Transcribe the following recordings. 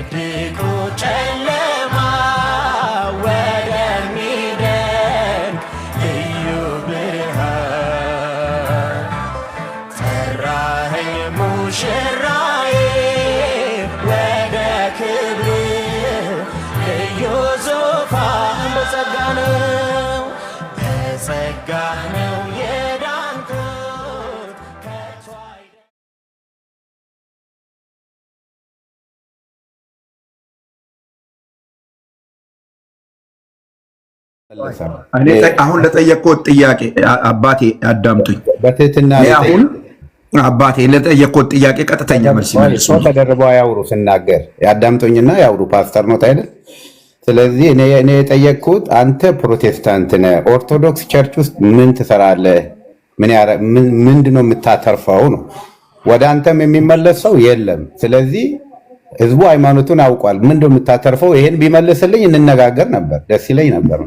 ከድቅድቁ ጨለማ ወደሚደንቅ ልዩ ብርሃን ጠራኸኝ ሙሽራዬ ወደ ክብር ልዩ ዙፋን በጸጋ ነው በጸጋ ነው የዳንኩት ከቶ እኔ አሁን ለጠየቅኩት ጥያቄ አባቴ አዳምጡኝ። በትህትና እኔ አሁን አባቴ ለጠየቅኩት ጥያቄ ቀጥተኛ መልስ ሰው ይመልሱልኝ። ተደርበው አያውሩ። ስናገር ያዳምጡኝና ያውሩ። ፓስተር ነው አይደል? ስለዚህ እኔ የጠየቅኩት አንተ ፕሮቴስታንት ነህ፣ ኦርቶዶክስ church ውስጥ ምን ትሰራለህ? ምንድን ነው የምታተርፈው ነው። ወደ አንተም የሚመለስ ሰው የለም። ስለዚህ ህዝቡ ሃይማኖቱን አውቋል። ምንድን ነው የምታተርፈው? ይሄን ቢመልስልኝ እንነጋገር ነበር፣ ደስ ይለኝ ነበር።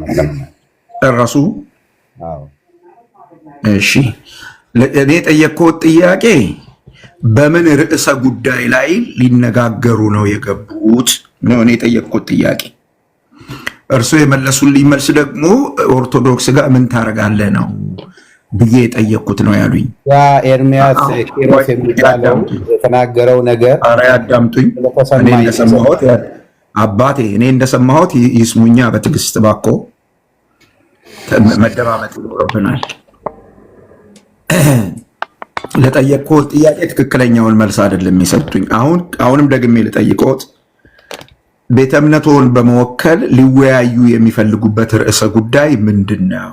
ጨረሱ? አዎ። እሺ፣ እኔ የጠየቅኩት ጥያቄ በምን ርዕሰ ጉዳይ ላይ ሊነጋገሩ ነው የገቡት ነው እኔ የጠየቅኩት ጥያቄ። እርስዎ የመለሱልኝ መልስ ደግሞ ኦርቶዶክስ ጋር ምን ታደርጋለህ ነው ብዬ የጠየቅኩት ነው ያሉኝ። ያ ኤርሚያስ ኪሮስ የሚባለው ያዳምጡኝ። የተናገረው ነገር ኧረ ያዳምጡኝ። እኔ ስለተሰማኝ እንደሰማሁት አባቴ፣ እኔ እንደሰማሁት ይስሙኛ በትዕግስት እባክዎ። መደማመጥ ይኖርብናል። ለጠየቅኩት ጥያቄ ትክክለኛውን መልስ አይደለም የሰጡኝ። አሁንም ደግሜ ልጠይቅዎት፣ ቤተ እምነትዎን በመወከል ሊወያዩ የሚፈልጉበት ርዕሰ ጉዳይ ምንድን ነው?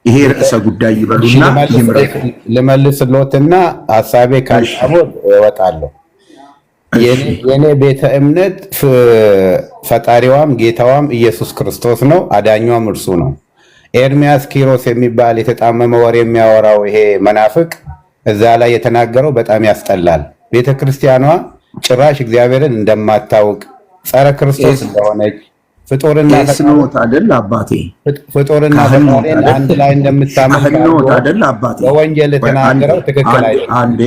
ይሄ ርዕሰ ጉዳይ ይበሉና ይምረጡ። ልመልስሎትና ሀሳቤ ካልጣሞት እወጣለሁ። የኔ ቤተ እምነት ፈጣሪዋም ጌታዋም ኢየሱስ ክርስቶስ ነው፣ አዳኟም እርሱ ነው። ኤርሚያስ ኪሮስ የሚባል የተጣመመ ወሬ የሚያወራው ይሄ መናፍቅ እዛ ላይ የተናገረው በጣም ያስጠላል። ቤተ ክርስቲያኗ ጭራሽ እግዚአብሔርን እንደማታውቅ ጸረ ክርስቶስ እንደሆነች ፍጡርና ቄስ ነዎት አይደል አባቴ? ፍጡርና ካህን ነዎት ፈጣሪን አይደል? አንድ ላይ እንደምታመልክ ካህን ነዎት አድርጎ አይደል አባቴ? በወንጀል ቆይ አንዴ የተናገረው ትክክል አንዴ አይደለም። አንዴ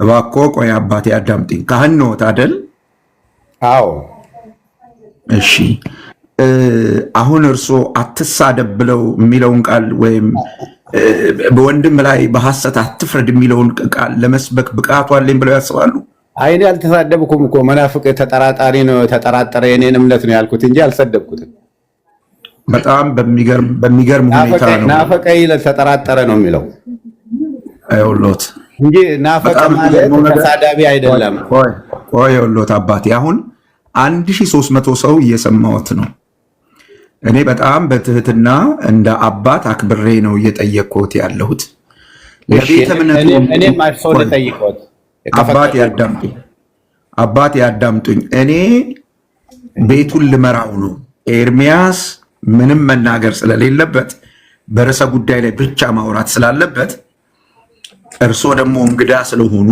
እባክዎ ቆይ አባቴ አዳምጪኝ። ካህን ነዎት አይደል? አዎ። እሺ፣ አሁን እርስዎ አትሳደብ ብለው የሚለውን ቃል ወይም በወንድም ላይ በሐሰት አትፍረድ የሚለውን ቃል ለመስበክ ብቃቱ አለኝ ብለው ያስባሉ? አይ እኔ አልተሳደብኩም እኮ፣ መናፍቅ ተጠራጣሪ ነው፣ ተጠራጠረ የኔን እምነት ነው ያልኩት እንጂ አልሰደብኩትም። በጣም በሚገርም ሁኔታ ነው። ናፈቀ ይላል፣ ተጠራጠረ ነው የሚለው ይኸውልዎት እንጂ ናፈቀ በጣም ማለት የሚገርመው ነገር ተሳዳቢ አይደለም። ቆይ ቆይ፣ ይኸውልዎት አባቴ፣ አሁን 1300 ሰው እየሰማዎት ነው። እኔ በጣም በትህትና እንደ አባት አክብሬ ነው እየጠየቅኩት ያለሁት። ለቤተ እምነቱ እኔም ሰው ልጠይቅዎት አባቴ ያዳምጡኝ፣ አባቴ ያዳምጡኝ። እኔ ቤቱን ልመራው ነው። ኤርሚያስ ምንም መናገር ስለሌለበት በርዕሰ ጉዳይ ላይ ብቻ ማውራት ስላለበት፣ እርስዎ ደግሞ እንግዳ ስለሆኑ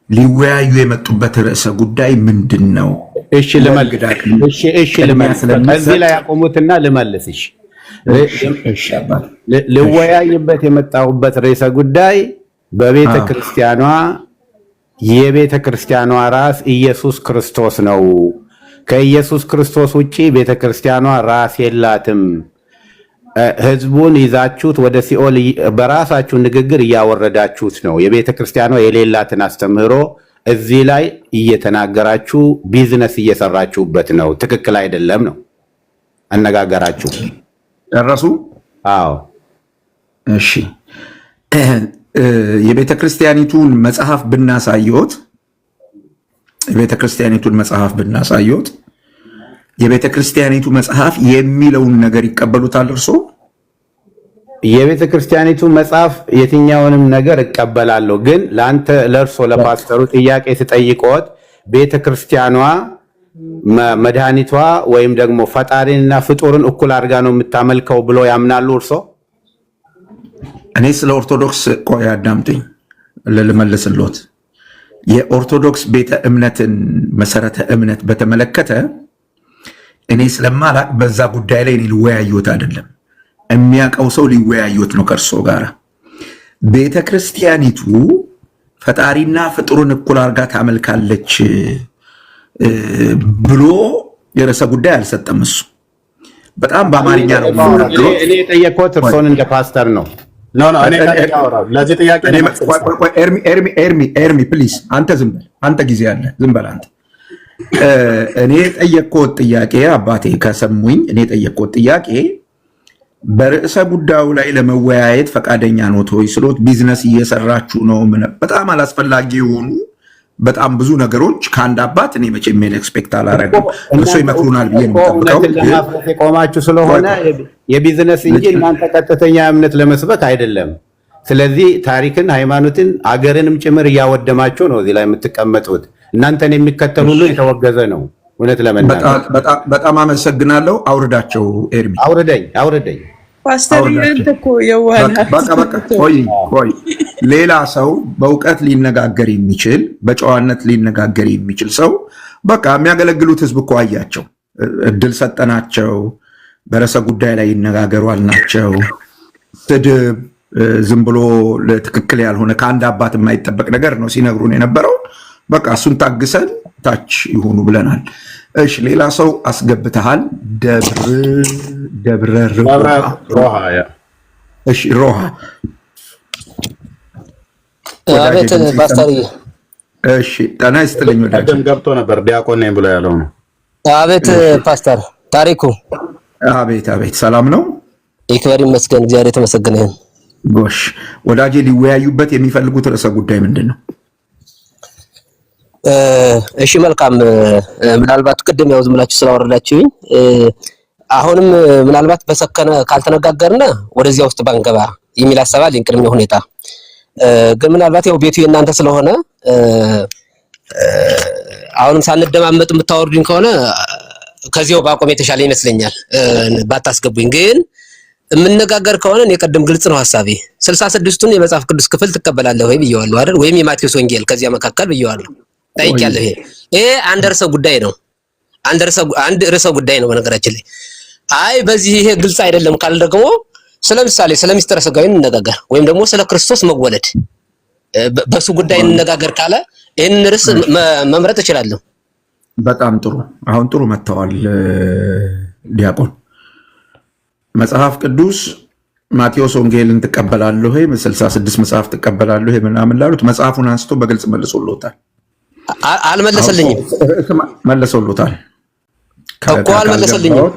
ሊወያዩ የመጡበት ርዕሰ ጉዳይ ምንድን ነው? እሺ ልመልስ። ለእንግዳ እሺ እሺ ቅድሚያ ልመልስ። ስለሚሰጥ እዚህ ላይ ያቆሙትና ልመልስ። እሺ እሺ አባቴ። ልወያይበት የመጣሁበት ርዕሰ ጉዳይ በቤተ ክርስቲያኗ የቤተ ክርስቲያኗ ራስ ኢየሱስ ክርስቶስ ነው። ከኢየሱስ ክርስቶስ ውጪ ቤተ ክርስቲያኗ ራስ የላትም። ህዝቡን ይዛችሁት ወደ ሲኦል በራሳችሁ ንግግር እያወረዳችሁት ነው። የቤተ ክርስቲያኗ የሌላትን አስተምህሮ እዚህ ላይ እየተናገራችሁ ቢዝነስ እየሰራችሁበት ነው። ትክክል አይደለም ነው አነጋገራችሁ። ጨረሱ? አዎ። እሺ፣ የቤተ ክርስቲያኒቱን መጽሐፍ ብናሳየዎት የቤተ ክርስቲያኒቱን መጽሐፍ ብናሳየዎት የቤተ ክርስቲያኒቱ መጽሐፍ የሚለውን ነገር ይቀበሉታል እርሶ? የቤተ ክርስቲያኒቱ መጽሐፍ የትኛውንም ነገር እቀበላለሁ። ግን ለአንተ ለእርሶ ለፓስተሩ ጥያቄ ስጠይቅዎት ቤተ ክርስቲያኗ መድኃኒቷ ወይም ደግሞ ፈጣሪንና ፍጡርን እኩል አድርጋ ነው የምታመልከው ብሎ ያምናሉ እርሶ? እኔ ስለ ኦርቶዶክስ፣ ቆይ አዳምጡኝ ልመልስልዎት። የኦርቶዶክስ ቤተ እምነትን መሰረተ እምነት በተመለከተ እኔ ስለማላቅ በዛ ጉዳይ ላይ እኔ ልወያዩት አይደለም። የሚያውቀው ሰው ሊወያዩት ነው ከእርሶ ጋር። ቤተ ክርስቲያኒቱ ፈጣሪና ፍጡርን እኩል አድርጋ ታመልካለች ብሎ የርዕሰ ጉዳይ አልሰጠም። እሱ በጣም በአማርኛ ነው የሚናገረው። እኔ የጠየቅኩት እርሶን እንደ ፓስተር ነው። No, no፣ እኔ ለዚህ ጥያቄ ኤርሚ፣ ኤርሚ፣ ኤርሚ፣ please አንተ ዝም በል። አንተ ጊዜ አለ፣ ዝም በል አንተ። እኔ የጠየቅኩት ጥያቄ አባቴ ከሰሙኝ፣ እኔ የጠየቅኩት ጥያቄ በርዕሰ ጉዳዩ ላይ ለመወያየት ፈቃደኛ ኖት ወይ ስሎት ቢዝነስ እየሰራችሁ ነው፣ በጣም አላስፈላጊ የሆኑ በጣም ብዙ ነገሮች ከአንድ አባት እኔ መቼም expect አላረግም። እርሶ ይመክሩናል ብዬ ነው የምጠብቀው። እውነትን ለማፍረስ የቆማችሁ ስለሆነ የቢዝነስ እንጂ እናንተ ቀጥተኛ እምነት ለመስበክ አይደለም። ስለዚህ ታሪክን፣ ሃይማኖትን፣ አገርንም ጭምር እያወደማችሁ ነው እዚህ ላይ የምትቀመጡት። እናንተን የሚከተል ሁሉ የተወገዘ ነው። እውነት ለመናገር በጣም አመሰግናለሁ። አውርዳቸው ኤርሚ። አውርደኝ፣ አውርደኝ። ፓስተር፣ አንተ እኮ የዋህ ነህ። በቃ በቃ፣ ቆይ ቆይ። ሌላ ሰው በእውቀት ሊነጋገር የሚችል፣ በጨዋነት ሊነጋገር የሚችል ሰው፣ በቃ የሚያገለግሉት ህዝብ እኮ አያቸው። እድል ሰጠናቸው። በርዕሰ ጉዳይ ላይ ይነጋገሩ አልናቸው። ስድብ፣ ዝም ብሎ ትክክል ያልሆነ፣ ከአንድ አባት የማይጠበቅ ነገር ነው ሲነግሩን የነበረው። በቃ እሱን ታግሰን ታች ይሁኑ ብለናል። እሺ፣ ሌላ ሰው አስገብተሃል። ደብረ ሮሃ። እሺ፣ ሮሃ። አቤት ፓስተር። እሺ፣ ጤና ይስጥልኝ ወዳጄ። ቀደም ገብቶ ነበር፣ ዲያቆን ነኝ ብሎ ያለው ነው። አቤት ፓስተር ታሪኩ። አቤት አቤት፣ ሰላም ነው? ይክበር ይመስገን፣ እግዚአብሔር የተመሰገነ ይሁን። ጎሽ ወዳጄ፣ ሊወያዩበት የሚፈልጉት ርዕሰ ጉዳይ ምንድን ነው? እሺ መልካም። ምናልባት ቅድም ያው ዝም ብላችሁ ስላወረዳችሁኝ አሁንም ምናልባት በሰከነ ካልተነጋገርነ ወደዚያ ውስጥ ባንገባ የሚል ሀሳብ አለኝ። ቅድመ ሁኔታ ግን ምናልባት ያው ቤቱ የእናንተ ስለሆነ አሁንም ሳንደማመጥ የምታወርዱኝ ከሆነ ከዚያው ባቆም የተሻለ ይመስለኛል፣ ባታስገቡኝ። ግን የምነጋገር ከሆነ እኔ ቅድም ግልጽ ነው ሀሳቤ። 66ቱን የመጽሐፍ ቅዱስ ክፍል ትቀበላለህ ወይ ብየዋለሁ አይደል? ወይም የማቴዎስ ወንጌል ከዚያ መካከል ብየዋለሁ፣ ጠይቄያለሁ። ይሄ አንድ ርዕሰ ጉዳይ ነው። አንድ ርዕሰ ጉዳይ ነው በነገራችን ላይ። አይ በዚህ ይሄ ግልጽ አይደለም ካለ ደግሞ ስለምሳሌ ስለ ሚስጥረ ሥጋዌ እንነጋገር ወይም ደግሞ ስለ ክርስቶስ መወለድ በሱ ጉዳይ እንነጋገር ካለ ይህንን ርዕስ መምረጥ እችላለሁ። በጣም ጥሩ። አሁን ጥሩ መጥተዋል ዲያቆን። መጽሐፍ ቅዱስ ማቴዎስ ወንጌልን ትቀበላለህ ወይ፣ 66 መጽሐፍ ትቀበላለህ ወይ ምናምን ላሉት መጽሐፉን አንስቶ በግልጽ መልሶሎታል። አልመለሰልኝም። መለሰሎታል። እኮ አልመለሰልኝም።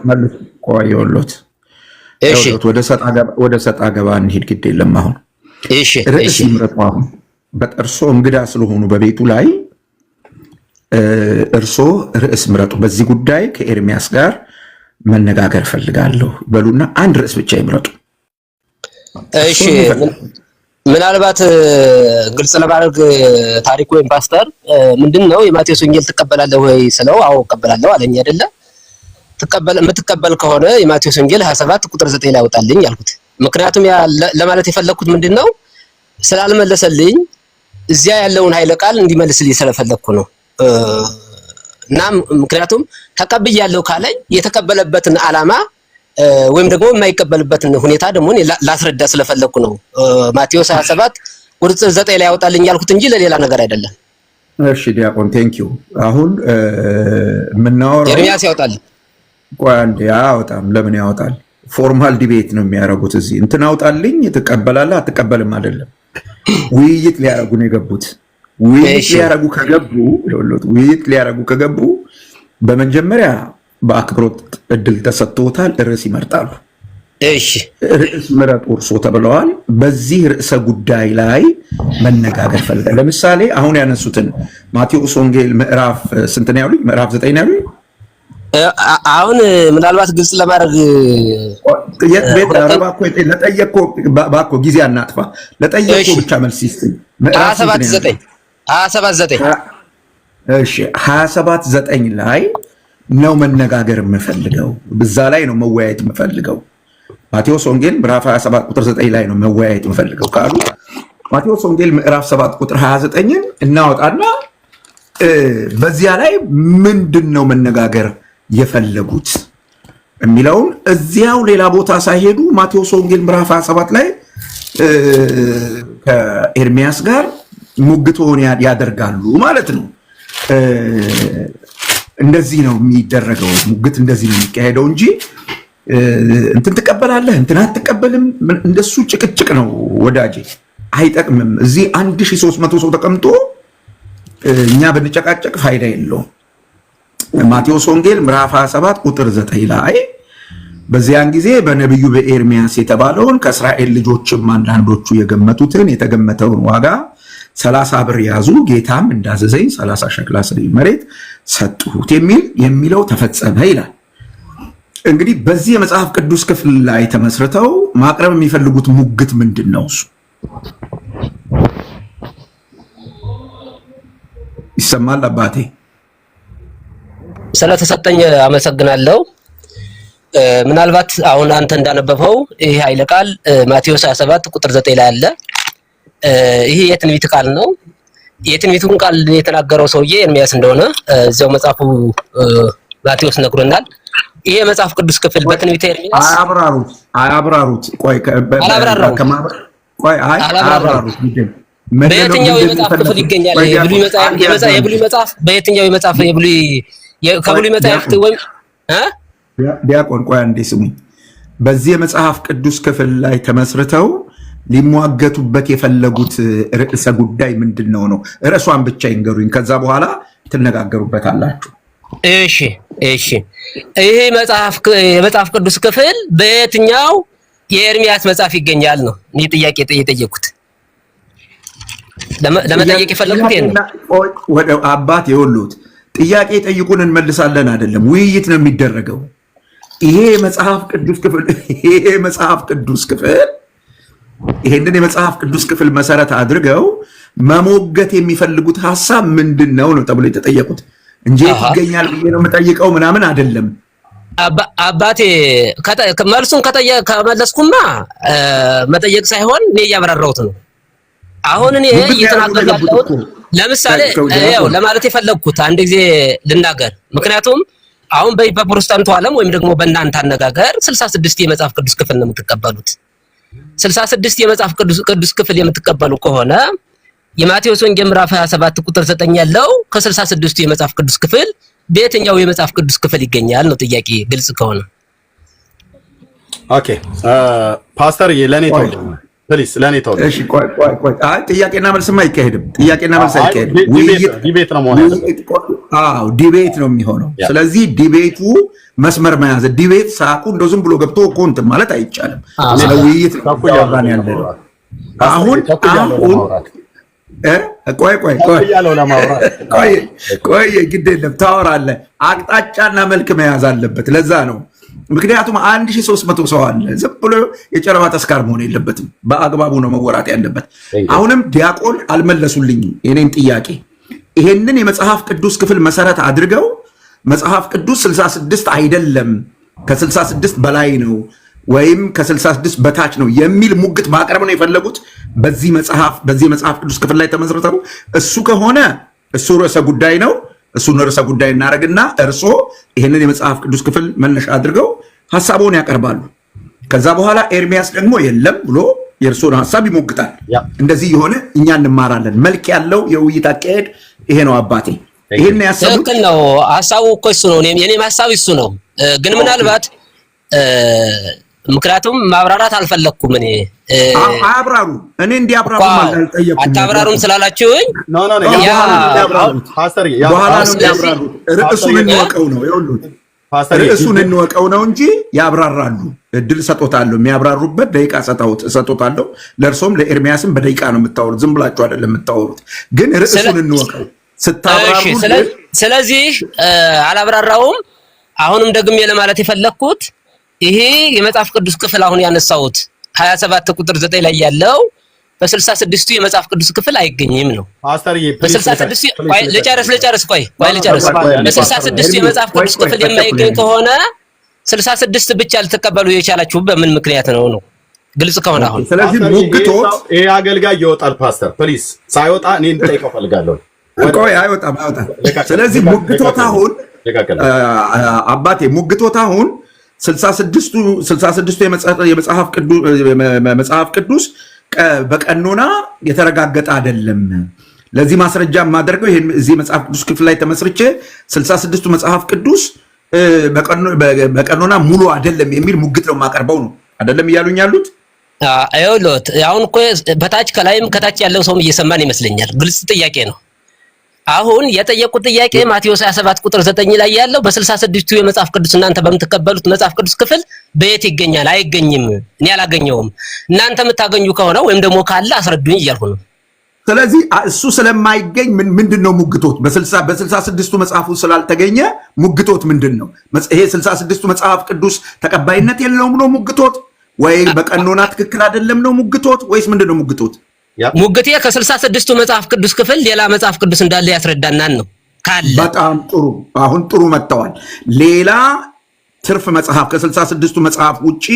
ቆየሁሎት። ወደ ሰጣ ገባ እንሂድ። ግድ የለም አሁን ርዕስ ይምረጡ። አሁን በእርሶ እንግዳ ስለሆኑ በቤቱ ላይ እርሶ ርዕስ ምረጡ። በዚህ ጉዳይ ከኤርሚያስ ጋር መነጋገር እፈልጋለሁ በሉና አንድ ርዕስ ብቻ ይምረጡ። እሺ፣ ምናልባት ግልጽ ለማድረግ ታሪክ ወይም ፓስተር፣ ምንድን ነው የማቴዎስ ወንጌል ትቀበላለህ ወይ ስለው አዎ እቀበላለሁ አለኝ አይደለ? የምትቀበል ከሆነ የማቴዎስ ወንጌል 27 ቁጥር 9 ላይ አውጣልኝ አልኩት። ምክንያቱም ያ ለማለት የፈለግኩት ምንድን ነው፣ ስላልመለሰልኝ እዚያ ያለውን ኃይለ ቃል እንዲመልስልኝ ስለፈለግኩ ነው። እና ምክንያቱም ተቀብያለሁ ካለኝ የተቀበለበትን ዓላማ ወይም ደግሞ የማይቀበልበትን ሁኔታ ደግሞ እኔ ላስረዳ ስለፈለግኩ ነው። ማቴዎስ 27 ቁጥር 9 ላይ ያወጣልኝ ያልኩት እንጂ ለሌላ ነገር አይደለም። እሺ ዲያቆን፣ thank you። አሁን የምናወራው ኤርሚያስ ያወጣልኝ። ቆይ አንዴ፣ አያወጣም። ለምን ያወጣል? Formal debate ነው የሚያደርጉት እዚህ። እንትን አውጣልኝ ትቀበላለህ አትቀበልም አይደለም። ውይይት ሊያደርጉ ነው የገቡት። ውይይት ሊያደርጉ ከገቡ፣ ውይይት ሊያደርጉ ከገቡ በመጀመሪያ በአክብሮት እድል ተሰጥቶታል። ርዕስ ይመርጣሉ። ርዕስ ምረጡ እርሶ ተብለዋል። በዚህ ርዕሰ ጉዳይ ላይ መነጋገር ፈልጋል። ለምሳሌ አሁን ያነሱትን ማቴዎስ ወንጌል ምዕራፍ ስንት ነው ያሉኝ? ምዕራፍ 9 ነው ያሉኝ። አሁን ምናልባት ግልጽ ለማድረግ ለጠየቅኩህ እባክህ ጊዜ አናጥፋ። ለጠየቅኩህ ብቻ መልስ ይስጥኝ። 27 9፣ 27 9። እሺ፣ 27 9 ላይ ነው መነጋገር የምፈልገው። እዛ ላይ ነው መወያየት የምፈልገው። ማቴዎስ ወንጌል ምዕራፍ 27 ቁጥር 9 ላይ ነው መወያየት የምፈልገው ካሉ ማቴዎስ ወንጌል ምዕራፍ 7 ቁጥር 29ን እናወጣና በዚያ ላይ ምንድን ነው መነጋገር የፈለጉት የሚለውን እዚያው ሌላ ቦታ ሳይሄዱ ማቴዎስ ወንጌል ምዕራፍ 27 ላይ ከኤርሚያስ ጋር ሙግቶን ያደርጋሉ ማለት ነው። እንደዚህ ነው የሚደረገው። ሙግት እንደዚህ ነው የሚካሄደው እንጂ እንትን ትቀበላለህ እንትን አትቀበልም፣ እንደሱ ጭቅጭቅ ነው ወዳጄ፣ አይጠቅምም። እዚህ 1300 ሰው ተቀምጦ እኛ ብንጨቃጨቅ ፋይዳ የለውም። ማቴዎስ ወንጌል ምዕራፍ 27 ቁጥር 9 ላይ በዚያን ጊዜ በነቢዩ በኤርሚያስ የተባለውን ከእስራኤል ልጆችም አንዳንዶቹ የገመቱትን የተገመተውን ዋጋ 30 ብር ያዙ፣ ጌታም እንዳዘዘኝ 30 ሸክላ ስሪ መሬት ሰጡት የሚለው ተፈጸመ ይላል። እንግዲህ በዚህ የመጽሐፍ ቅዱስ ክፍል ላይ ተመስርተው ማቅረብ የሚፈልጉት ሙግት ምንድን ነው? እሱ ይሰማል አባቴ? ስለተሰጠኝ አመሰግናለሁ። ምናልባት አሁን አንተ እንዳነበበው ይሄ ኃይለ ቃል ማቴዎስ 27 ቁጥር 9 ላይ አለ። ይሄ የትንቢት ቃል ነው። የትንቢቱን ቃል የተናገረው ሰውዬ ኤርሚያስ እንደሆነ እዚያው መጽሐፉ ማቴዎስ ነግሮናል። ይሄ የመጽሐፍ ቅዱስ ክፍል በትንቢተ ኤርሚያስ አያብራሩት አያብራሩት። ቆይ አላብራራውም። ቆይ አይ አያብራሩት። በየትኛው የመጽሐፍ ክፍል ይገኛል? የብሉይ መጽሐፍ በየትኛው የመጽሐፍ የብሉይ ከብሉይ መጽሐፍት ወይም ዲያቆን ቆይ አንዴ ስሙኝ። በዚህ የመጽሐፍ ቅዱስ ክፍል ላይ ተመስርተው ሊሟገቱበት የፈለጉት ርዕሰ ጉዳይ ምንድን ነው ነው? ርዕሷን ብቻ ይንገሩኝ። ከዛ በኋላ ትነጋገሩበታላችሁ። እሺ እሺ። ይሄ መጽሐፍ የመጽሐፍ ቅዱስ ክፍል በየትኛው የኤርሚያስ መጽሐፍ ይገኛል ነው እኔ ጥያቄ የጠየኩት። ለመጠየቅ የፈለኩት ይሄን ነው። ወደ አባት የወሉት ጥያቄ ጠይቁን እንመልሳለን አይደለም፣ ውይይት ነው የሚደረገው። ይሄ መጽሐፍ ቅዱስ ክፍል ይሄ መጽሐፍ ቅዱስ ክፍል ይሄንን የመጽሐፍ ቅዱስ ክፍል መሰረት አድርገው መሞገት የሚፈልጉት ሐሳብ ምንድን ነው ነው ተብሎ የተጠየቁት እንጂ የት ይገኛል ብዬ ነው የምጠይቀው ምናምን አይደለም። አባቴ መልሱን ከመለስኩማ መጠየቅ ሳይሆን እኔ እያብራራሁት ነው። አሁን እኔ እየተናገርኩ ያለሁት ለምሳሌ ያው ለማለት የፈለግኩት አንድ ጊዜ ልናገር። ምክንያቱም አሁን በፕሮቴስታንቱ ዓለም ወይም ደግሞ በእናንተ አነጋገር 66 የመጽሐፍ ቅዱስ ክፍል ነው የምትቀበሉት። 66 የመጽሐፍ ቅዱስ ክፍል የምትቀበሉ ከሆነ የማቴዎስ ወንጌል ምዕራፍ 27 ቁጥር 9 ያለው ከ66ቱ የመጽሐፍ ቅዱስ ክፍል በየትኛው የመጽሐፍ ቅዱስ ክፍል ይገኛል ነው ጥያቄ፣ ግልጽ ከሆነ። Okay ፓስተር፣ ለኔ ተው please፣ ለኔ ተው። እሺ ቆይ ቆይ ቆይ፣ አይ ጥያቄና መልስም አይካሄድም። ጥያቄና መልስ አይካሄድም። ውይይት debate ነው መሆን ያለበት። አዎ debate ነው የሚሆነው። ስለዚህ debate ኡ መስመር መያዝ debate ሳቁ እንደው ዝም ብሎ ገብቶ እኮ እንትን ማለት አይቻልም። ስለ ውይይት ነው እያወራን ያለነው። አሁን አሁን ቆይ ቆይ ቆይ ቆይ ቆይ፣ ግድ የለም ታወራለህ። አቅጣጫና መልክ መያዝ አለበት። ለዛ ነው ምክንያቱም 1300 ሰው አለ። ዝም ብሎ የጨረባ ተስካር መሆን የለበትም። በአግባቡ ነው መወራት ያለበት። አሁንም ዲያቆን አልመለሱልኝም የኔን ጥያቄ። ይሄንን የመጽሐፍ ቅዱስ ክፍል መሰረት አድርገው መጽሐፍ ቅዱስ 66 አይደለም ከ66 በላይ ነው ወይም ከ66 በታች ነው የሚል ሙግት ማቅረብ ነው የፈለጉት በዚህ መጽሐፍ ቅዱስ ክፍል ላይ ተመስርተው። እሱ ከሆነ እሱ ርዕሰ ጉዳይ ነው። እሱን ርዕሰ ጉዳይ እናደርግና እርሶ ይህንን የመጽሐፍ ቅዱስ ክፍል መነሻ አድርገው ሀሳቡን ያቀርባሉ። ከዛ በኋላ ኤርሚያስ ደግሞ የለም ብሎ የእርሶን ሀሳብ ይሞግታል። እንደዚህ የሆነ እኛ እንማራለን። መልክ ያለው የውይይት አካሄድ ይሄ ነው አባቴ። ይሄን ያሰቡት ትክክል ነው። ሀሳቡ እኮ እሱ ነው። የኔም ሀሳብ እሱ ነው። ግን ምናልባት ምክንያቱም ማብራራት አልፈለኩም እኔ። አያብራሩ እኔ እንዲያብራሩ አልጠየኩም። አታብራሩም ስላላችሁኝ no no no በኋላ ነው እንዲያብራሩት። ርዕሱን እንወቀው ነው ይኸውልህ፣ ርዕሱን እንወቀው ነው እንጂ ያብራራሉ። እድል እሰጦታለሁ፣ የሚያብራሩበት ደቂቃ እሰጦታለሁ። ለእርሶም ለኤርሚያስም በደቂቃ ነው የምታወሩት፣ ዝም ብላችሁ አይደለም የምታወሩት። ግን ርዕሱን እንወቀው ስታብራሩ። ስለዚህ አላብራራውም። አሁንም ደግሜ ለማለት የፈለግኩት ይሄ የመጽሐፍ ቅዱስ ክፍል አሁን ያነሳሁት 27 ቁጥር 9 ላይ ያለው በ66ቱ የመጽሐፍ ቅዱስ ክፍል አይገኝም ነው። ፓስተርዬ በ66ቱ ቆይ ልጨርስ ልጨርስ ቆይ ቆይ ልጨርስ። በ66ቱ የመጽሐፍ ቅዱስ ክፍል የማይገኝ ከሆነ 66 ብቻ ልትቀበሉ የቻላችሁ በምን ምክንያት ነው ነው? ግልጽ ከሆነ አሁን ስለዚህ ሙግቶት ይሄ አገልጋይ ይወጣል። ፓስተር please፣ ሳይወጣ እኔ እንድጠይቀው ፈልጋለሁ። ቆይ አይወጣም አይወጣም። ስለዚህ ሙግቶት አሁን አባቴ ሙግቶት አሁን 66ቱ የመጽሐፍ ቅዱስ በቀኖና የተረጋገጠ አይደለም። ለዚህ ማስረጃ የማደርገው ይሄን እዚህ መጽሐፍ ቅዱስ ክፍል ላይ ተመስርቼ 66ቱ መጽሐፍ ቅዱስ በቀኖና ሙሉ አይደለም የሚል ሙግት ነው የማቀርበው ነው አይደለም እያሉኝ ያሉት። ይኸውልዎት አሁን እኮ በታች ከላይም ከታች ያለው ሰውም እየሰማን ይመስለኛል። ግልጽ ጥያቄ ነው። አሁን የጠየቁት ጥያቄ ማቴዎስ 27 ቁጥር 9 ላይ ያለው በ66ቱ የመጽሐፍ ቅዱስ እናንተ በምትቀበሉት መጽሐፍ ቅዱስ ክፍል በየት ይገኛል? አይገኝም። እኔ አላገኘውም። እናንተ የምታገኙ ከሆነ ወይም ደግሞ ካለ አስረዱኝ እያልኩ ነው። ስለዚህ እሱ ስለማይገኝ ምንድን ነው ሙግቶት? በ66ቱ መጽሐፉ ስላልተገኘ ሙግቶት ምንድን ነው? ይሄ 66ቱ መጽሐፍ ቅዱስ ተቀባይነት የለውም ነው ሙግቶት? ወይ በቀኖና ትክክል አይደለም ነው ሙግቶት? ወይስ ምንድን ነው ሙግቶት? ሙግቴ ከ66ቱ መጽሐፍ ቅዱስ ክፍል ሌላ መጽሐፍ ቅዱስ እንዳለ ያስረዳናል ነው ካለ። በጣም ጥሩ። አሁን ጥሩ መጥተዋል። ሌላ ትርፍ መጽሐፍ ከ66ቱ መጽሐፍ ውጪ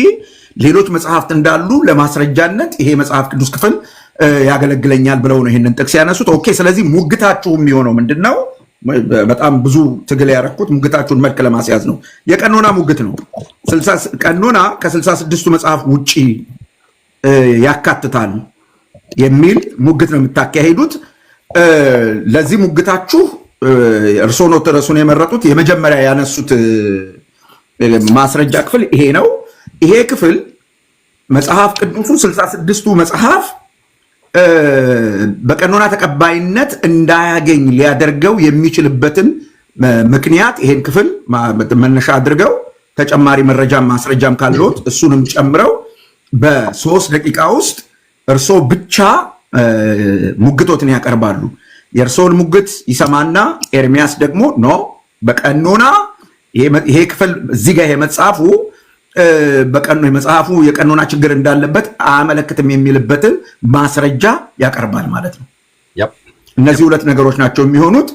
ሌሎች መጽሐፍት እንዳሉ ለማስረጃነት ይሄ መጽሐፍ ቅዱስ ክፍል ያገለግለኛል ብለው ነው ይሄንን ጥቅስ ያነሱት። Okay። ስለዚህ ሙግታችሁ የሚሆነው ምንድን ነው? በጣም ብዙ ትግል ያረኩት ሙግታችሁን መልክ ለማስያዝ ነው። የቀኖና ሙግት ነው። ቀኖና ከ66ቱ መጽሐፍ ውጪ ያካትታል የሚል ሙግት ነው የምታካሄዱት። ለዚህ ሙግታችሁ እርስዎ ነው ርዕሱን የመረጡት። የመጀመሪያ ያነሱት ማስረጃ ክፍል ይሄ ነው። ይሄ ክፍል መጽሐፍ ቅዱሱ 66ቱ መጽሐፍ በቀኖና ተቀባይነት እንዳያገኝ ሊያደርገው የሚችልበትን ምክንያት ይሄን ክፍል መነሻ አድርገው ተጨማሪ መረጃም ማስረጃም ካለዎት እሱንም ጨምረው በ3 ደቂቃ ውስጥ እርስዎ ብቻ ሙግቶትን ያቀርባሉ። የእርስዎን ሙግት ይሰማና ኤርሚያስ ደግሞ no በቀኖና ይሄ ክፍል እዚህ ጋር ይሄ መጽሐፉ በቀኖ መጽሐፉ የቀኖና ችግር እንዳለበት አያመለክትም የሚልበትን ማስረጃ ያቀርባል ማለት ነው። እነዚህ ሁለት ነገሮች ናቸው የሚሆኑት።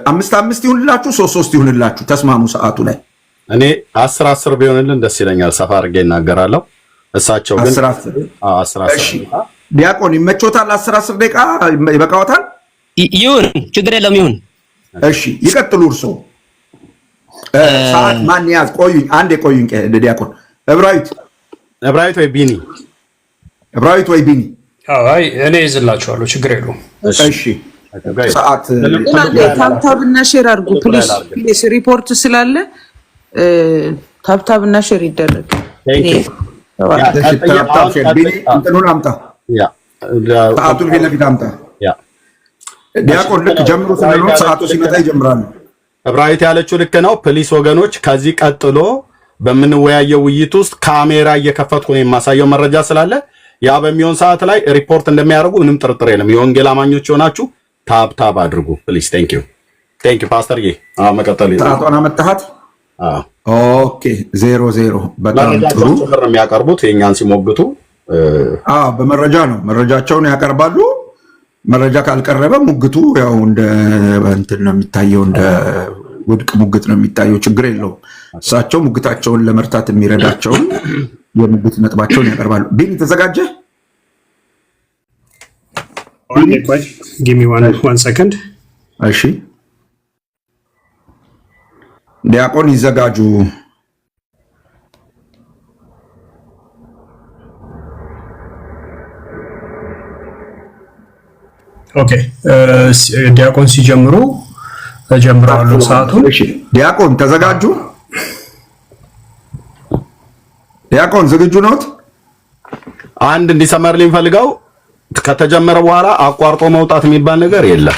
5 5 ይሁንላችሁ፣ 3 3 ይሁንላችሁ፣ ተስማሙ ሰዓቱ ላይ። እኔ 10 10 ቢሆንልን ደስ ይለኛል። ሰፋ አድርጌ እናገራለሁ። እሳቸው ግን 10 10። 10 10። እሺ ዲያቆን ይመቾታል? 10 10 ደቂቃ ይበቃዎታል? ይሁን፣ ችግር የለም ይሁን። እሺ ይቀጥሉ እርስዎ። ሰዓት ማን ያዝ? ቆዩኝ፣ አንዴ ቆዩኝ። ዲያቆን ዕብራዊት። ዕብራዊት ወይ ቢኒ። ዕብራዊት ወይ ቢኒ። አይ እኔ ይዝላችኋለሁ፣ ችግር የለውም። እሺ ሰዓት Tap tap እና share አድርጉ please please። ሪፖርት ስላለ tap tap እና share ይደረግ። Tap tap share። ቢኒ እንትኑን አምጣ፣ ሰዓቱን ፊት ለፊት አምጣ። ዲያቆን ልክ ጀምሩ ስንለው ሰዓቱ ሲመጣ ይጀምራሉ። ዕብራዊት ያለችው ልክ ነው። Please ወገኖች፣ ከዚህ ቀጥሎ በምንወያየው ውይይት ውስጥ ካሜራ እየከፈትኩ ነው የማሳየው መረጃ ስላለ ያ በሚሆን ሰዓት ላይ ሪፖርት እንደሚያደርጉ ምንም ጥርጥር የለም። የወንጌል አማኞች የሆናችሁ tap tap አድርጉ please። Thank you, thank you ፓስተር ዬ። አዎ መቀጠል። ሰዓቷን አመጣሃት? አዎ። Okay፣ 0-0። በጣም ጥሩ። ጭምር ነው የሚያቀርቡት የእኛን ሲሞግቱ። አዎ በመረጃ ነው፣ መረጃቸውን ያቀርባሉ። መረጃ ካልቀረበ ሙግቱ ያው እንደ እንትን ነው የሚታየው፣ እንደ ውድቅ ሙግት ነው የሚታየው። ችግር የለውም። እሳቸው ሙግታቸውን ለመርታት የሚረዳቸውን የሙግት ነጥባቸውን ያቀርባሉ። ቢኒ ተዘጋጀ? Give me one second። እሺ ዲያቆን ይዘጋጁ። Okay ዲያቆን ሲጀምሩ እጀምረዋለሁ ሰዓቱን። እሺ ዲያቆን ተዘጋጁ። ዲያቆን ዝግጁ ኖት? አንድ እንዲሰመርልኝ ፈልገው ከተጀመረ በኋላ አቋርጦ መውጣት የሚባል ነገር የለም።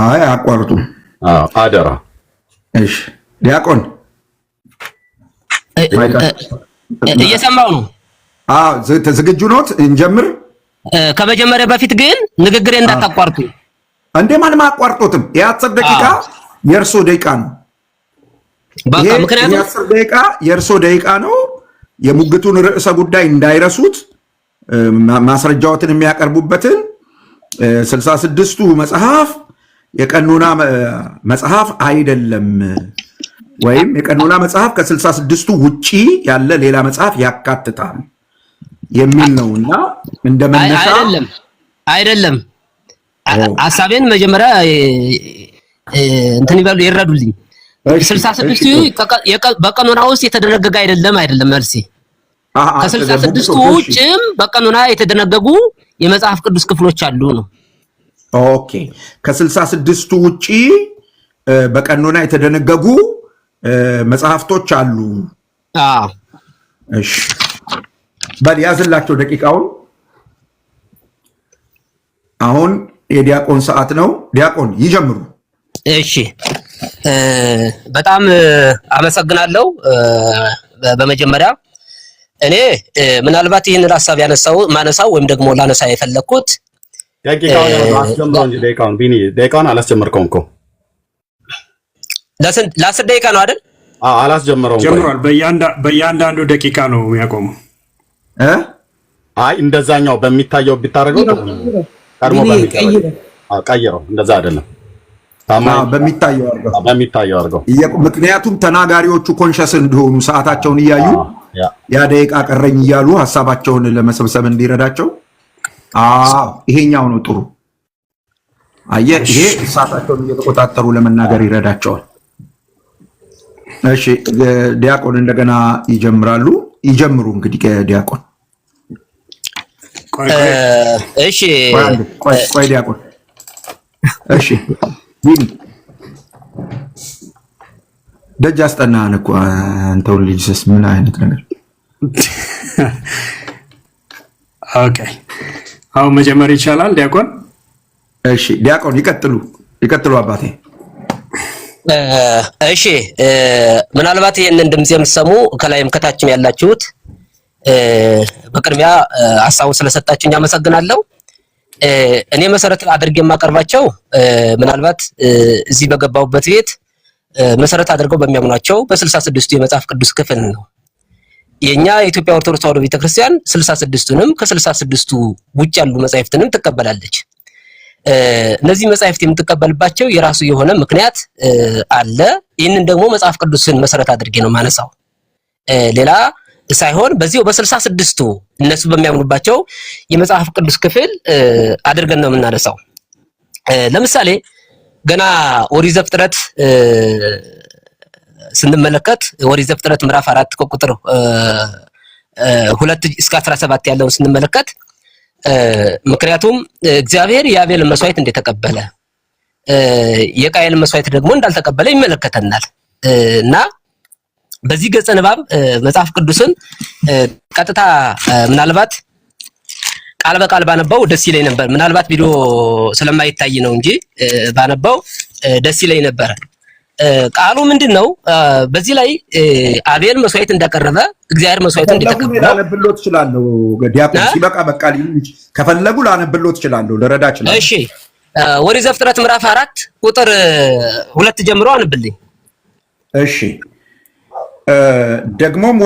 አይ አያቋርጡም። አዎ አደራ። እሺ ዲያቆን እየሰማው ነው። አዎ ዝግጁ ኖት? እንጀምር። ከመጀመሪያ በፊት ግን ንግግሬ እንዳታቋርጡ። እንዴ ማንም አያቋርጦትም። የ10 ደቂቃ የእርሶ ደቂቃ ነው። በቃ ምክንያቱም የ10 ደቂቃ የእርሶ ደቂቃ ነው። የሙግቱን ርዕሰ ጉዳይ እንዳይረሱት ማስረጃዎትን የሚያቀርቡበትን 66ቱ መጽሐፍ የቀኖና መጽሐፍ አይደለም ወይም የቀኖና መጽሐፍ ከ66ቱ ውጪ ያለ ሌላ መጽሐፍ ያካትታል የሚል ነው እና እንደ መነሻ አይደለም አይደለም፣ ሀሳቤን መጀመሪያ እንትን ይበሉ ይረዱልኝ። 66ቱ በቀኖና ውስጥ የተደነገገ አይደለም አይደለም መልሴ። ከ66ቱ ውጭም በቀኖና የተደነገጉ የመጽሐፍ ቅዱስ ክፍሎች አሉ ነው። Okay። ከ66ቱ ውጪ በቀኖና የተደነገጉ መጽሐፍቶች አሉ። አዎ። እሺ፣ በል ያዝላቸው ደቂቃውን። አሁን የዲያቆን ሰዓት ነው። ዲያቆን ይጀምሩ። እሺ፣ በጣም አመሰግናለሁ። በመጀመሪያ እኔ ምናልባት ይህንን ሀሳብ ያነሳው ማነሳው ወይም ደግሞ ላነሳ የፈለግኩት ደቂቃውን አስጀምረው እንጂ ደቂቃውን፣ ቢኒ፣ ደቂቃውን አላስጀመርከውም እኮ። ለ10 ደቂቃ ነው አይደል? አዎ፣ አላስጀመረውም። ቆይ። ጀምሯል። በእያንዳንዱ ደቂቃ ነው የሚያቆመው። እ? አይ፣ እንደዛኛው በሚታየው ቢታረገው ጥሩ ነው። ቀድሞ በሚታየው፣ አዎ፣ ቀይረው። እንደዛ አይደለም። ታማኝ አዎ፣ በሚታየው አድርገው። አዎ፣ በሚታየው አድርገው። ምክንያቱም ተናጋሪዎቹ conscious እንዲሆኑ ሰዓታቸውን እያዩ ያ ደቂቃ ቀረኝ እያሉ ሀሳባቸውን ለመሰብሰብ እንዲረዳቸው። አዎ፣ ይሄኛው ነው ጥሩ። አየህ፣ ይሄ ሰዓታቸውን እየተቆጣጠሩ ለመናገር ይረዳቸዋል። እሺ፣ ዲያቆን እንደገና ይጀምራሉ። ይጀምሩ እንግዲህ ዲያቆን። ቆይ ቆይ። እሺ። ቆይ አንዴ፣ ቆይ ቆይ ዲያቆን። እሺ ቢኒ፣ ደጅ አስጠናህን እኮ አንተውን ልጅስ ምን አይነት ነገር። Okay፣ አሁን መጀመር ይቻላል ዲያቆን። እሺ ዲያቆን፣ ይቀጥሉ ይቀጥሉ አባቴ። እሺ፣ ምናልባት ይህንን ድምፅ የምትሰሙ ከላይም ከታችም ያላችሁት በቅድሚያ ሀሳቡን ስለሰጣችሁኝ አመሰግናለሁ። እኔ መሰረት አድርጌ የማቀርባቸው ምናልባት እዚህ በገባሁበት ቤት መሰረት አድርገው በሚያምኗቸው በ66ቱ የመጽሐፍ ቅዱስ ክፍል ነው። የኛ የኢትዮጵያ ኦርቶዶክስ ተዋሕዶ ቤተክርስቲያን 66ቱንም ከ66ቱ ውጭ ያሉ መጻሕፍትንም ትቀበላለች። እነዚህ መጻሕፍት የምትቀበልባቸው የራሱ የሆነ ምክንያት አለ። ይህንን ደግሞ መጽሐፍ ቅዱስን መሰረት አድርጌ ነው ማነሳው፣ ሌላ ሳይሆን በዚሁ በ66ቱ እነሱ በሚያምኑባቸው የመጽሐፍ ቅዱስ ክፍል አድርገን ነው የምናነሳው። ለምሳሌ ገና ኦሪት ዘፍጥረት ስንመለከት ኦሪት ዘፍጥረት ምዕራፍ 4 ከቁጥር 2 እስከ 17 ያለውን ስንመለከት ምክንያቱም እግዚአብሔር የአቤልን መስዋዕት እንደተቀበለ የቃየልን መስዋዕት ደግሞ እንዳልተቀበለ ይመለከተናል። እና በዚህ ገጸ ንባብ መጽሐፍ ቅዱስን ቀጥታ ምናልባት ቃል በቃል ባነበው ደስ ይለኝ ነበር። ምናልባት ቪዲዮ ስለማይታይ ነው እንጂ ባነበው ደስ ይለኝ ነበር። ቃሉ ምንድን ነው? በዚህ ላይ አቤል መስዋዕት እንዳቀረበ እግዚአብሔር መስዋዕቱን ከፈለጉ እንደተቀበለው ላነብሎት እችላለሁ። ዲያቆን ሲበቃ በቃ ሊሉ ከፈለጉ ላነብሎት እችላለሁ፣ ልረዳ እችላለሁ። እሺ፣ ኦሪት ዘፍጥረት ምዕራፍ 4 ቁጥር 2 ጀምሮ አንብልኝ። እሺ፣ ደግሞም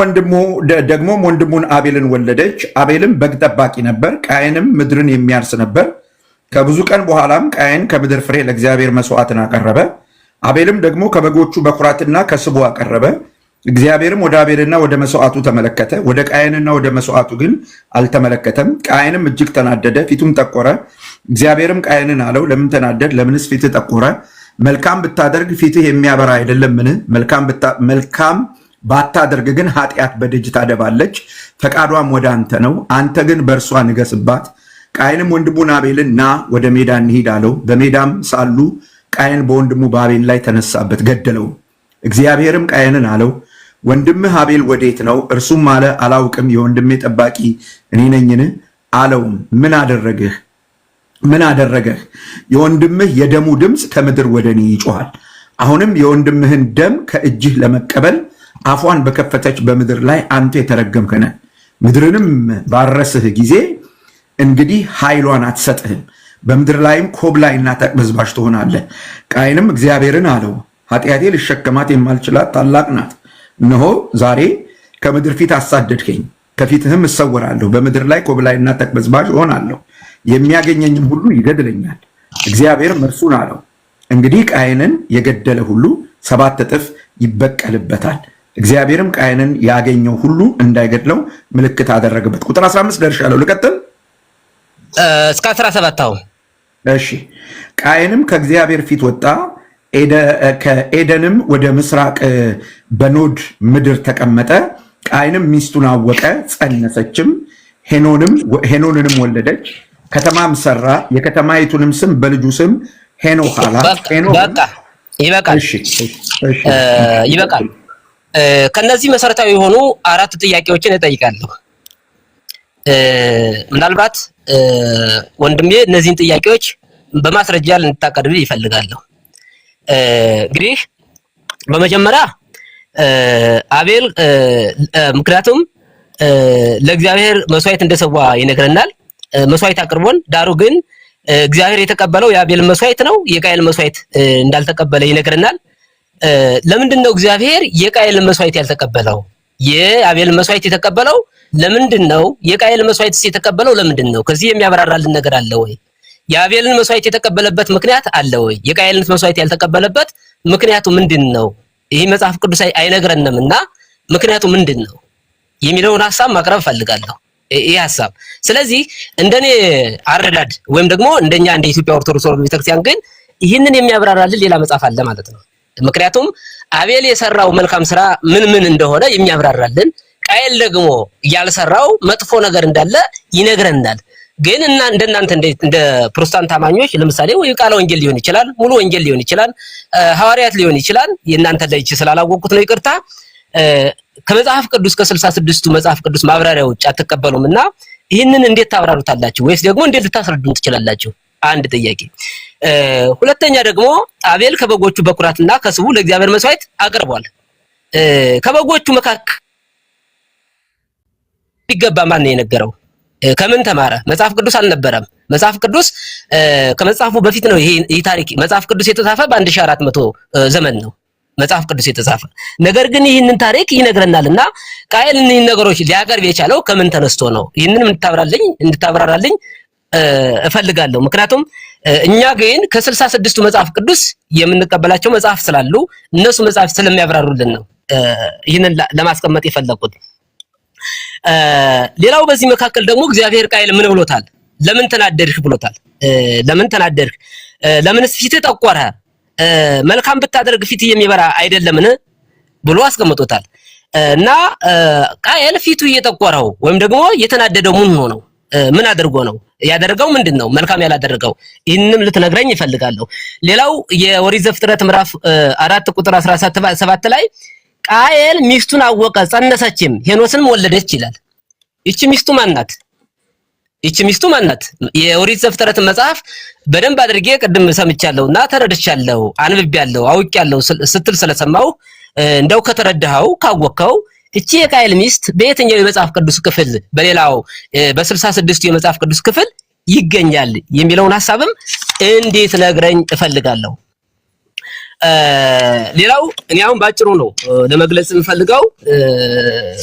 ወንድሙን አቤልን ወለደች። አቤልም በግ ጠባቂ ነበር፣ ቃየንም ምድርን የሚያርስ ነበር። ከብዙ ቀን በኋላም ቃየን ከምድር ፍሬ ለእግዚአብሔር መስዋዕትን አቀረበ። አቤልም ደግሞ ከበጎቹ በኩራትና ከስቡ አቀረበ። እግዚአብሔርም ወደ አቤልና ወደ መስዋዕቱ ተመለከተ፣ ወደ ቃየንና ወደ መስዋዕቱ ግን አልተመለከተም። ቃየንም እጅግ ተናደደ፣ ፊቱም ጠቆረ። እግዚአብሔርም ቃየንን አለው፣ ለምን ተናደድህ? ለምንስ ፊትህ ጠቆረ? መልካም ብታደርግ ፊትህ የሚያበራ አይደለምን? መልካም ባታደርግ ግን ኃጢአት በደጅ ታደባለች፣ ፈቃዷም ወደ አንተ ነው። አንተ ግን በእርሷ ንገስባት። ቃየንም ወንድሙን አቤልን ና ወደ ሜዳ እንሂድ አለው። በሜዳም ሳሉ ቃየን በወንድሙ በአቤል ላይ ተነሳበት፣ ገደለው። እግዚአብሔርም ቃየንን አለው፣ ወንድምህ አቤል ወዴት ነው? እርሱም አለ፣ አላውቅም፣ የወንድሜ ጠባቂ እኔ ነኝን? አለውም፣ ምን አደረግህ? ምን አደረገህ? የወንድምህ የደሙ ድምፅ ከምድር ወደ እኔ ይጮሃል። አሁንም የወንድምህን ደም ከእጅህ ለመቀበል አፏን በከፈተች በምድር ላይ አንተ የተረገምክ ነህ። ምድርንም ባረስህ ጊዜ እንግዲህ ኃይሏን አትሰጥህም። በምድር ላይም ኮብላይና ተቅበዝባዥ ትሆናለህ። ቃየንም እግዚአብሔርን አለው፣ ኃጢአቴ ልሸከማት የማልችላት ታላቅ ናት። እነሆ ዛሬ ከምድር ፊት አሳደድከኝ፣ ከፊትህም እሰወራለሁ። በምድር ላይ ኮብላይና ተቅበዝባዥ እሆናለሁ፣ የሚያገኘኝም ሁሉ ይገድለኛል። እግዚአብሔርም እርሱን አለው፣ እንግዲህ ቃየንን የገደለ ሁሉ 7 እጥፍ ይበቀልበታል። እግዚአብሔርም ቃየንን ያገኘው ሁሉ እንዳይገድለው ምልክት አደረገበት። ቁጥር 15 ደርሻለሁ። ልቀጥል? እስከ 17 አሁን። እሺ። ቃየንም ከእግዚአብሔር ፊት ወጣ፣ ከኤደንም ወደ ምስራቅ በኖድ ምድር ተቀመጠ። ቃየንም ሚስቱን አወቀ፣ ጸነሰችም፣ ሄኖንንም ወለደች። ከተማም ሰራ፣ የከተማይቱንም ስም በልጁ ስም ሄኖክ አላት። በቃ ይበቃል፣ ይበቃል። ከነዚህ መሰረታዊ የሆኑ አራት ጥያቄዎችን እጠይቃለሁ። ምናልባት ወንድሜ እነዚህን ጥያቄዎች በማስረጃ እንድታቀርብ ይፈልጋለሁ። እንግዲህ በመጀመሪያ አቤል ምክንያቱም ለእግዚአብሔር መስዋዕት እንደሰዋ ይነግረናል። መስዋዕት አቅርቦን፣ ዳሩ ግን እግዚአብሔር የተቀበለው የአቤል መስዋዕት ነው፣ የቃየል መስዋዕት እንዳልተቀበለ ይነግረናል። ለምንድን ነው እግዚአብሔር የቃየልን መስዋዕት ያልተቀበለው? የአቤል መስዋዕት የተቀበለው ለምንድን ነው? የቃየል መስዋዕትስ የተቀበለው ለምንድን ነው? ከዚህ የሚያብራራልን ነገር አለ ወይ? የአቤልን መስዋዕት የተቀበለበት ምክንያት አለ ወይ? የቃየልን መስዋዕት ያልተቀበለበት ምክንያቱ ምንድን ነው? ይህ መጽሐፍ ቅዱስ አይነግረንም እና ምክንያቱ ምንድን ነው የሚለውን ሐሳብ ማቅረብ እፈልጋለሁ። ይህ ሐሳብ ስለዚህ እንደኔ አረዳድ ወይም ደግሞ እንደኛ እንደ ኢትዮጵያ ኦርቶዶክስ ተዋሕዶ ቤተክርስቲያን ግን ይህንን የሚያብራራልን ሌላ መጽሐፍ አለ ማለት ነው። ምክንያቱም አቤል የሰራው መልካም ስራ ምን ምን እንደሆነ የሚያብራራልን፣ ቃየል ደግሞ ያልሰራው መጥፎ ነገር እንዳለ ይነግረናል። ግን እና እንደናንተ እንደ ፕሮቴስታንት አማኞች ለምሳሌ ወይ ቃለ ወንጌል ሊሆን ይችላል፣ ሙሉ ወንጌል ሊሆን ይችላል፣ ሐዋርያት ሊሆን ይችላል። የእናንተ ለይቼ ስላላወቅኩት ነው ይቅርታ። ከመጽሐፍ ቅዱስ ከ66ቱ መጽሐፍ ቅዱስ ማብራሪያ ውጭ አትቀበሉም እና ይህንን እንዴት ታብራሩታላችሁ? ወይስ ደግሞ እንዴት ልታስረዱን ትችላላችሁ? አንድ ጥያቄ። ሁለተኛ ደግሞ አቤል ከበጎቹ በኩራትና ከስቡ ለእግዚአብሔር መስዋዕት አቅርቧል። ከበጎቹ መካከል ይገባ ማን ነው የነገረው? ከምን ተማረ? መጽሐፍ ቅዱስ አልነበረም። መጽሐፍ ቅዱስ ከመጽሐፉ በፊት ነው ይሄ ታሪክ። መጽሐፍ ቅዱስ የተጻፈ በ1400 ዘመን ነው መጽሐፍ ቅዱስ የተጻፈ። ነገር ግን ይህንን ታሪክ ይነግረናልና ቃየል እኒህን ነገሮች ሊያቀርብ የቻለው ከምን ተነስቶ ነው? ይህንን እንድታብራራልኝ እፈልጋለሁ። ምክንያቱም እኛ ግን ከ66ቱ መጽሐፍ ቅዱስ የምንቀበላቸው መጽሐፍ ስላሉ እነሱ መጽሐፍ ስለሚያብራሩልን ነው ይህንን ለማስቀመጥ የፈለኩት። ሌላው በዚህ መካከል ደግሞ እግዚአብሔር ቃየል ምን ብሎታል? ለምን ተናደድህ ብሎታል። ለምን ተናደድህ? ለምንስ ፊትህ ጠቆረ? መልካም ብታደርግ ፊትህ የሚበራ አይደለምን ብሎ አስቀምጦታል። እና ቃየል ፊቱ እየጠቆረው ወይም ደግሞ የተናደደው ምን ሆኖ ነው? ምን አድርጎ ነው ያደረገው? ምንድን ነው መልካም ያላደረገው? ይህንንም ልትነግረኝ እፈልጋለሁ። ሌላው የኦሪት ዘፍጥረት ምዕራፍ 4 ቁጥር 17 ላይ ቃየል ሚስቱን አወቀ፣ ጸነሰችም፣ ሄኖስንም ወለደች ይላል። ይቺ ሚስቱ ማን ናት? ይቺ ሚስቱ ማን ናት? የኦሪት ዘፍጥረትን መጽሐፍ በደንብ አድርጌ ቅድም ሰምቻለሁ እና ተረድቻለሁ፣ አንብቤያለሁ፣ አውቄያለሁ ስትል ስለሰማሁ እንደው ከተረዳኸው ካወቅከው እቺ የቃየል ሚስት በየትኛው የመጽሐፍ ቅዱስ ክፍል በሌላው በ66ቱ የመጽሐፍ ቅዱስ ክፍል ይገኛል የሚለውን ሐሳብም እንዴት ነግረኝ እፈልጋለሁ። ሌላው እኔ አሁን ባጭሩ ነው ለመግለጽ የምፈልገው።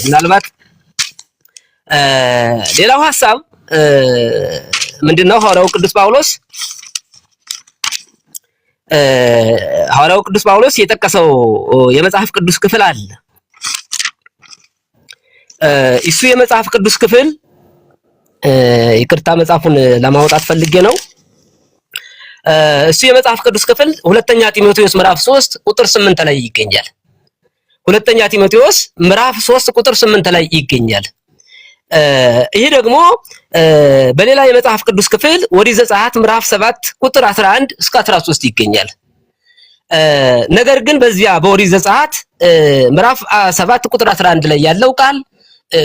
ምናልባት ሌላው ሐሳብ ምንድነው? ሐዋርያው ቅዱስ ጳውሎስ የጠቀሰው የመጽሐፍ ቅዱስ ክፍል አለ። እሱ የመጽሐፍ ቅዱስ ክፍል፣ ይቅርታ መጽሐፉን ለማውጣት ፈልጌ ነው። እሱ የመጽሐፍ ቅዱስ ክፍል ሁለተኛ ጢሞቴዎስ ምዕራፍ 3 ቁጥር 8 ላይ ይገኛል። ሁለተኛ ጢሞቴዎስ ምዕራፍ 3 ቁጥር 8 ላይ ይገኛል። ይህ ደግሞ በሌላ የመጽሐፍ ቅዱስ ክፍል ኦሪት ዘጸአት ምዕራፍ 7 ቁጥር 11 እስከ 13 ይገኛል። ነገር ግን በዚያ በኦሪት ዘጸአት ምዕራፍ 7 ቁጥር 11 ላይ ያለው ቃል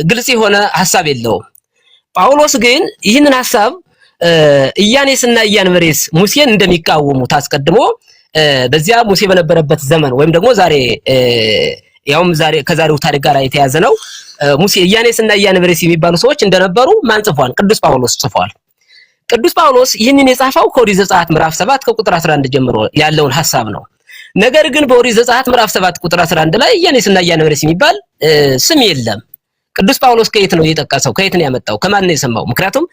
ግልጽ የሆነ ሐሳብ የለውም። ጳውሎስ ግን ይህንን ሐሳብ ኢያኔስና ኢያንበሬስ ሙሴን እንደሚቃወሙት አስቀድሞ በዚያ ሙሴ በነበረበት ዘመን ወይም ደግሞ ዛሬ ያውም ዛሬ ከዛሬው ታሪክ ጋር የተያዘ ነው። ሙሴ ኢያኔስና ኢያንበሬስ የሚባሉ ሰዎች እንደነበሩ ማን ጽፏል? ቅዱስ ጳውሎስ ጽፏል። ቅዱስ ጳውሎስ ይህንን የጻፈው ከኦሪት ዘጸአት ምዕራፍ 7 ከቁጥር 11 ጀምሮ ያለውን ሐሳብ ነው። ነገር ግን በኦሪት ዘጸአት ምዕራፍ 7 ቁጥር 11 ላይ ኢያኔስና ኢያንበሬስ የሚባል ስም የለም። ቅዱስ ጳውሎስ ከየት ነው የጠቀሰው? ከየት ነው ያመጣው? ከማን ነው የሰማው? ምክንያቱም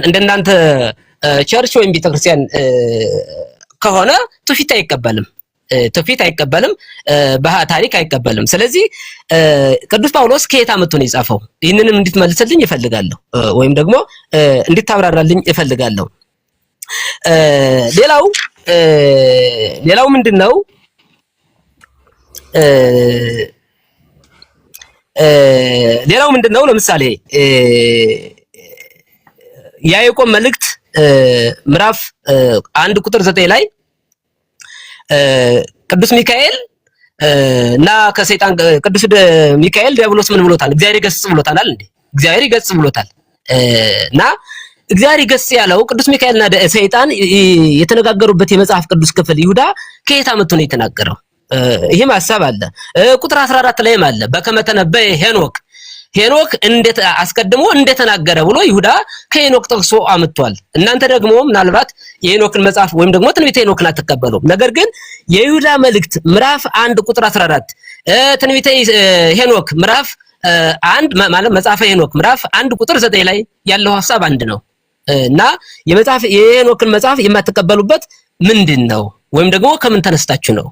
እንደናንተ church ወይም ቤተክርስቲያን ከሆነ ትውፊት አይቀበልም፣ ትውፊት አይቀበልም፣ ታሪክ አይቀበልም። ስለዚህ ቅዱስ ጳውሎስ ከየት አመጥቶ ነው የጻፈው? ይህንንም እንድትመልስልኝ እፈልጋለሁ፣ ወይም ደግሞ እንድታብራራልኝ እፈልጋለሁ። ሌላው ምንድን ነው? ሌላው ምንድን ነው? ለምሳሌ የያዕቆብ መልእክት ምዕራፍ 1 ቁጥር 9 ላይ ቅዱስ ሚካኤል እና ከሰይጣን ቅዱስ ሚካኤል ዲያብሎስ ምን ብሎታል? እግዚአብሔር ይገስጽ ብሎታል እንዴ? እግዚአብሔር ይገስጽ ብሎታል። እና እግዚአብሔር ይገስጽ ያለው ቅዱስ ሚካኤልና ሰይጣን የተነጋገሩበት የመጽሐፍ ቅዱስ ክፍል ይሁዳ ከየት አመጥቶ ነው የተናገረው? ይህም ሐሳብ አለ። ቁጥር 14 ላይም አለ። በከመ ተነበየ ሄኖክ፣ ሄኖክ እንዴት አስቀድሞ እንደተናገረ ብሎ ይሁዳ ከሄኖክ ጠቅሶ አምጥቷል። እናንተ ደግሞ ምናልባት የሄኖክን መጽሐፍ ወይም ደግሞ ትንቢተ ሄኖክን አትቀበሉም። ነገር ግን የይሁዳ መልእክት ምዕራፍ 1 ቁጥር 14፣ ትንቢተ ሄኖክ ምዕራፍ 1፣ ማለት መጽሐፈ ሄኖክ ምዕራፍ 1 ቁጥር 9 ላይ ያለው ሐሳብ አንድ ነው እና የመጽሐፍ የሄኖክን መጽሐፍ የማትቀበሉበት ምንድን ነው? ወይም ደግሞ ከምን ተነስታችሁ ነው?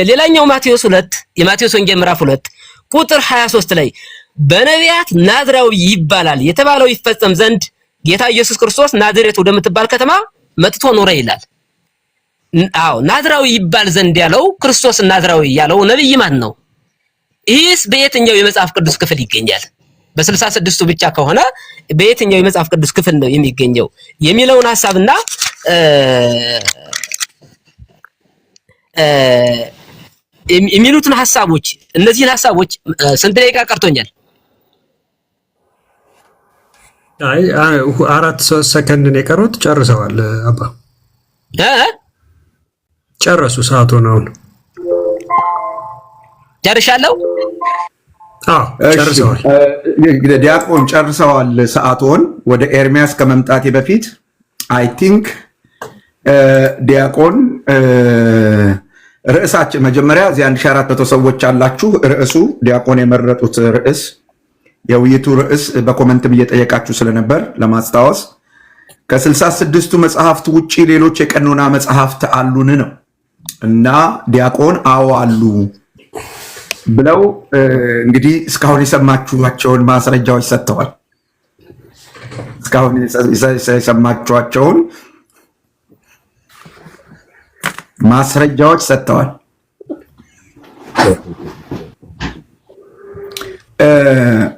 ሌላኛው ማቴዎስ 2፣ የማቴዎስ ወንጌል ምዕራፍ 2 ቁጥር 23 ላይ በነቢያት ናዝራዊ ይባላል የተባለው ይፈጸም ዘንድ ጌታ ኢየሱስ ክርስቶስ ናዝሬት ወደምትባል ከተማ መጥቶ ኖረ ይላል። አዎ፣ ናዝራዊ ይባል ዘንድ ያለው፣ ክርስቶስ ናዝራዊ ያለው ነብይ ማን ነው? ይህስ በየትኛው የመጽሐፍ ቅዱስ ክፍል ይገኛል? በ66ቱ ብቻ ከሆነ በየትኛው የመጽሐፍ ቅዱስ ክፍል ነው የሚገኘው የሚለውን ሐሳብና የሚሉትን ሐሳቦች፣ እነዚህን ሐሳቦች፣ ስንት ደቂቃ ቀርቶኛል? አይ፣ 4 3 ሰከንድ ነው የቀሩት። ጨርሰዋል አባ። እ ጨረሱ። ሰዓቱን አሁን። ጨርሻለሁ። አዎ። እሺ፣ ጨርሰዋል። ዲያቆን ጨርሰዋል ሰዓቶን። ወደ ኤርሚያስ ከመምጣቴ በፊት I think ዲያቆን ርዕሳችን መጀመሪያ እዚህ 1400 ሰዎች አላችሁ። ርዕሱ፣ ዲያቆን የመረጡት ርዕስ፣ የውይይቱ ርዕስ፣ በ comment ም እየጠየቃችሁ ስለነበር ለማስታወስ፣ ከስልሳ ስድስቱ መጽሐፍት ውጭ ሌሎች የቀኖና መጽሐፍት አሉን ነው። እና ዲያቆን አዎ አሉ ብለው እንግዲህ እስካሁን የሰማችኋቸውን ማስረጃዎች ሰጥተዋል። እስካሁን የሰማችኋቸውን ማስረጃዎች ሰጥተዋል።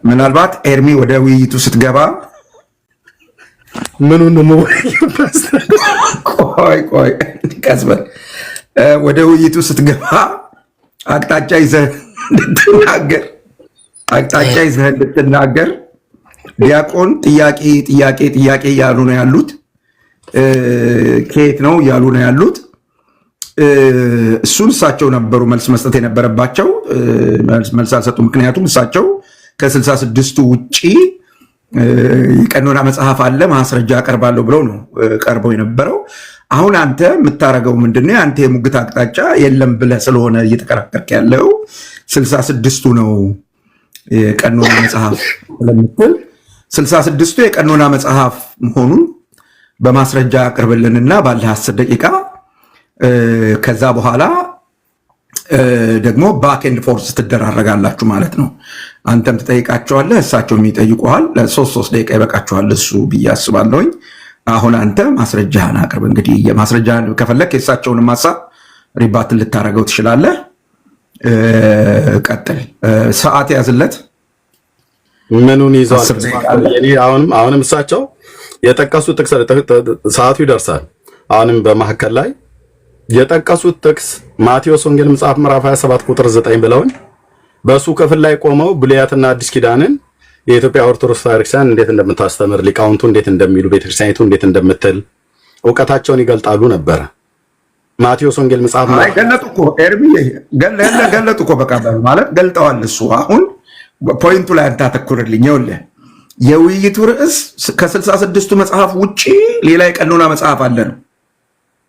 ምናልባት ኤርሚ ወደ ውይይቱ ስትገባ ምኑን ነው የምወያየው? ፓስተር? ቆይ ቆይ፣ ቀስ በል። ወደ ውይይቱ ስትገባ አቅጣጫ ይዘህ እንድትናገር ዲያቆን ጥያቄ ጥያቄ ጥያቄ እያሉ ነው ያሉት። ከየት ነው እያሉ ነው ያሉት። እሱን እሳቸው ነበሩ መልስ መስጠት የነበረባቸው፣ መልስ አልሰጡም። ምክንያቱም እሳቸው ከስልሳ ስድስቱ ውጪ የቀኖና መጽሐፍ አለ፣ ማስረጃ አቀርባለሁ ብለው ነው ቀርበው የነበረው። አሁን አንተ የምታደርገው ምንድነው? አንተ የሙግት አቅጣጫ የለም ብለህ ስለሆነ እየተከራከርክ ያለው፣ 66ቱ ነው የቀኖና መጽሐፍ ስለምትል፣ 66ቱ የቀኖና መጽሐፍ መሆኑን በማስረጃ አቅርብልንና ባለ 10 ደቂቃ፣ ከዛ በኋላ ደግሞ back and forth ትደራረጋላችሁ ማለት ነው። አንተም ትጠይቃቸዋለህ፣ እሳቸውም ይጠይቁሃል። ሶስት ሶስት ደቂቃ ይበቃችኋል እሱ ብዬ አስባለሁኝ። አሁን አንተ ማስረጃህን አቅርብ። እንግዲህ ማስረጃህን ከፈለክ የእሳቸውንም ሀሳብ rebut ልታደርገው ትችላለህ። ቀጥል። ሰዓት ያዝለት። ምኑን ይዘዋል? 10 ደቂቃ አለ። እኔ አሁንም እሳቸው የጠቀሱት ጥቅስ፣ ሰዓቱ ይደርሳል። አሁንም በመካከል ላይ የጠቀሱት ጥቅስ ማቴዎስ ወንጌል መጽሐፍ ምዕራፍ 27 ቁጥር 9 ብለውን በእሱ ክፍል ላይ ቆመው ብሉያትና አዲስ ኪዳንን የኢትዮጵያ ኦርቶዶክስ ቤተክርስቲያን እንዴት እንደምታስተምር፣ ሊቃውንቱ እንዴት እንደሚሉ፣ ቤተክርስቲያኒቱ እንዴት እንደምትል እውቀታቸውን ይገልጣሉ ነበረ። ማቴዎስ ወንጌል መጽሐፍ አይ፣ ገለጡ እኮ ኤርሚ፣ ገለጡ እኮ፣ በቃ ማለት ገልጠዋል። እሱ አሁን point ኡ ላይ አንተ አተኩርልኝ። ይኸውልህ፣ የውይይቱ ርዕስ ከስልሳ ስድስቱ መጽሐፍ ውጪ ሌላ የቀኖና መጽሐፍ አለ ነው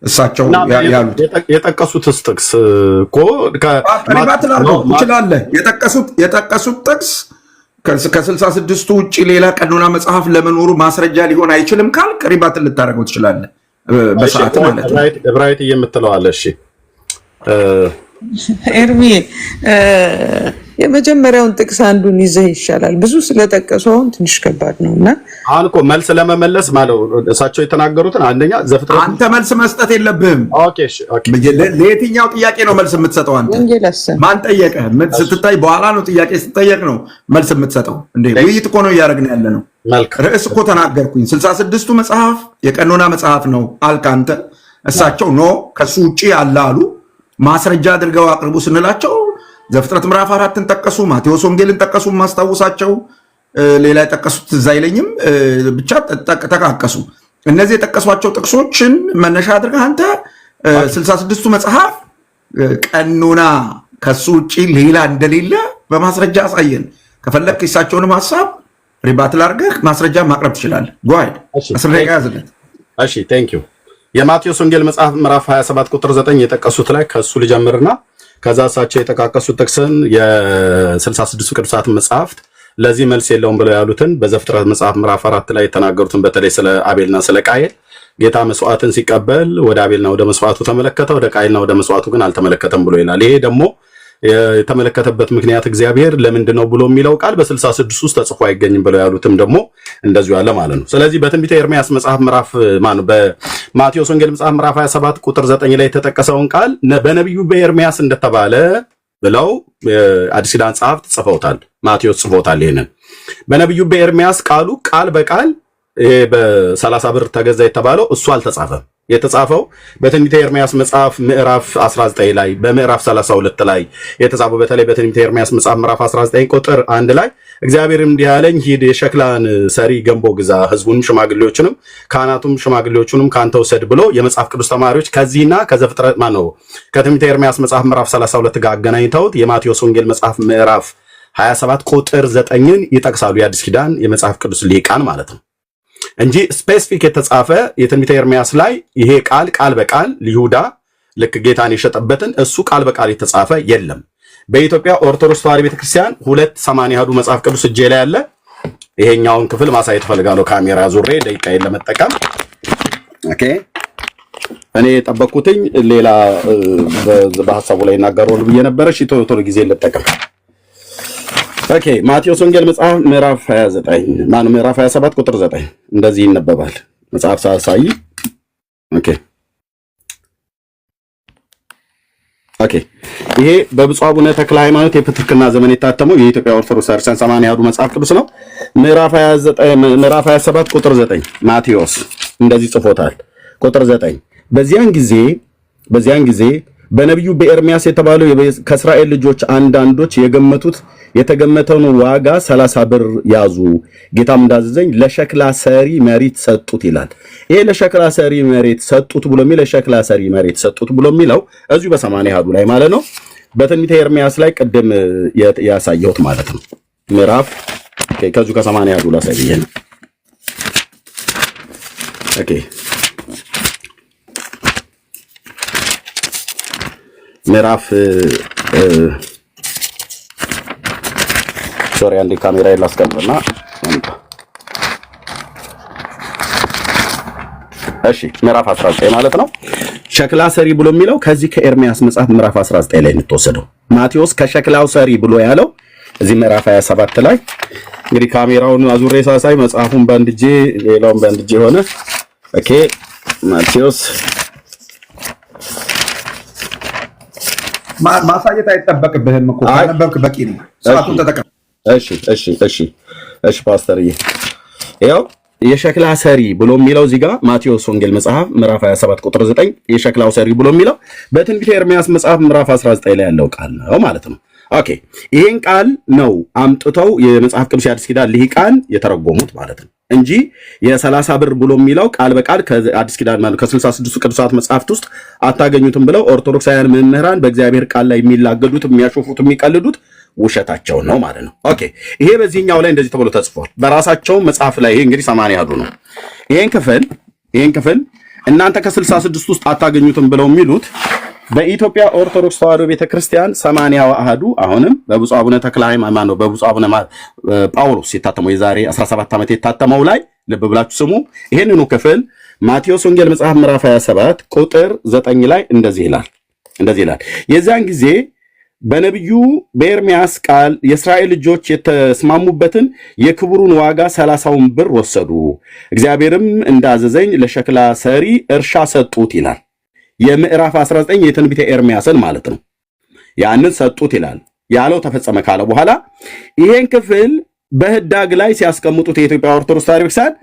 እሳቸው ያሉት። የጠቀሱትስ ጥቅስ እኮ rebut ላድርገው ትችላለህ። የጠቀሱት ጥቅስ ከስልሳ ስድስቱ ውጭ ሌላ ቀኖና መጽሐፍ ለመኖሩ ማስረጃ ሊሆን አይችልም ካልክ rebut ልታደርገው ትችላለህ፣ በሰዓት ማለት ነው። ዕብራይት የምትለው አለ። እሺ። ኤርሚ፣ የመጀመሪያውን ጥቅስ አንዱን ይዘህ ይሻላል። ብዙ ስለጠቀሱ አሁን ትንሽ ከባድ ነው እና አሁን እኮ መልስ ለመመለስ ማለት እሳቸው የተናገሩትን አንደኛ ዘፍጥረት አንተ መልስ መስጠት የለብህም። Okay፣ እሺ፣ okay። ለየትኛው ጥያቄ ነው መልስ የምትሰጠው አንተ? ወንጌል አሰብ ማን ጠየቀህ? ስትታይ በኋላ ነው፣ ጥያቄ ስትጠየቅ ነው መልስ የምትሰጠው። እንዴ፣ ውይይት እኮ ነው እያደረግን ያለ ነው። ርዕስ እኮ ተናገርኩኝ። 66ቱ መጽሐፍ የቀኖና መጽሐፍ ነው አልክ አንተ። እሳቸው no ከሱ ውጭ ያለ አሉ። ማስረጃ አድርገው አቅርቡ ስንላቸው ዘፍጥረት ምዕራፍ 4ን ጠቀሱ፣ ማቴዎስ ወንጌልን ጠቀሱ። ማስታውሳቸው ሌላ የጠቀሱት እዛ አይለኝም፣ ብቻ ጠቃቀሱ። እነዚህ የጠቀሷቸው ጥቅሶችን መነሻ አድርገህ አንተ 66ቱ መጽሐፍ ቀኖና ከሱ ውጭ ሌላ እንደሌለ በማስረጃ አሳየን። ከፈለግክ የእሳቸውንም ሀሳብ rebuttal አድርገህ ማስረጃ ማቅረብ ትችላለህ። Go ahead፣ 10 ደቂቃ ያዝለት። እሺ፣ thank you። የማቴዎስ ወንጌል መጽሐፍ ምዕራፍ 27 ቁጥር 9 የጠቀሱት ላይ ከሱ ልጀምርና ከዛ እሳቸው የጠቃቀሱት ጥቅስን የ66ቱ ቅዱሳት መጽሐፍት ለዚህ መልስ የለውም ብለው ያሉትን በዘፍጥረት መጽሐፍ ምዕራፍ 4 ላይ የተናገሩትን በተለይ ስለ አቤልና ስለ ቃየል ጌታ መስዋዕትን ሲቀበል ወደ አቤልና ወደ መስዋዕቱ ተመለከተ፣ ወደ ቃየልና ወደ መስዋዕቱ ግን አልተመለከተም ብሎ ይላል። ይሄ ደግሞ የተመለከተበት ምክንያት እግዚአብሔር ለምንድን ነው ብሎ የሚለው ቃል በ66 ውስጥ ተጽፎ አይገኝም ብለው ያሉትም ደግሞ እንደዚሁ ያለ ማለት ነው። ስለዚህ በትንቢተ ኤርምያስ መጽሐፍ ምዕራፍ ማነው በማቴዎስ ወንጌል መጽሐፍ ምዕራፍ 27 ቁጥር 9 ላይ የተጠቀሰውን ቃል በነቢዩ በኤርምያስ እንደተባለ ብለው አዲስ ኪዳን ጸሐፍት ጽፈውታል። ማቴዎስ ጽፎታል። ይሄንን በነቢዩ በኤርምያስ ቃሉ ቃል በቃል ይሄ በ30 ብር ተገዛ የተባለው እሱ አልተጻፈም። የተጻፈው በትንቢተ ኤርምያስ መጽሐፍ ምዕራፍ 19 ላይ፣ በምዕራፍ 32 ላይ የተጻፈው፣ በተለይ በትንቢተ ኤርምያስ መጽሐፍ ምዕራፍ 19 ቁጥር 1 ላይ እግዚአብሔርም እንዲህ አለኝ፣ ሂድ የሸክላን ሰሪ ገንቦ ግዛ፣ ሕዝቡንም ሽማግሌዎችንም ካህናቱም ሽማግሌዎቹንም ካንተ ውሰድ ብሎ የመጽሐፍ ቅዱስ ተማሪዎች ከዚህና ከዘፍጥረት ማነው ከትንቢተ ኤርምያስ መጽሐፍ ምዕራፍ 32 ጋር አገናኝተውት የማቴዎስ ወንጌል መጽሐፍ ምዕራፍ 27 ቁጥር 9ን ይጠቅሳሉ። የአዲስ ኪዳን የመጽሐፍ ቅዱስ ሊቃን ማለት ነው እንጂ specific የተጻፈ የትንቢተ ኤርምያስ ላይ ይሄ ቃል ቃል በቃል ይሁዳ ልክ ጌታን የሸጠበትን እሱ ቃል በቃል የተጻፈ የለም። በኢትዮጵያ ኦርቶዶክስ ተዋሕዶ ቤተክርስቲያን 280 አሐዱ መጽሐፍ ቅዱስ እጄ ላይ ያለ ይሄኛውን ክፍል ማሳየት እፈልጋለሁ። ካሜራ ዙሬ ደቂቃዬን ለመጠቀም። Okay፣ እኔ የጠበቅኩትኝ ሌላ በሀሳቡ ላይ ይናገራሉ ብዬ ነበረ። እሺ፣ ቶሎ ቶሎ ጊዜ ልጠቀም። Okay፣ ማቴዎስ ወንጌል መጽሐፍ ምዕራፍ 29 ማነው ምዕራፍ 27 ቁጥር 9 እንደዚህ ይነበባል። መጽሐፍ ሳሳይ። Okay፣ ይሄ በብፁዕ አቡነ ተክለ ሃይማኖት የፕትርክና ዘመን የታተመው የኢትዮጵያ ኦርቶዶክስ ቤተክርስቲያን 80 አሐዱ መጽሐፍ ቅዱስ ነው። ምዕራፍ 29 ምዕራፍ 27 ቁጥር 9 ማቴዎስ እንደዚህ ጽፎታል። ቁጥር 9 በዚያን ጊዜ በነቢዩ በኤርሚያስ የተባለው ከእስራኤል ልጆች አንዳንዶች የገመቱት የተገመተውን ዋጋ 30 ብር ያዙ፣ ጌታም እንዳዘዘኝ ለሸክላ ሰሪ መሬት ሰጡት ይላል። ይሄ ለሸክላ ሰሪ መሬት ሰጡት ብሎ የሚለው ለሸክላ ሰሪ መሬት ሰጡት ብሎ የሚለው እዚሁ በ80 አሐዱ ላይ ማለት ነው። በትንቢተ ኤርሚያስ ላይ ቅድም ያሳየሁት ማለት ነው። ምዕራፍ ከዚሁ ከ80 አሐዱ ላሳይ ብዬ ነው። Okay፣ ምዕራፍ፣ sorry፣ አንዴ ካሜራ ላስቀምጥና። እሺ፣ ምዕራፍ 19 ማለት ነው። ሸክላ ሰሪ ብሎ የሚለው ከዚህ ከኤርሚያስ መጽሐፍ ምዕራፍ 19 ላይ የምትወሰደው ማቴዎስ ከሸክላው ሰሪ ብሎ ያለው እዚህ ምዕራፍ 27 ላይ። እንግዲህ ካሜራውን አዙሬ ሳሳይ መጽሐፉን በአንድ እጄ ሌላውን በአንድ እጄ ሆነ። Okay፣ ማቴዎስ ማሳየት አይጠበቅብህም እኮ፣ ካነበብክ በቂ ነው። ሰዓቱን ተጠቀም። እሺ ፓስተርዬ፣ ያው የሸክላ ሰሪ ብሎ የሚለው እዚህ ጋር ማቴዎስ ወንጌል መጽሐፍ ምዕራፍ 27 ቁጥር 9 የሸክላው ሰሪ ብሎ የሚለው በትንቢተ ኤርምያስ መጽሐፍ ምዕራፍ 19 ላይ ያለው ቃል ነው ማለት ነው። Okay፣ ይሄን ቃል ነው አምጥተው የመጽሐፍ ቅዱስ የአዲስ ኪዳን ልሂቃን የተረጎሙት ማለት ነው እንጂ የ30 ብር ብሎ የሚለው ቃል በቃል ከአዲስ ኪዳን ማለት ከ66ቱ ቅዱሳት መጽሐፍት ውስጥ አታገኙትም ብለው ኦርቶዶክሳውያን መምህራን በእግዚአብሔር ቃል ላይ የሚላገዱት፣ የሚያሾፉት፣ የሚቀልዱት ውሸታቸውን ነው ማለት ነው። Okay፣ ይሄ በዚህኛው ላይ እንደዚህ ተብሎ ተጽፏል። በራሳቸው መጽሐፍ ላይ ይሄ እንግዲህ 80 አሐዱ ነው። ይሄን ክፍል እናንተ ከ66 ውስጥ አታገኙትም ብለው የሚሉት በኢትዮጵያ ኦርቶዶክስ ተዋሕዶ ቤተክርስቲያን 80 አሐዱ አሁንም በብፁዕ አቡነ ተክለ ሃይማኖት ነው በብፁዕ አቡነ ጳውሎስ የታተመው የዛሬ 17 ዓመት የታተመው ላይ ልብ ብላችሁ ስሙ። ይሄንኑ ክፍል ማቴዎስ ወንጌል መጽሐፍ ምዕራፍ 27 ቁጥር 9 ላይ እንደዚህ ይላል፣ የዚያን ጊዜ በነቢዩ በኤርምያስ ቃል የእስራኤል ልጆች የተስማሙበትን የክብሩን ዋጋ 30ውን ብር ወሰዱ፣ እግዚአብሔርም እንዳዘዘኝ ለሸክላ ሰሪ እርሻ ሰጡት ይላል። የምዕራፍ 19 የትንቢተ ኤርምያስን ማለት ነው። ያንን ሰጡት ይላል። ያለው ተፈጸመ ካለ በኋላ ይሄን ክፍል በህዳግ ላይ ሲያስቀምጡት የኢትዮጵያ ኦርቶዶክስ ተዋሕዶ ቤተክርስቲያን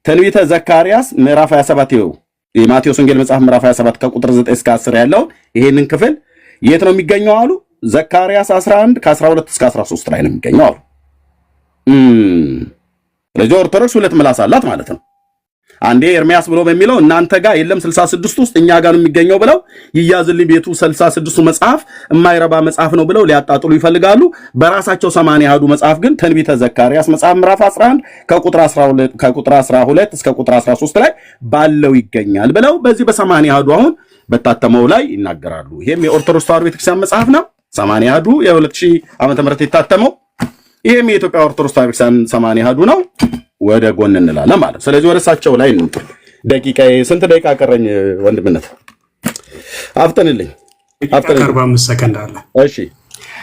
ትንቢተ ዘካርያስ ምዕራፍ 27፣ ይኸው የማቴዎስ ወንጌል መጽሐፍ ምዕራፍ 27 ከቁጥር 9 እስከ 10 ያለውን ይሄንን ክፍል የት ነው የሚገኘው አሉ። ዘካርያስ 11 ከ12 እስከ 13 ላይ ነው የሚገኘው አሉ። ስለዚህ ኦርቶዶክስ ሁለት ምላስ አላት ማለት ነው። አንዴ ኤርሚያስ ብሎ በሚለው እናንተ ጋር የለም 66 ውስጥ እኛ ጋር ነው የሚገኘው ብለው ይያዝልኝ ቤቱ 66ቱ መጽሐፍ የማይረባ መጽሐፍ ነው ብለው ሊያጣጥሉ ይፈልጋሉ። በራሳቸው 80 አሐዱ መጽሐፍ ግን ትንቢተ ዘካርያስ መጽሐፍ ምዕራፍ 11 ከቁጥር 12 እስከ ቁጥር 13 ላይ ባለው ይገኛል ብለው በዚህ በ80 አሐዱ አሁን በታተመው ላይ ይናገራሉ። ይሄም የኦርቶዶክስ ተዋሕዶ ቤተክርስቲያን መጽሐፍ ነው። 80 አሐዱ የ2000 ዓመተ ምህረት የታተመው፣ ይሄም የኢትዮጵያ ኦርቶዶክስ ተዋሕዶ ቤተክርስቲያን 80 አሐዱ ነው። ወደ ጎን እንላለን ማለት ነው። ስለዚህ ወደ እሳቸው ላይ እንምጣ። ደቂቃ ስንት ደቂቃ ቀረኝ? ወንድምነት አፍጥንልኝ፣ አፍጥንልኝ። 45 ሰከንድ አለ። እሺ፣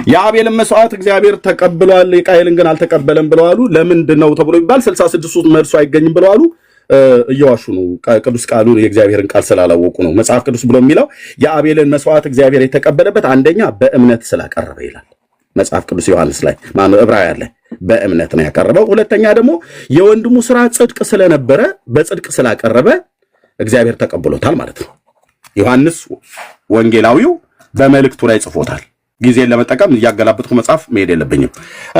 የአቤልን መስዋዕት እግዚአብሔር ተቀብሏል፣ የቃየልን ግን አልተቀበለም ብለዋሉ። ለምንድን ነው ተብሎ ቢባል 66ቱ መልሱ አይገኝም ብለዋሉ። እየዋሹ ነው። ቅዱስ ቃሉን የእግዚአብሔርን ቃል ስላላወቁ ነው። መጽሐፍ ቅዱስ ብሎ የሚለው የአቤልን መስዋዕት እግዚአብሔር የተቀበለበት አንደኛ በእምነት ስላቀረበ ይላል መጽሐፍ ቅዱስ ዮሐንስ ላይ፣ ማነው ዕብራውያን ላይ፣ በእምነት ነው ያቀረበው። ሁለተኛ ደግሞ የወንድሙ ስራ ጽድቅ ስለነበረ በጽድቅ ስላቀረበ እግዚአብሔር ተቀብሎታል ማለት ነው። ዮሐንስ ወንጌላዊው በመልእክቱ ላይ ጽፎታል። ጊዜን ለመጠቀም እያገላበጥኩ መጽሐፍ መሄድ የለብኝም።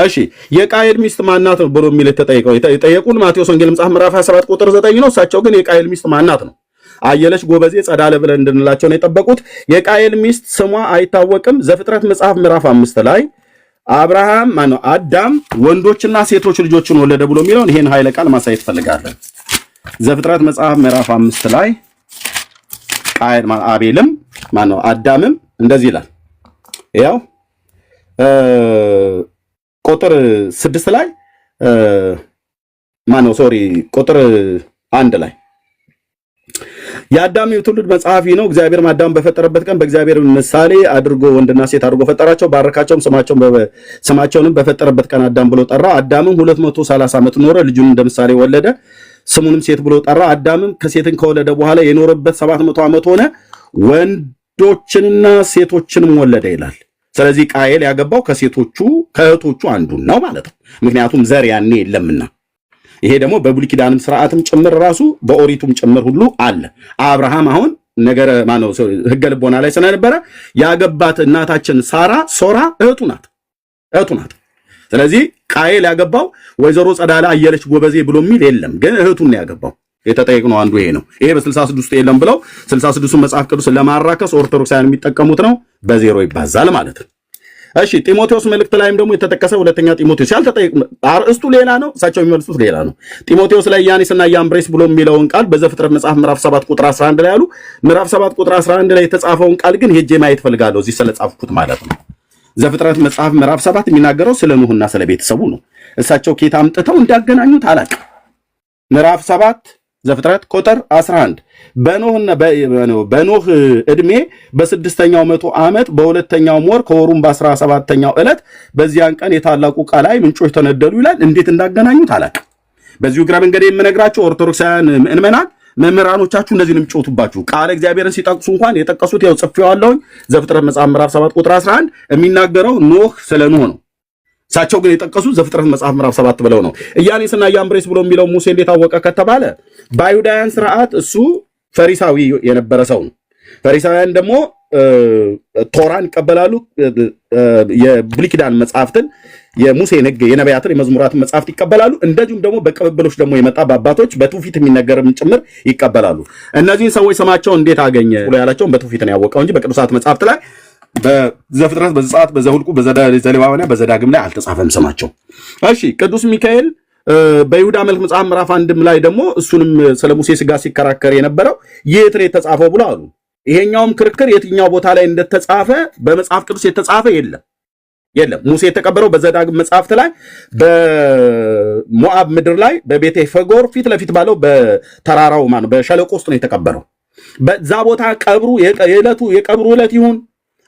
እሺ፣ የቃየል ሚስት ማናት ነው ብሎ የሚል የተጠየቀው የጠየቁን ማቴዎስ ወንጌል መጽሐፍ ምዕራፍ 27 ቁጥር 9 ነው። እሳቸው ግን የቃየል ሚስት ማናት ነው። አየለች ጎበዜ ጸዳለ ብለን እንድንላቸው ነው የጠበቁት። የቃየል ሚስት ስሟ አይታወቅም። ዘፍጥረት መጽሐፍ ምዕራፍ 5 ላይ አብርሃም ማነው አዳም ወንዶችና ሴቶች ልጆችን ወለደ ብሎ የሚለውን ይሄን ኃይለ ቃል ማሳየት ፈልጋለን። ዘፍጥረት መጽሐፍ ምዕራፍ 5 ላይ ቃየል አቤልም ማነው አዳምም እንደዚህ ይላል። ያው ቁጥር 6 ላይ፣ ማነው sorry፣ ቁጥር 1 ላይ የአዳም የትውልድ መጽሐፍ ነው። እግዚአብሔርም አዳም በፈጠረበት ቀን በእግዚአብሔር ምሳሌ አድርጎ ወንድና ሴት አድርጎ ፈጠራቸው፣ ባረካቸውም፣ ስማቸውንም በፈጠረበት ቀን አዳም ብሎ ጠራ። አዳምም 230 ዓመት ኖረ፣ ልጁን እንደ ምሳሌ ወለደ፣ ስሙንም ሴት ብሎ ጠራ። አዳምም ከሴትን ከወለደ በኋላ የኖረበት 700 ዓመት ሆነ፣ ወንዶችንና ሴቶችንም ወለደ ይላል። ስለዚህ ቃየል ያገባው ከሴቶቹ ከእህቶቹ አንዱን ነው ማለት ነው። ምክንያቱም ዘር ያኔ የለምና። ይሄ ደግሞ በብሉይ ኪዳንም ስርዓትም ጭምር ራሱ በኦሪቱም ጭምር ሁሉ አለ። አብርሃም አሁን ነገረ ማነው ህገ ልቦና ላይ ስለነበረ ያገባት እናታችን ሳራ ሶራ እህቱ ናት፣ እህቱ ናት። ስለዚህ ቃየል ያገባው ወይዘሮ ጸዳለ አየለች ጎበዜ ብሎ የሚል የለም፣ ግን እህቱን ነው ያገባው። የተጠየቅነው አንዱ ይሄ ነው። ይሄ በ66 የለም ብለው 66ቱ መጽሐፍ ቅዱስ ለማራከስ ኦርቶዶክሳውያን የሚጠቀሙት ነው። በዜሮ ይባዛል ማለት ነው። እሺ፣ ጢሞቴዎስ መልእክት ላይም ደግሞ የተጠቀሰ ሁለተኛ ጢሞቴዎስ ያልተጠየቅ አርእስቱ ሌላ ነው፣ እሳቸው የሚመልሱት ሌላ ነው። ጢሞቴዎስ ላይ ኢያኔስና ኢያምብሬስ ብሎ የሚለውን ቃል በዘፍጥረት መጽሐፍ ምዕራፍ 7 ቁጥር 11 ላይ ያሉ፣ ምዕራፍ 7 ቁጥር 11 ላይ የተጻፈውን ቃል ግን ሄጄ ማየት ፈልጋለሁ እዚህ ስለጻፍኩት ማለት ነው። ዘፍጥረት መጽሐፍ ምዕራፍ 7 የሚናገረው ስለ ኖህና ስለ ቤተሰቡ ነው። እሳቸው ከየት አምጥተው እንዳገናኙት አላውቅም። ምዕራፍ 7 ዘፍጥረት ቁጥር 11 በኖህና በኖህ ዕድሜ በስድስተኛው መቶ ዓመት በሁለተኛው ወር ከወሩም በ17ኛው ዕለት በዚያን ቀን የታላቁ ቀላይ ምንጮች ተነደሉ ይላል። እንዴት እንዳገናኙት አላውቅም። በዚሁ እግረ መንገድ የምነግራቸው ኦርቶዶክሳውያን ምዕመናን፣ መምህራኖቻችሁ እንደዚህ ነው የሚጮቱባችሁ። ቃለ እግዚአብሔርን ሲጠቅሱ እንኳን የጠቀሱት ያው ጽፌዋለሁኝ። ዘፍጥረት መጽሐፍ ምዕራፍ 7 ቁጥር 11 የሚናገረው ኖህ ስለ ኖህ ነው። እሳቸው ግን የጠቀሱት ዘፍጥረት መጽሐፍ ምዕራፍ 7 ብለው ነው። ኢያኔስና ኢያምብሬስ ብሎ የሚለው ሙሴ እንዴት አወቀ ከተባለ በአይሁዳውያን ስርዓት እሱ ፈሪሳዊ የነበረ ሰው ነው። ፈሪሳውያን ደግሞ ቶራን ይቀበላሉ፣ የብሉይ ኪዳን መጽሐፍትን፣ የሙሴን ሕግ፣ የነቢያትን፣ የመዝሙራትን መጽሐፍት ይቀበላሉ። እንደዚሁም ደግሞ በቅብብሎች ደግሞ የመጣ በአባቶች በትውፊት የሚነገርም ጭምር ይቀበላሉ። እነዚህን ሰዎች ስማቸው እንዴት አገኘ ብሎ ያላቸውን በትውፊት ነው ያወቀው እንጂ በቅዱሳት መጽሐፍት ላይ በዘፍጥረት፣ በዘጸአት፣ በዘሁልቁ፣ በዘሌዋውያን፣ በዘዳግም ላይ አልተጻፈም ስማቸው። እሺ፣ ቅዱስ ሚካኤል በይሁዳ መልክ መጽሐፍ ምዕራፍ 1ም ላይ ደግሞ እሱንም ስለ ሙሴ ስጋ ሲከራከር የነበረው የት ነው የተጻፈው ብሎ አሉ። ይሄኛውም ክርክር የትኛው ቦታ ላይ እንደተጻፈ በመጽሐፍ ቅዱስ የተጻፈ የለም የለም። ሙሴ የተቀበረው በዘዳግም መጽሐፍት ላይ በሞዓብ ምድር ላይ በቤተ ፈጎር ፊት ለፊት ባለው በተራራው ማነው በሸለቆ ውስጥ ነው የተቀበረው። በዛ ቦታ ቀብሩ የዕለቱ የቀብሩ ዕለት ይሁን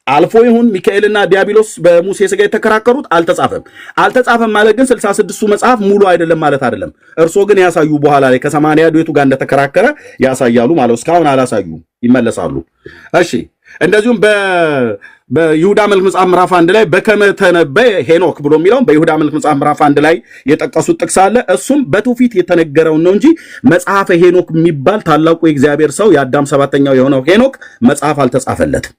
አልፎ ይሁን ሚካኤልና ዲያብሎስ በሙሴ ስጋ የተከራከሩት አልተጻፈም። አልተጻፈም ማለት ግን 66ቱ መጽሐፍ ሙሉ አይደለም ማለት አይደለም። እርሶ ግን ያሳዩ በኋላ ላይ ከ80 የቱ ጋር እንደተከራከረ ያሳያሉ ማለት፣ እስካሁን አላሳዩም፣ ይመለሳሉ። እሺ፣ እንደዚሁም በይሁዳ መልክ መጽሐፍ ምዕራፍ 1 ላይ በከመ ተነበየ ሄኖክ ብሎ የሚለውን በይሁዳ መልክ መጽሐፍ ምዕራፍ 1 ላይ የጠቀሱት ጥቅስ አለ። እሱም በትውፊት የተነገረውን ነው እንጂ መጽሐፈ ሄኖክ የሚባል ታላቁ የእግዚአብሔር ሰው የአዳም ሰባተኛው የሆነው ሄኖክ መጽሐፍ አልተጻፈለትም።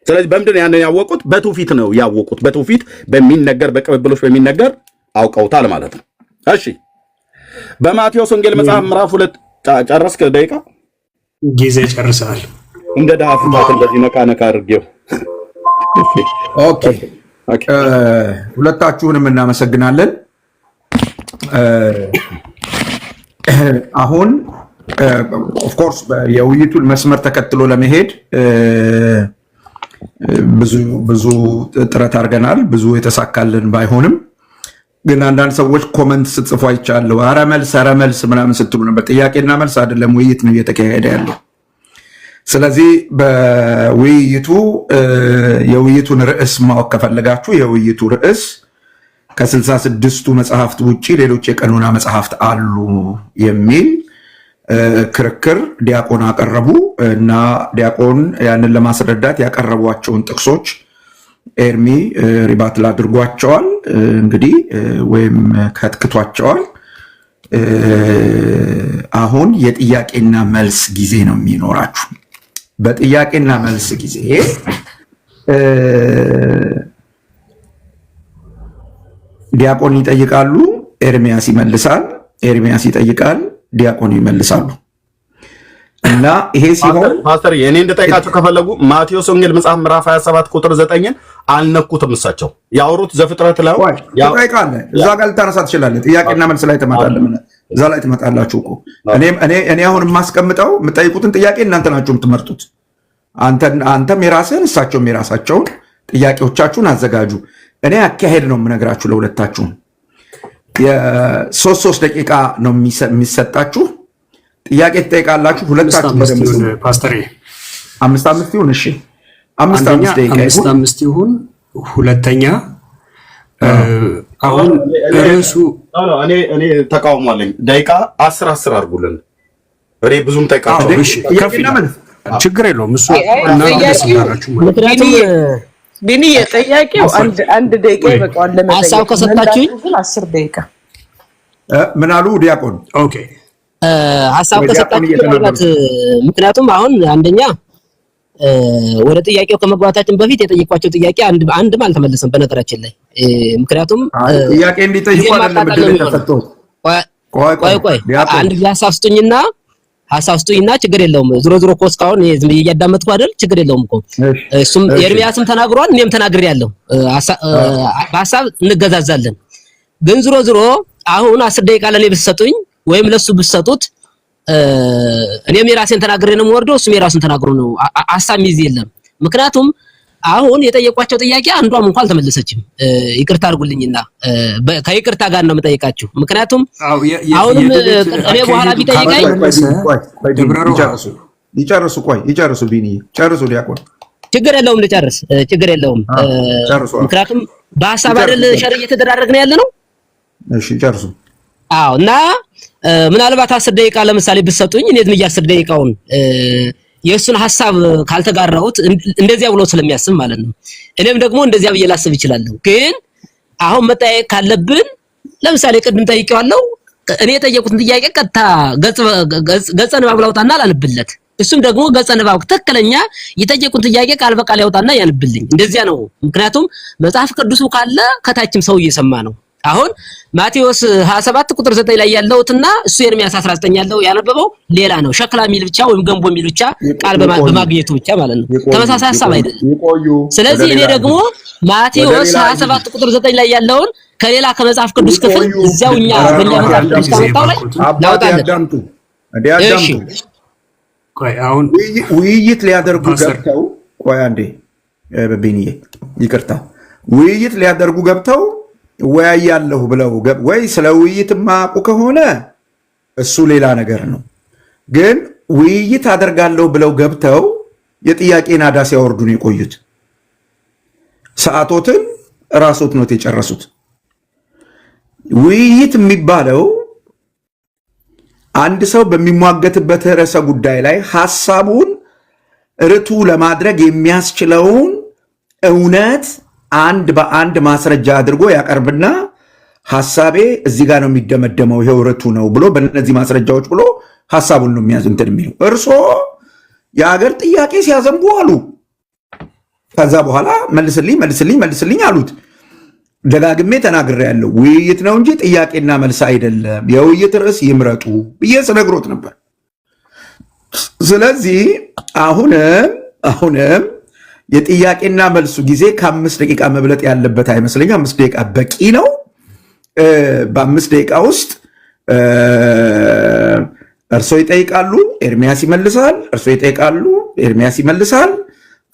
ስለዚህ በምንድን ነው ያንን ያወቁት? በትውፊት ነው ያወቁት። በትውፊት በሚነገር፣ በቅብብሎች በሚነገር አውቀውታል ማለት ነው። እሺ፣ በማቴዎስ ወንጌል መጽሐፍ ምዕራፍ 2፣ ጨረስክ? ደቂቃ ጊዜ ጨርሰሃል። እንደ ድሃ ፍታት እንደዚህ ነካ ነካ አድርጌው። Okay፣ ሁለታችሁንም እናመሰግናለን። አሁን of course የውይይቱን መስመር ተከትሎ ለመሄድ ብዙ ብዙ ጥረት አድርገናል። ብዙ የተሳካልን ባይሆንም ግን አንዳንድ ሰዎች comment ስትጽፉ አይቻለሁ። ኧረ መልስ፣ ኧረ መልስ ምናምን ስትሉ ነበር። ጥያቄና መልስ አይደለም፣ ውይይት ነው እየተካሄደ ያለው። ስለዚህ በውይይቱ የውይይቱን ርዕስ ማወቅ ከፈለጋችሁ የውይይቱ ርዕስ ከ66ቱ መጽሐፍት ውጭ ሌሎች የቀኖና መጽሐፍት አሉ የሚል ክርክር ዲያቆን አቀረቡ እና ዲያቆን ያንን ለማስረዳት ያቀረቧቸውን ጥቅሶች ኤርሚ rebuttal አድርጓቸዋል፣ እንግዲህ ወይም ከትክቷቸዋል። አሁን የጥያቄና መልስ ጊዜ ነው የሚኖራችሁ። በጥያቄና መልስ ጊዜ ዲያቆን ይጠይቃሉ፣ ኤርሚያስ ይመልሳል። ኤርሚያስ ይጠይቃል፣ ዲያቆን ይመልሳሉ። እና ይሄ ሲሆን ፓስተር፣ እኔ እንድጠይቃቸው ከፈለጉ ማቴዎስ ወንጌል መጽሐፍ ምዕራፍ 27 ቁጥር 9ን አልነኩትም። እሳቸው ያወሩት ዘፍጥረት ላይ ትጠይቃለህ፣ እዛ ጋር ልታነሳ ትችላለህ። ጥያቄና መልስ ላይ ትመጣለህ፣ እዛ ላይ ትመጣላችሁ እኮ። እኔ አሁን የማስቀምጠው የምጠይቁትን ጥያቄ እናንተ ናችሁ የምትመርጡት። አንተም የራስህን እሳቸውም የራሳቸውን ጥያቄዎቻችሁን አዘጋጁ። እኔ አካሄድ ነው የምነግራችሁ ለሁለታችሁም። የሶስት ሶስት ደቂቃ ነው የሚሰጣችሁ። ጥያቄ ትጠይቃላችሁ። ሁለታችሁ ፓስተር፣ አምስት አምስት ይሁን። እሺ፣ አምስት አምስት ደቂቃ አምስት አምስት ይሁን። ሁለተኛ አሁን ርዕሱ እኔ ተቃውሞ አለኝ። ደቂቃ 10 10 አድርጉልን። እኔ ብዙም ጠይቃቸው ችግር የለውም። እሱ ምክንያቱም ቢኒዬ ጠያቂው አንድ ደቂቃ ይበቃዋል ለመጠየቅ። ሀሳብ ከሰጣችሁኝ 10 ደቂቃ። ምን አሉ ዲያቆን? Okay፣ ሀሳብ ከሰጣችሁ ምናልባት፣ ምክንያቱም አሁን አንደኛ ወደ ጥያቄው ከመግባታችን በፊት የጠየቋቸው ጥያቄ አንድም አልተመለሰም በነገራችን ላይ። ምክንያቱም ጥያቄ እንዲጠይቁ አይደለም እድል የተሰጠው። ቆይ ቆይ፣ አንድ ጊዜ ሀሳብ ስጡኝና ችግር የለውም። ዞሮ ዞሮ እኮ እስካሁን ዝም ብዬ እያዳመጥኩ አይደል? ችግር የለውም እኮ። እሱም ኤርሚያስም ተናግሯል፣ እኔም ተናግሬያለሁ። በሀሳብ እንገዛዛለን። ግን ዞሮ ዞሮ አሁን 10 ደቂቃ ለእኔ ብትሰጡኝ ወይም ለሱ ብትሰጡት እኔም የራሴን ተናግሬ ነው የምወርደው፣ እሱም የራሱን ተናግሮ ነው፣ ሀሳብ የሚይዝ የለም። ምክንያቱም አሁን የጠየቋቸው ጥያቄ አንዷም እንኳን አልተመለሰችም። ይቅርታ አድርጉልኝና ከይቅርታ ጋር ነው የምጠይቃችሁ። ምክንያቱም አሁንም እኔ በኋላ ቢጠይቀኝ ይጨርሱ፣ ቆይ ይጨርሱ፣ ቢኒ ጨርሱ፣ ዲያቆን። ችግር የለውም ልጨርስ፣ ችግር የለውም። ምክንያቱም በሀሳብ አይደል share እየተደራረግን ያለ ነው። እሺ ጨርሱ። አዎ፣ እና ምናልባት 10 ደቂቃ ለምሳሌ ብትሰጡኝ እኔ ዝም ብዬ 10 ደቂቃውን የእሱን ሀሳብ ካልተጋራሁት እንደዚያ ብሎ ስለሚያስብ ማለት ነው። እኔም ደግሞ እንደዚያ ብዬ ላስብ እችላለሁ። ግን አሁን መጠያየቅ ካለብን ለምሳሌ ቅድም ጠይቄዋለሁ። እኔ የጠየቁትን ጥያቄ ቀጥታ ገጸ ንባብ ላውጣና ላንብለት፣ እሱም ደግሞ ገጸ ንባብ ትክክለኛ የጠየቁን ጥያቄ ቃል በቃል ያውጣና ያንብልኝ። እንደዚያ ነው። ምክንያቱም መጽሐፍ ቅዱሱ ካለ ከታችም ሰው እየሰማ ነው። አሁን ማቴዎስ 27 ቁጥር 9 ላይ ያለውትና እሱ ኤርሚያስ 19 ያለው ያነበበው ሌላ ነው። ሸክላ የሚል ብቻ ወይም ገንቦ የሚል ብቻ ቃል በማግኘቱ ብቻ ማለት ነው። ተመሳሳይ ሀሳብ አይደለም። ስለዚህ እኔ ደግሞ ማቴዎስ 27 ቁጥር 9 ላይ ያለውን ከሌላ ከመጽሐፍ ቅዱስ ክፍል እዚያው እኛ በእኛ መጽሐፍ ቅዱስ ካመጣው ላይ ላውጣለን። እሺ ቆይ አሁን ውይይት ሊያደርጉ ገብተው፣ ቆይ አንዴ ቢኒዬ ይቅርታ፣ ውይይት ሊያደርጉ ገብተው እወያያለሁ ብለው ወይ ስለ ውይይት የማያውቁ ከሆነ እሱ ሌላ ነገር ነው። ግን ውይይት አደርጋለሁ ብለው ገብተው የጥያቄ ናዳ ሲያወርዱ ነው የቆዩት። ሰዓቶትን ራሶት ነው የጨረሱት። ውይይት የሚባለው አንድ ሰው በሚሟገትበት ርዕሰ ጉዳይ ላይ ሀሳቡን ርቱ ለማድረግ የሚያስችለውን እውነት አንድ በአንድ ማስረጃ አድርጎ ያቀርብና ሐሳቤ እዚህ ጋር ነው የሚደመደመው፣ ይሄው ርቱ ነው ብሎ በእነዚህ ማስረጃዎች ብሎ ሐሳቡን ነው የሚያዝ እንትን የሚለው። እርሶ የሀገር ጥያቄ ሲያዘንቡ አሉ። ከዛ በኋላ መልስልኝ መልስልኝ መልስልኝ አሉት። ደጋግሜ ተናግሬያለሁ። ውይይት ነው እንጂ ጥያቄና መልስ አይደለም። የውይይት ርዕስ ይምረጡ ብዬ ስነግሮት ነበር። ስለዚህ አሁንም የጥያቄና መልሱ ጊዜ ከ5 ደቂቃ መብለጥ ያለበት አይመስለኝም። 5 ደቂቃ በቂ ነው። በ5 ደቂቃ ውስጥ እርሶ ይጠይቃሉ፣ ኤርሚያስ ይመልሳል። እርሶ ይጠይቃሉ፣ ኤርሚያስ ይመልሳል።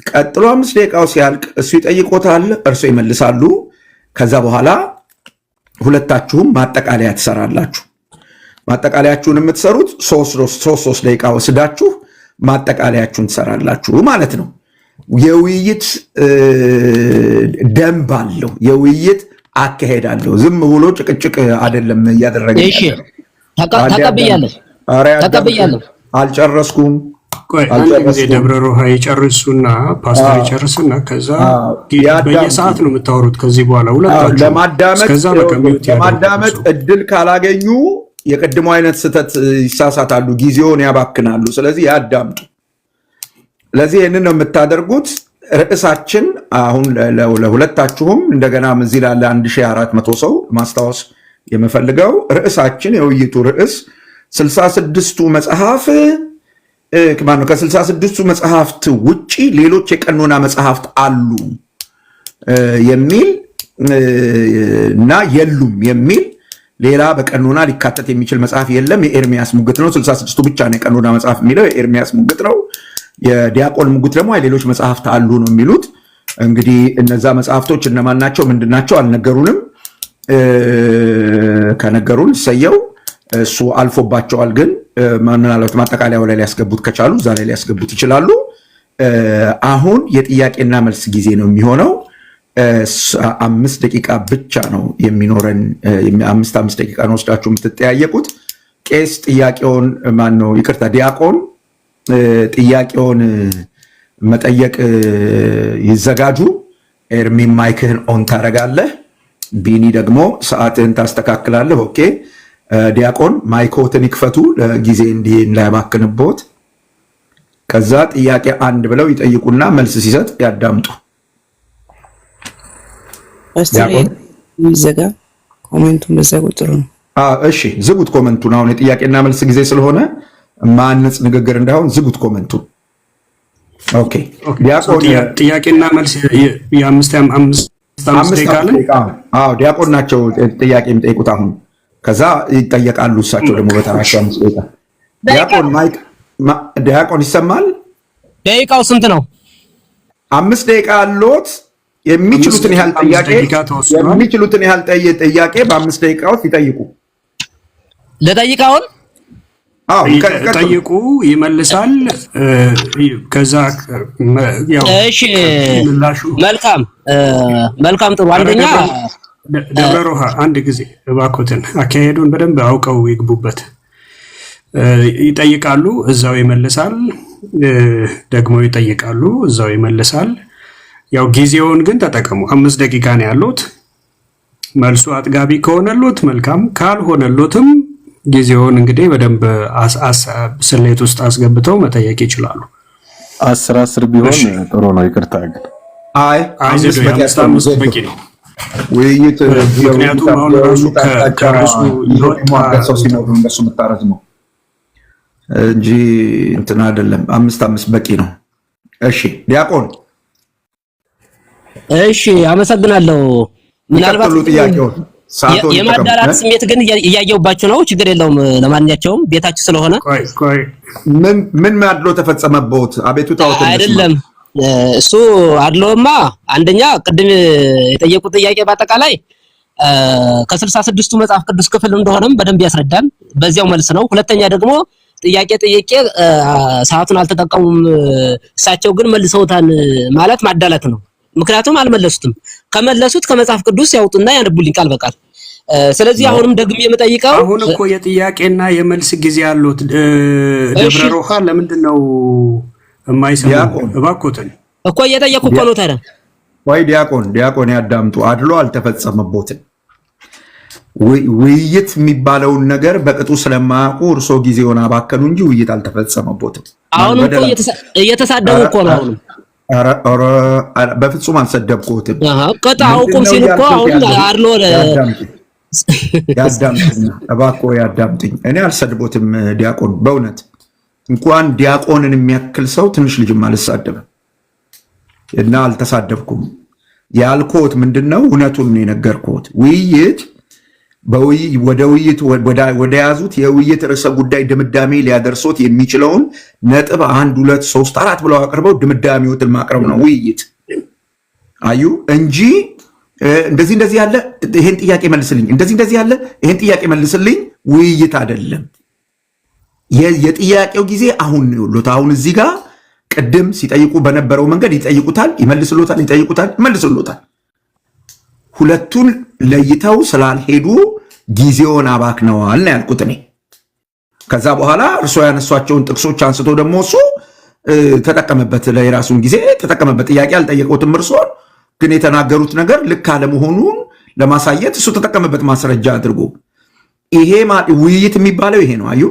ቀጥሎ 5 ደቂቃው ሲያልቅ እሱ ይጠይቆታል፣ እርሶ ይመልሳሉ። ከዛ በኋላ ሁለታችሁም ማጠቃለያ ትሰራላችሁ። ማጠቃለያችሁን የምትሰሩት ሶስት ሶስት ደቂቃ ወስዳችሁ ማጠቃለያችሁን ትሰራላችሁ ማለት ነው። የውይይት ደንብ አለው። የውይይት አካሄድ አለው። ዝም ብሎ ጭቅጭቅ አይደለም እያደረገ እሺ፣ ተቀብያለሁ ተቀብያለሁ። አልጨረስኩም። ቆይ አንድ ጊዜ ደብረ ሮሃ ይጨርሱና ፓስተር ይጨርስና ከዛ በየሰዓት ነው የምታወሩት። ከዚህ በኋላ ሁለታችሁ ለማዳመጥ እስከዛ በቃ mute ለማዳመጥ እድል ካላገኙ የቅድሞ አይነት ስህተት ይሳሳታሉ፣ ጊዜውን ያባክናሉ። ስለዚህ ያዳምጡ። ለዚህ ይህንን ነው የምታደርጉት። ርዕሳችን አሁን ለሁለታችሁም እንደገና እዚህ ላለ 1400 ሰው ማስታወስ የምፈልገው ርዕሳችን የውይይቱ ርዕስ 66ቱ መጽሐፍ ማነው ከ66ቱ መጽሐፍት ውጪ ሌሎች የቀኖና መጽሐፍት አሉ የሚል እና የሉም የሚል፣ ሌላ በቀኖና ሊካተት የሚችል መጽሐፍ የለም። የኤርሚያስ ሙግት ነው። 66ቱ ብቻ ነው የቀኖና መጽሐፍ የሚለው የኤርሚያስ ሙግት ነው። የዲያቆን ሙግት ደግሞ ሌሎች መጽሐፍት አሉ ነው የሚሉት። እንግዲህ እነዛ መጽሐፍቶች እነማን ናቸው፣ ምንድን ናቸው አልነገሩንም። ከነገሩን እሰየው። እሱ አልፎባቸዋል። ግን ምናልባት ማጠቃለያው ላይ ሊያስገቡት ከቻሉ እዛ ላይ ሊያስገቡት ይችላሉ። አሁን የጥያቄና መልስ ጊዜ ነው የሚሆነው። 5 ደቂቃ ብቻ ነው የሚኖረን። አምስት አምስት ደቂቃ ነው ወስዳችሁ የምትጠያየቁት። ቄስ ጥያቄውን ማን ነው? ይቅርታ፣ ዲያቆን ጥያቄውን መጠየቅ ይዘጋጁ። ኤርሚ mic ህን on ታደርጋለህ። ቢኒ ደግሞ ሰዓትህን ታስተካክላለህ። Okay፣ ዲያቆን mic ኦትን ይክፈቱ ጊዜ እንዲህ እንዳያባክንቦት። ከዛ ጥያቄ አንድ ብለው ይጠይቁና መልስ ሲሰጥ ያዳምጡ። ፓስተር ይዘጋ፣ comment ኡን በዛ ቁጥሩ ነው። እሺ ዝጉት comment ኡን። አሁን የጥያቄና መልስ ጊዜ ስለሆነ ማንጽ ንግግር እንዳይሆን ዝጉት comment ኡን። Okay ዲያቆን። ጥያቄና መልስ የአምስት አምስት አምስት ደቂቃ አለን። አዎ ዲያቆን ናቸው ጥያቄ የሚጠይቁት አሁን። ከዛ ይጠየቃሉ እሳቸው ደግሞ በተራቸው 5 ደቂቃ። ዲያቆን mic፣ ዲያቆን ይሰማል? ደቂቃው ስንት ነው? 5 ደቂቃ አሎት። የሚችሉትን ያህል ጥያቄ የሚችሉትን ያህል ጥያቄ በ5 ደቂቃ ውስጥ ይጠይቁ። ልጠይቅ አሁን? አዎ። ጠይቁ፣ ይመልሳል። ከዛ ያው እሺ ምላሹ መልካም መልካም፣ ጥሩ። አንደኛ ደብረ ሮሃ አንድ ጊዜ እባክዎትን አካሄዱን በደንብ አውቀው ይግቡበት። ይጠይቃሉ፣ እዛው ይመልሳል። ደግሞ ይጠይቃሉ፣ እዛው ይመልሳል። ያው ጊዜውን ግን ተጠቀሙ። 5 ደቂቃ ነው ያሉት። መልሱ አጥጋቢ ከሆነሎት መልካም፣ ካልሆነሎትም ጊዜውን እንግዲህ በደንብ ስሌት ውስጥ አስገብተው መጠየቅ ይችላሉ። አስር አስር ቢሆን ጥሩ ነው። ይቅርታ ግን አይ አምስት አምስት አምስት በቂ ነው። ውይይት ምክንያቱም አሁን ራሱ ከርዕሱ የሚሟገት ሰው ሲኖር እንደሱ የምታረዝመው እንጂ እንትን አይደለም። አምስት አምስት በቂ ነው። እሺ ዲያቆን። እሺ አመሰግናለሁ። ምናልባት ይቀጥሉ ጥያቄውን። ሰዓቱን የማዳላት ስሜት ግን እያየሁባችሁ ነው። ችግር የለውም። ለማንኛቸውም ቤታችሁ ስለሆነ ቆይ ቆይ፣ ምን ምን አድሎ ተፈጸመበት? አቤቱታዎትን አይደለም እሱ አድሎማ፣ አንደኛ ቅድም የጠየቁት ጥያቄ በአጠቃላይ ከ66ቱ መጽሐፍ ቅዱስ ክፍል እንደሆነም በደንብ ያስረዳል። በዚያው መልስ ነው። ሁለተኛ ደግሞ ጥያቄ ጠይቄ ሰዓቱን አልተጠቀሙም፣ እሳቸው ግን መልሰውታል ማለት ማዳላት ነው። ምክንያቱም አልመለሱትም። ከመለሱት ከመጽሐፍ ቅዱስ ያውጡና ያነቡልኝ ቃል በቃል። ስለዚህ አሁንም ደግሜ የምጠይቀው አሁን እኮ የጥያቄና የመልስ ጊዜ አሉት። ደብረ ሮሃ ለምንድን ነው የማይሰሙ ዲያቆን እባክዎትን እኮ እየጠየኩ እኮ ነው። ታዲያ ወይ ዲያቆን ያዳምጡ። አድሎ አልተፈጸመቦትም። ውይይት የሚባለውን ነገር በቅጡ ስለማያውቁ እርሶ ጊዜውን አባከኑ እንጂ ውይይት አልተፈጸመቦትም። አሁንም እኮ በደል እየተሳደቡ እኮ ነው። አሁንም ኧረ፣ ኧረ፣ ኧረ፣ በፍጹም አልሰደብኩትም። ቅጥ አውቁም ምንድነው ሲሉ እኮ እያልኩት አሁን ያለሁት? አድሎ ያዳምጡኝ፣ ያዳምጡኝ እባክዎ ያዳምጡኝ። እኔ አልሰድቦትም ዲያቆን፣ በእውነት እንኳን ዲያቆንን የሚያክል ሰው ትንሽ ልጅም አልሳደብም እና አልተሳደብኩም። ያልኮት ምንድነው እውነቱን ነው የነገርኩት። ውይይት ወደ ውይይት ወደ ያዙት የውይይት ርዕሰ ጉዳይ ድምዳሜ ሊያደርሶት የሚችለውን ነጥብ አንድ፣ ሁለት፣ ሶስት፣ አራት ብለው አቅርበው ድምዳሜዎትን ማቅረብ ነው ውይይት። አዩ እንጂ እንደዚህ እንደዚህ ያለ ይሄን ጥያቄ መልስልኝ፣ እንደዚህ እንደዚህ ያለ ይሄን ጥያቄ መልስልኝ ውይይት አይደለም። የጥያቄው ጊዜ አሁን ነው ያሉት። አሁን እዚህ ጋር ቅድም ሲጠይቁ በነበረው መንገድ ይጠይቁታል፣ ይመልስሎታል፣ ይጠይቁታል፣ ይመልስሎታል። ሁለቱን ለይተው ስላልሄዱ ጊዜውን አባክነዋል ነው ያልኩት እኔ። ከዛ በኋላ እርሶ ያነሷቸውን ጥቅሶች አንስቶ ደግሞ እሱ ተጠቀመበት፣ ለየራሱን ጊዜ ተጠቀመበት። ጥያቄ አልጠየቀውትም እርሶን፣ ግን የተናገሩት ነገር ልክ አለመሆኑን ለማሳየት እሱ ተጠቀመበት ማስረጃ አድርጎ። ይሄ ውይይት የሚባለው ይሄ ነው። አዩ፣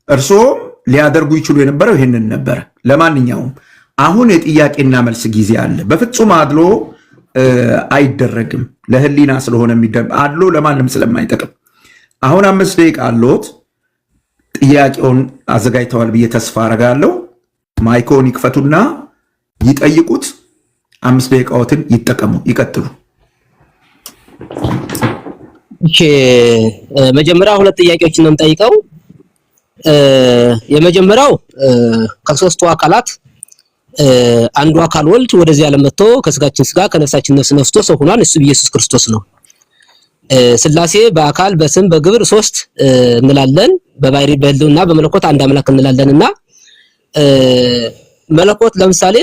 እርሶም ሊያደርጉ ይችሉ የነበረው ይሄንን ነበረ። ለማንኛውም አሁን የጥያቄና መልስ ጊዜ አለ። በፍጹም አድሎ አይደረግም። ለህሊና ስለሆነ የሚደረግ አድሎ ለማንም ስለማይጠቅም አሁን 5 ደቂቃ አለዎት። ጥያቄውን አዘጋጅተዋል ብዬ ተስፋ አረጋለሁ። ማይኮን ይክፈቱና ይጠይቁት። 5 ደቂቃዎትን ይጠቀሙ። ይቀጥሉ። እሺ፣ መጀመሪያ ሁለት ጥያቄዎችን ነው የምጠይቀው። የመጀመሪያው ከሶስቱ አካላት አንዱ አካል ወልድ ወደዚህ ዓለም መጥቶ ከስጋችን ስጋ ከነፍሳችን ነፍስ ነስቶ ሰው ሆኗል። እሱ ኢየሱስ ክርስቶስ ነው። ስላሴ በአካል፣ በስም፣ በግብር ሶስት እንላለን። በባህሪ፣ በህልውና፣ በመለኮት አንድ አምላክ እንላለን እና መለኮት ለምሳሌ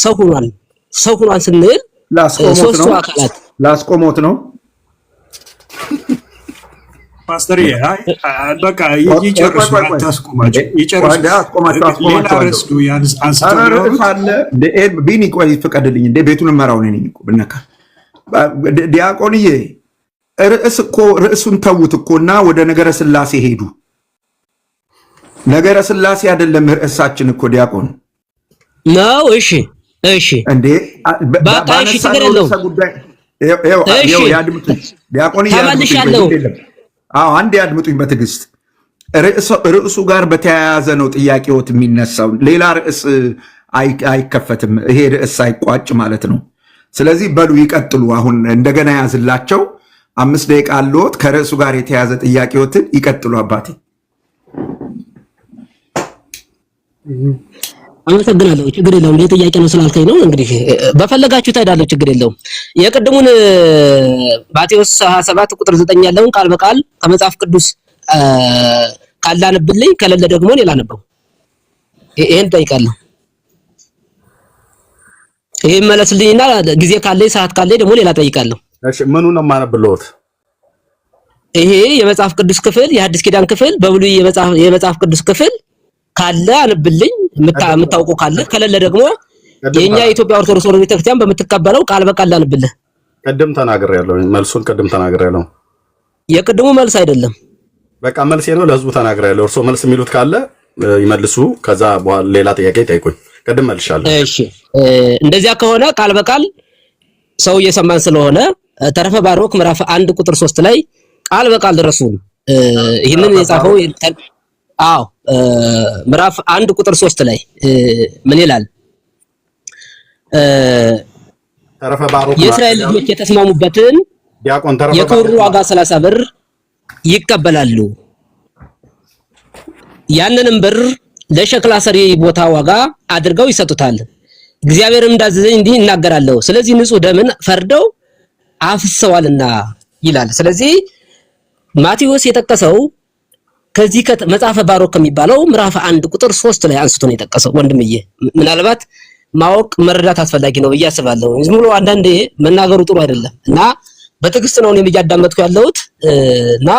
ሰው ሆኗል። ሰው ሆኗል ስንል ላስቆሞት ሶስቱ ነው አካላት ላስቆሞት ነው። ፓስተር፣ አይ በቃ ይጨርሱ፣ አታስቆማቸው፣ ይጨርሱ። ሌላ ርዕስ ነው አንስተው ኧረ ርዕስ የሚያወሩት። አለ እንደ ቢኒ ቆይ ፍቀድልኝ። እንደ ቤቱን እመራው እኔ ነኝ እኮ ብነካ። ዲያቆንዬ፣ ርዕስ እኮ ርዕሱን ተዉት እኮ እና ወደ ነገረ ስላሴ ሄዱ። ነገረ ስላሴ አይደለም ርዕሳችን እኮ ዲያቆን። ነው። እሺ። እንዴ በቃ እሺ፣ ችግር ባነሳነው የለውም። ርዕሰ ጉዳይ ይኸው እሺ። ይኸው ያድምጡኝ ዲያቆንዬ፣ ያድምጡኝ። ተመልሻለሁ። ግድ የለም። አዎ አንዴ ያድምጡኝ በትዕግስት። ርዕሱ ጋር በተያያዘ ነው ጥያቄዎት የሚነሳው። ሌላ ርዕስ አይከፈትም። ይሄ ርዕስ ሳይቋጭ ማለት ነው። ስለዚህ በሉ ይቀጥሉ። አሁን እንደገና ያዝላቸው። 5 ደቂቃ አለዎት። ከርዕሱ ጋር የተያያዘ ጥያቄዎትን ይቀጥሉ አባቴ። አመሰግናለሁ። ችግር የለውም። ይህ ጥያቄ ነው ስላልከኝ ነው። እንግዲህ በፈለጋችሁ ትሄዳለሁ። ችግር የለውም። የቅድሙን ማቴዎስ 27 ቁጥር 9 ያለውን ቃል በቃል ከመጽሐፍ ቅዱስ ካላነብልኝ፣ ከሌለ ደግሞ እኔ ላነበው። ይሄን እጠይቃለሁ። ይሄን መለስልኝና ጊዜ ካለኝ፣ ሰዓት ካለኝ ደግሞ ሌላ እጠይቃለሁ። እሺ፣ ምኑን ነው የማነብልዎት? ይሄ የመጽሐፍ ቅዱስ ክፍል፣ የሐዲስ ኪዳን ክፍል፣ በብሉይ የመጽሐፍ ቅዱስ ክፍል ካለ አንብልኝ፣ የምታውቀው ካለ። ከሌለ ደግሞ የኛ የኢትዮጵያ ኦርቶዶክስ ተዋሕዶ ቤተክርስቲያን በምትቀበለው ቃል በቃል ላንብልህ። ቅድም ተናግሬያለሁ። መልሱን ቅድም ተናግሬያለሁ። የቅድሙ መልስ አይደለም። በቃ መልሴ ነው፣ ለህዝቡ ተናግሬያለሁ። እርስዎ መልስ የሚሉት ካለ ይመልሱ። ከዛ በኋላ ሌላ ጥያቄ ይጠይቁኝ። ቅድም መልሻለሁ። እሺ፣ እንደዚያ ከሆነ ቃል በቃል ሰው እየሰማን ስለሆነ ተረፈ ባሮክ ምዕራፍ 1 ቁጥር 3 ላይ ቃል በቃል ድረሱን። ይህንን የጻፈው፣ አዎ፣ ምዕራፍ 1 ቁጥር 3 ላይ ምን ይላል? ተረፈ ባሮክ የእስራኤል ልጆች የተስማሙበትን ዲያቆን ተረፈ የክብሩ ባሮክ ዋጋ 30 ብር ይቀበላሉ። ያንንም ብር ለሸክላ ሰሪ ቦታ ዋጋ አድርገው ይሰጡታል። እግዚአብሔርም እንዳዘዘኝ እንዲህ እናገራለሁ። ስለዚህ ንጹሕ ደምን ፈርደው አፍስሰዋልና ይላል። ስለዚህ ማቴዎስ የጠቀሰው ከዚህ መጽሐፈ ባሮክ ከሚባለው ምዕራፍ 1 ቁጥር 3 ላይ አንስቶ ነው የጠቀሰው። ወንድምዬ፣ ምናልባት ማወቅ መረዳት አስፈላጊ ነው ብዬ አስባለሁ። ዝም ብሎ አንዳንዴ መናገሩ ጥሩ አይደለም እና በትዕግስት ነው እኔም እያዳመጥኩ ያለሁት እና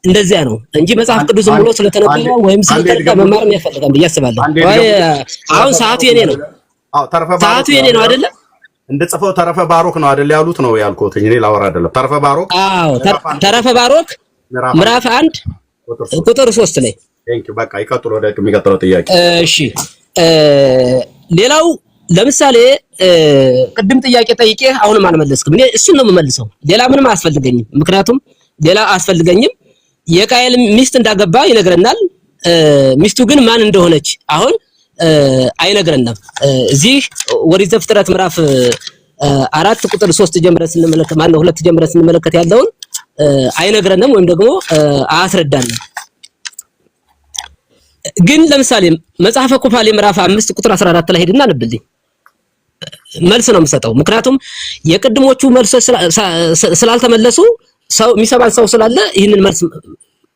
እንደዚያ ነው እንጂ መጽሐፍ ቅዱስ ዝም ብሎ ስለተነበበ ወይም ስለተረዳ መማርም ያስፈልጋል ብዬ አስባለሁ። አሁን ሰዓቱ የኔ ነው። ሰዓቱ የኔ ነው አይደለ? እንድጽፈው ተረፈ ባሮክ ነው አይደል ያሉት ነው ያልኩት። እኔ ላወራ አይደለም። ተረፈ ባሮክ። አዎ፣ ተረፈ ባሮክ ምዕራፍ 1 ቁጥር 3 ላይ። Thank you። በቃ ይቀጥሉ፣ ወደ የሚቀጥለው ጥያቄ። እሺ፣ ሌላው ለምሳሌ ቅድም ጥያቄ ጠይቄ አሁንም አልመለስክም። እኔ እሱን ነው የምመልሰው። ሌላ ምንም አያስፈልገኝም። ምክንያቱም ሌላ አያስፈልገኝም። የቃየል ሚስት እንዳገባ ይነግረናል። ሚስቱ ግን ማን እንደሆነች አሁን አይነግረንም። እዚህ ኦሪት ዘፍጥረት ምዕራፍ 4 ቁጥር 3 ጀምረን ስንመለከት፣ ማነው 2 ጀምረን ስንመለከት ያለውን አይነግረንም ወይም ደግሞ አያስረዳንም። ግን ለምሳሌ መጽሐፈ ኩፋሌ ምዕራፍ 5 ቁጥር 14 ላይ ሄድና አንብልኝ፣ መልስ ነው የምሰጠው። ምክንያቱም የቅድሞቹ መልሶች ስላልተመለሱ ሰው የሚሰማን ሰው ስላለ ይህንን መልስ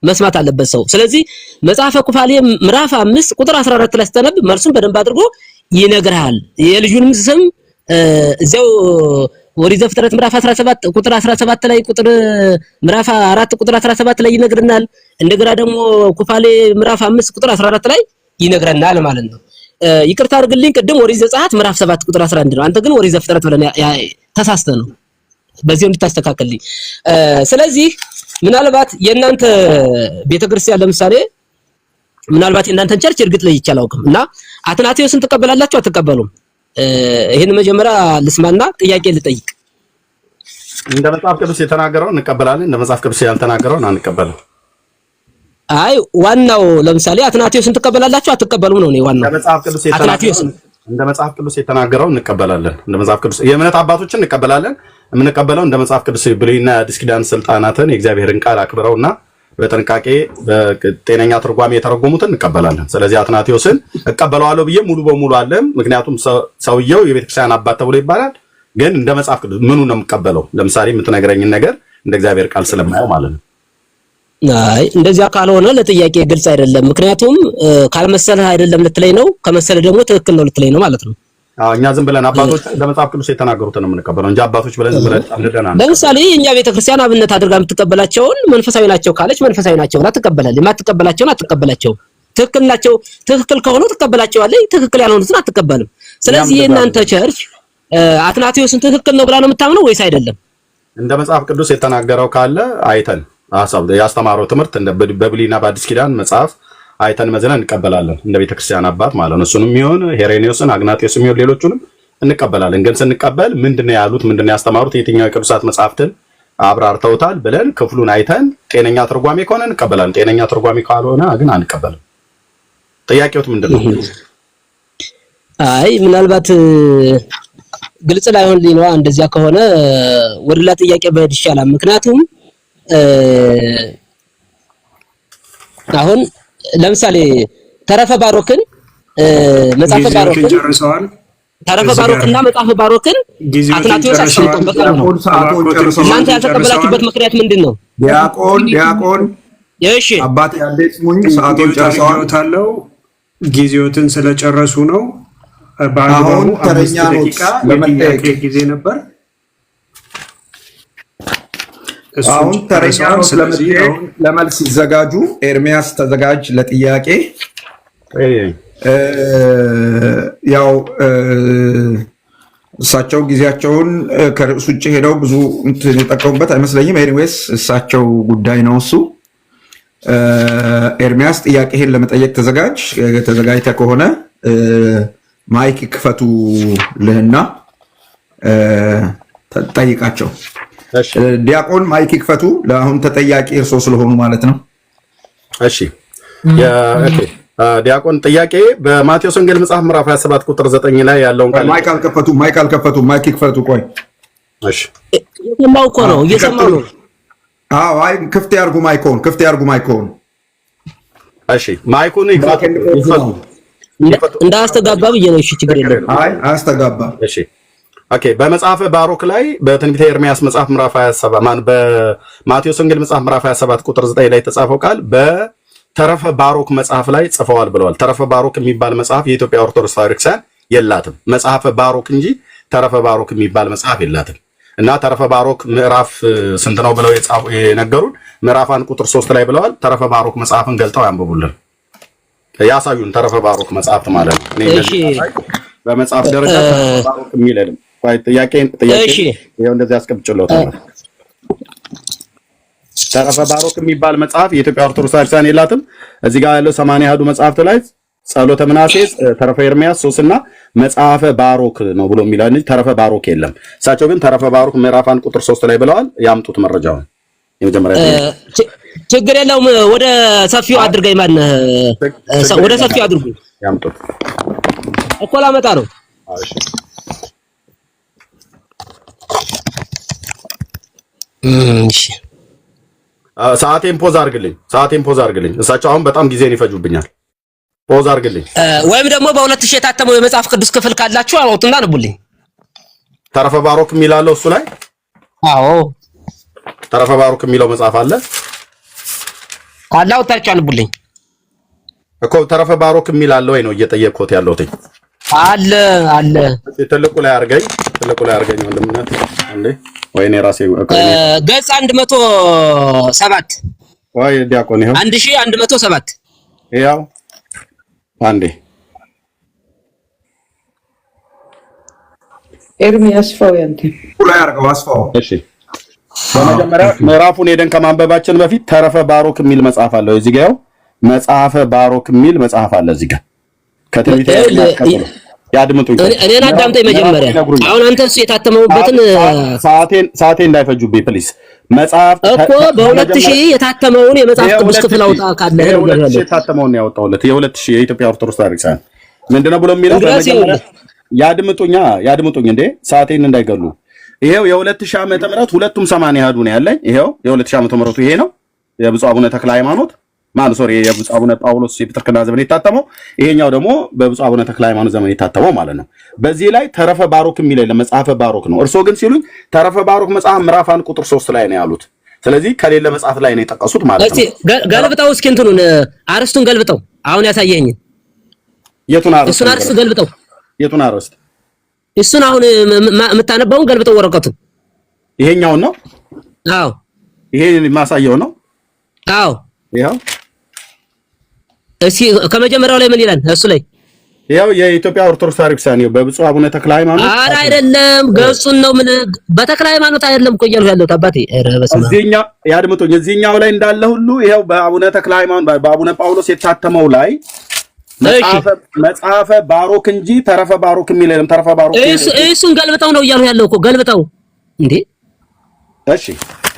መስማት አለበት ሰው። ስለዚህ መጽሐፈ ኩፋሌ ምዕራፍ 5 ቁጥር 14 ላይ ስተነብ መልሱን በደንብ አድርጎ ይነግርሃል። የልጁንም ስም እዚያው ኦሪት ዘፍጥረት ምዕራፍ 17 ቁጥር 17 ላይ፣ ቁጥር ምዕራፍ 4 ቁጥር 17 ላይ ይነግረናል። እንደገና ደግሞ ኩፋሌ ምዕራፍ 5 ቁጥር 14 ላይ ይነግረናል ማለት ነው። ይቅርታ አድርግልኝ፣ ቅድም ኦሪት ዘጸአት ምዕራፍ 7 ቁጥር 11 ነው። አንተ ግን ኦሪት ዘፍጥረት ብለን ተሳስተህ ነው። በዚሁ እንድታስተካከልልኝ። ስለዚህ ምናልባት የእናንተ ቤተክርስቲያን፣ ለምሳሌ ምናልባት የእናንተን church እርግጥ ለይቼ አላውቅም እና አትናቴዎስን ትቀበላላችሁ አትቀበሉም? ይህን መጀመሪያ ልስማና ጥያቄ ልጠይቅ። እንደ መጽሐፍ ቅዱስ የተናገረውን እንቀበላለን፣ እንደ መጽሐፍ ቅዱስ ያልተናገረውን አንቀበልም። አይ፣ ዋናው ለምሳሌ አትናቴዎስን ትቀበላላችሁ አትቀበሉም ነው። እኔ ዋናው አትናቴዎስን እንደ መጽሐፍ ቅዱስ የተናገረውን እንቀበላለን። እንደ መጽሐፍ ቅዱስ የእምነት አባቶችን እንቀበላለን። የምንቀበለው እንደ መጽሐፍ ቅዱስ ብሉይና አዲስ ኪዳን ስልጣናትን የእግዚአብሔርን ቃል አክብረውና በጥንቃቄ በጤነኛ ትርጓሜ የተረጎሙትን እንቀበላለን። ስለዚህ አትናቴዎስን እቀበለዋለሁ ብዬ ሙሉ በሙሉ አለም። ምክንያቱም ሰውየው የቤተክርስቲያን አባት ተብሎ ይባላል። ግን እንደ መጽሐፍ ቅዱስ ምኑ ነው የምቀበለው? ለምሳሌ የምትነግረኝን ነገር እንደ እግዚአብሔር ቃል ስለማየው ማለት ነው። አይ፣ እንደዚያ ካልሆነ ለጥያቄ ግልጽ አይደለም። ምክንያቱም ካልመሰለህ አይደለም ልትለኝ ነው፣ ከመሰለህ ደግሞ ትክክል ነው ልትለኝ ነው ማለት ነው። አዎ፣ እኛ ዝም ብለን አባቶች ለመጽሐፍ ቅዱስ የተናገሩትን ነው የምንቀበለው እንጂ አባቶች ብለን ዝም ብለን ጨምድደን አንቀበልም። ለምሳሌ የኛ ቤተክርስቲያን አብነት አድርጋ የምትቀበላቸውን መንፈሳዊ ናቸው ካለች መንፈሳዊ ናቸው ብላ ትቀበላለች። የማትቀበላቸውን አትቀበላቸውም። ትክክል ናቸው፣ ትክክል ከሆኑ ትቀበላቸዋለች፣ ትክክል ያልሆኑትን አትቀበልም። ስለዚህ የእናንተ church አትናቴዎስን ትክክል ነው ብላ ነው የምታምነው ወይስ አይደለም? እንደ መጽሐፍ ቅዱስ የተናገረው ካለ አይተን ሐሳብ ያስተማረው ትምህርት እንደ በብሉይና በአዲስ ኪዳን መጽሐፍ አይተን መዝነን እንቀበላለን። እንደ ቤተክርስቲያን አባት ማለት ነው። እሱንም ይሁን ሄሬኔዎስን፣ አግናጤዎስም ይሁን ሌሎቹንም እንቀበላለን። ግን ስንቀበል ምንድነው ያሉት፣ ምንድነው ያስተማሩት፣ የትኛው የቅዱሳት መጽሐፍትን አብራርተውታል ብለን ክፍሉን አይተን ጤነኛ ትርጓሜ ከሆነ እንቀበላለን። ጤነኛ ትርጓሜ ካልሆነ ግን አንቀበልም። ጥያቄውት ምንድን ነው? አይ፣ ምናልባት ግልጽ ላይሆንልኝ ነዋ። እንደዚያ ከሆነ ወደ ሌላ ጥያቄ ብሄድ ይሻላል። ምክንያቱም አሁን ለምሳሌ ተረፈ ባሮክን መጽሐፈ ባሮክን ጨርሰዋል። ተረፈ ባሮክና መጽሐፈ ባሮክን አትናቴዎስ አስቀምጦ በቃሉ ነው። እናንተ ያልተቀበላችሁበት ምክንያት ምንድን ነው? ዲያቆን፣ ዲያቆን፣ እሺ አባቴ አንዴ ስሙኝ፣ ሰዓቱን ጨርሰዋል። ጊዜዎትን ስለጨረሱ ነው። በአግባቡ 5 ደቂቃ የጥያቄ ጊዜ ነበር። አሁን ተረኛ ነው ስለመጠየቅ ለመልስ ይዘጋጁ። ኤርሚያስ ተዘጋጅ ለጥያቄ። ያው እሳቸው ጊዜያቸውን ከርዕስ ውጭ ሄደው ብዙ እንትን የጠቀሙበት አይመስለኝም። Anyways እሳቸው ጉዳይ ነው እሱ። ኤርሚያስ ጥያቄህን ለመጠየቅ ተዘጋጅ። ተዘጋጅተህ ከሆነ mic ክፈቱልህና ጠይቃቸው። ዲያቆን mic ይክፈቱ። ለአሁን ተጠያቂ እርሶ ስለሆኑ ማለት ነው። እሺ ዲያቆን፣ ጥያቄ በማቴዎስ ወንጌል መጽሐፍ ምዕራፍ 27 ቁጥር 9 ላይ ያለውን ቃል Mic አልከፈቱ፣ mic አልከፈቱ፣ mic ይክፈቱ። ቆይ። እሺ። እየሰማሁ እኮ ነው፣ እየሰማሁ ነው። አዎ፣ አይ ክፍት ያርጉ mic ኦን፣ ክፍት ያርጉ mic ኦን። እሺ፣ mic ኡን ይክፈቱ። እንዳያስተጋባ ብዬ ነው። እሺ፣ ችግር የለም። አይ፣ አያስተጋባ። እሺ okay። በመጽሐፈ ባሮክ ላይ በትንቢተ ኤርሚያስ መጽሐፍ ምዕራፍ 27፣ ማን በማቴዎስ ወንጌል መጽሐፍ ምዕራፍ 27 ቁጥር 9 ላይ የተጻፈው ቃል በተረፈ ባሮክ መጽሐፍ ላይ ጽፈዋል ብለዋል። ተረፈ ባሮክ የሚባል መጽሐፍ የኢትዮጵያ ኦርቶዶክስ ተዋሕዶ ቤተክርስቲያን የላትም። መጽሐፈ ባሮክ እንጂ ተረፈ ባሮክ የሚባል መጽሐፍ የላትም። እና ተረፈ ባሮክ ምዕራፍ ስንት ነው ብለው የነገሩን ምዕራፍ 1 ቁጥር 3 ላይ ብለዋል። ተረፈ ባሮክ መጽሐፍን ገልጠው ያንብቡልን፣ ያሳዩን። ተረፈ ባሮክ መጽሐፍት ማለት ነው። እኔ እንደዚህ በመጽሐፍ ደረጃ ተረፈ ባሮክ የሚል የለም። ጥያቄ ጥያቄ ይኸው እንደዚህ አስቀምጬልዎታለሁ። ተረፈ ባሮክ የሚባል መጽሐፍ የኢትዮጵያ ኦርቶዶክስ ቤተክርስቲያን የላትም። እዚህ ጋር ያለው 80 አሐዱ መጽሐፍት ላይ ጸሎተ ምናሴ፣ ተረፈ ኤርሚያስ፣ ሶስና መጽሐፈ ባሮክ ነው ብሎ የሚለው እንጂ ተረፈ ባሮክ የለም። እሳቸው ግን ተረፈ ባሮክ ምዕራፍ 1 ቁጥር 3 ላይ ብለዋል። ያምጡት መረጃውን። የመጀመሪያ ችግር የለውም። ወደ ሰፊው አድርገኝ። ማነህ ወደ ሰፊው አድርጉኝ። ያምጡት እኮ ላመጣ ነው። እሺ ሰዓቴን pause አድርግልኝ። ሰዓቴን pause አድርግልኝ። እሳቸው አሁን በጣም ጊዜን ይፈጁብኛል። pause አድርግልኝ። ወይም ደግሞ በ2000 የታተመው የመጽሐፍ ቅዱስ ክፍል ካላችሁ አውጡና አንብቡልኝ። ተረፈ ባሮክ የሚል አለው እሱ ላይ። አዎ ተረፈ ባሮክ የሚለው መጽሐፍ አለ ካለ አውጥታችሁ አንብቡልኝ እኮ። ተረፈ ባሮክ የሚል አለ ወይ ነው እየጠየቅኩት ያለሁት። አለ አለ። ትልቁ ላይ አድርገኝ፣ ትልቁ ላይ አድርገኝ ወንድምነት። አንዴ ወይኔ ራሴ ገጽ 107 ወይ ዲያቆን ይኸው 1107 ይኸው አንዴ ኤርሚ አስፋው ያንተ ላይ አድርገው አስፋው። እሺ በመጀመሪያ ምዕራፉን ሄደን ከማንበባችን በፊት ተረፈ ባሮክ የሚል መጽሐፍ አለ እዚህ ጋር። ይኸው መጽሐፈ ባሮክ የሚል መጽሐፍ አለ እዚህ ጋር ከትንቢተ ኤርምያስ ቀጥሎ ያድምጡኝ። እኔን አዳምጠኝ መጀመሪያ። አሁን አንተ እሱ የታተመውበትን ሰዓቴ እንዳይፈጁብኝ please። መጽሐፍ እኮ በ2000 የታተመውን የመጽሐፍ ቅዱስ ክፍል አውጣ ካለ የ2000 የታተመውን ነው ያወጣሁለት። የ2000 የኢትዮጵያ ኦርቶዶክስ ታሪክ ሳይሆን ምንድነው ብሎ የሚለው በመጀመሪያ ያድምጡኛ፣ ያድምጡኝ እንዴ ሰዓቴን እንዳይገሉ። ይሄው የ2000 ዓመተ ምህረት ሁለቱም 80 ያህዱ ነው ያለኝ። ይሄው የ2000 ዓመተ ምህረቱ ይሄ ነው የብፁዕ አቡነ ተክለ ሃይማኖት ማለት sorry የብፁዕ አቡነ ጳውሎስ የፕትርክና ዘመን የታተመው፣ ይሄኛው ደግሞ በብፁዕ አቡነ ተክለ ሃይማኖት ዘመን የታተመው ማለት ነው። በዚህ ላይ ተረፈ ባሮክ የሚል የለም፣ መጽሐፈ ባሮክ ነው። እርሶ ግን ሲሉኝ ተረፈ ባሮክ መጽሐፍ ምዕራፍ 1 ቁጥር 3 ላይ ነው ያሉት። ስለዚህ ከሌለ መጽሐፍ ላይ ነው የጠቀሱት ማለት ነው። እስቲ ገልብጠው እስኪ እንትኑን አርስቱን ገልብጠው፣ አሁን ያሳየኝን የቱን አርስት? እሱን አርስት ገልብጠው። የቱን አርስት? እሱን አሁን የምታነባውን ገልብጠው ወረቀቱን። ይሄኛውን ነው? አዎ። ይሄ የማሳየው ነው? አዎ። ይኸው እስኪ ከመጀመሪያው ላይ ምን ይላል? እሱ ላይ ያው የኢትዮጵያ ኦርቶዶክስ ታሪክ ሳይሆን በብፁዕ አቡነ ተክለ ሃይማኖት። ኧረ አይደለም፣ ገጹን ነው ምን በተክለ ሃይማኖት አይደለም እኮ እያልኩ ያለሁት አባቴ። ኧረ በስመ አብ። እዚህኛው ያድምጡኝ። እዚህኛው ላይ እንዳለ ሁሉ ይኸው በአቡነ ተክለ ሃይማኖት በአቡነ ጳውሎስ የታተመው ላይ መጽሐፈ ባሮክ እንጂ ተረፈ ባሮክ የሚል የለም። ተረፈ ባሮክ እሱን ገልብጠው ነው እያልኩ ያለው እኮ ገልብጠው እንዴ። እሺ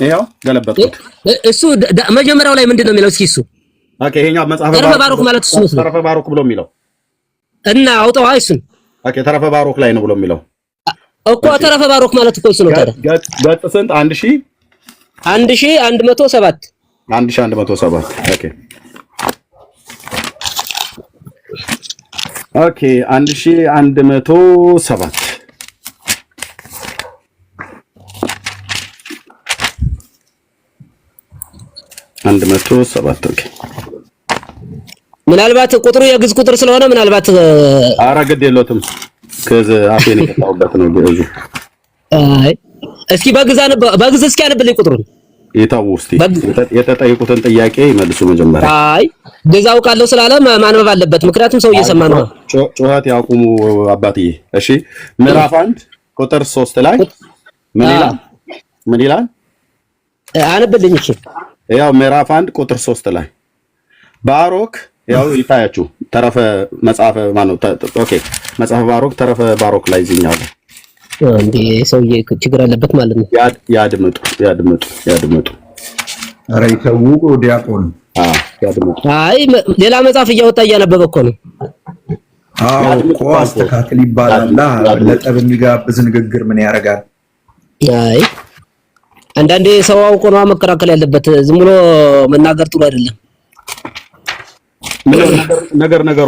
ይኸው ገለበጥኩት። እሱ መጀመሪያው ላይ ምንድን ነው የሚለው? እስኪ እሱ okay፣ ይሄኛው መጽሐፈ ተረፈ ባሮክ ማለት እሱ ነው። ተረፈ ባሮክ ብሎ የሚለው እና አውጣው። አይ እሱን okay፣ ተረፈ ባሮክ ላይ ነው ብሎ የሚለው እኮ ተረፈ ባሮክ ማለት እኮ እሱ ነው። ታዲያ ገጽ ስንት? 1107 1107። okay okay፣ 1107 107። okay ምናልባት ቁጥሩ የግዕዝ ቁጥር ስለሆነ ምናልባት ኧረ ግድ የለውም ግዕዝ አፌን የቀጣሁበት ነው ግዕዙ። አይ እስኪ በግዕዝ በግዕዝ እስኪ አንብልኝ ቁጥሩን። ይተው እስኪ የተጠየቁትን ጥያቄ ይመልሱ መጀመሪያ። አይ ግዕዝ አውቃለሁ ስላለ ማንበብ አለበት፣ ምክንያቱም ሰው እየሰማ ነው። ጩኸት ያቁሙ አባትዬ። እሺ ምዕራፍ 1 ቁጥር 3 ላይ ምን ይላል? ምን ይላል? አንብልኝ። እሺ ያው ምዕራፍ 1 ቁጥር 3 ላይ ባሮክ ያው ይታያችሁ ተረፈ መጽሐፈ ማነው? okay መጽሐፈ ባሮክ ተረፈ ባሮክ ላይ እዚህኛው ላይ እንዴ ሰውዬ ችግር አለበት ማለት ነው። ያድምጡ ያድምጡ ያድምጡ። ኧረ ይተው ዲያቆን። አዎ ያድምጡ። አይ ሌላ መጽሐፍ እያወጣ እያነበበ እኮ ነው። አዎ እኮ አስተካክል ይባላል። ለጠብ የሚጋብዝ ንግግር ምን ያደርጋል? አይ አንዳንዴ ሰው አውቆ ነው መከራከል ያለበት። ዝም ብሎ መናገር ጥሩ አይደለም። ነገር ነገር ነገር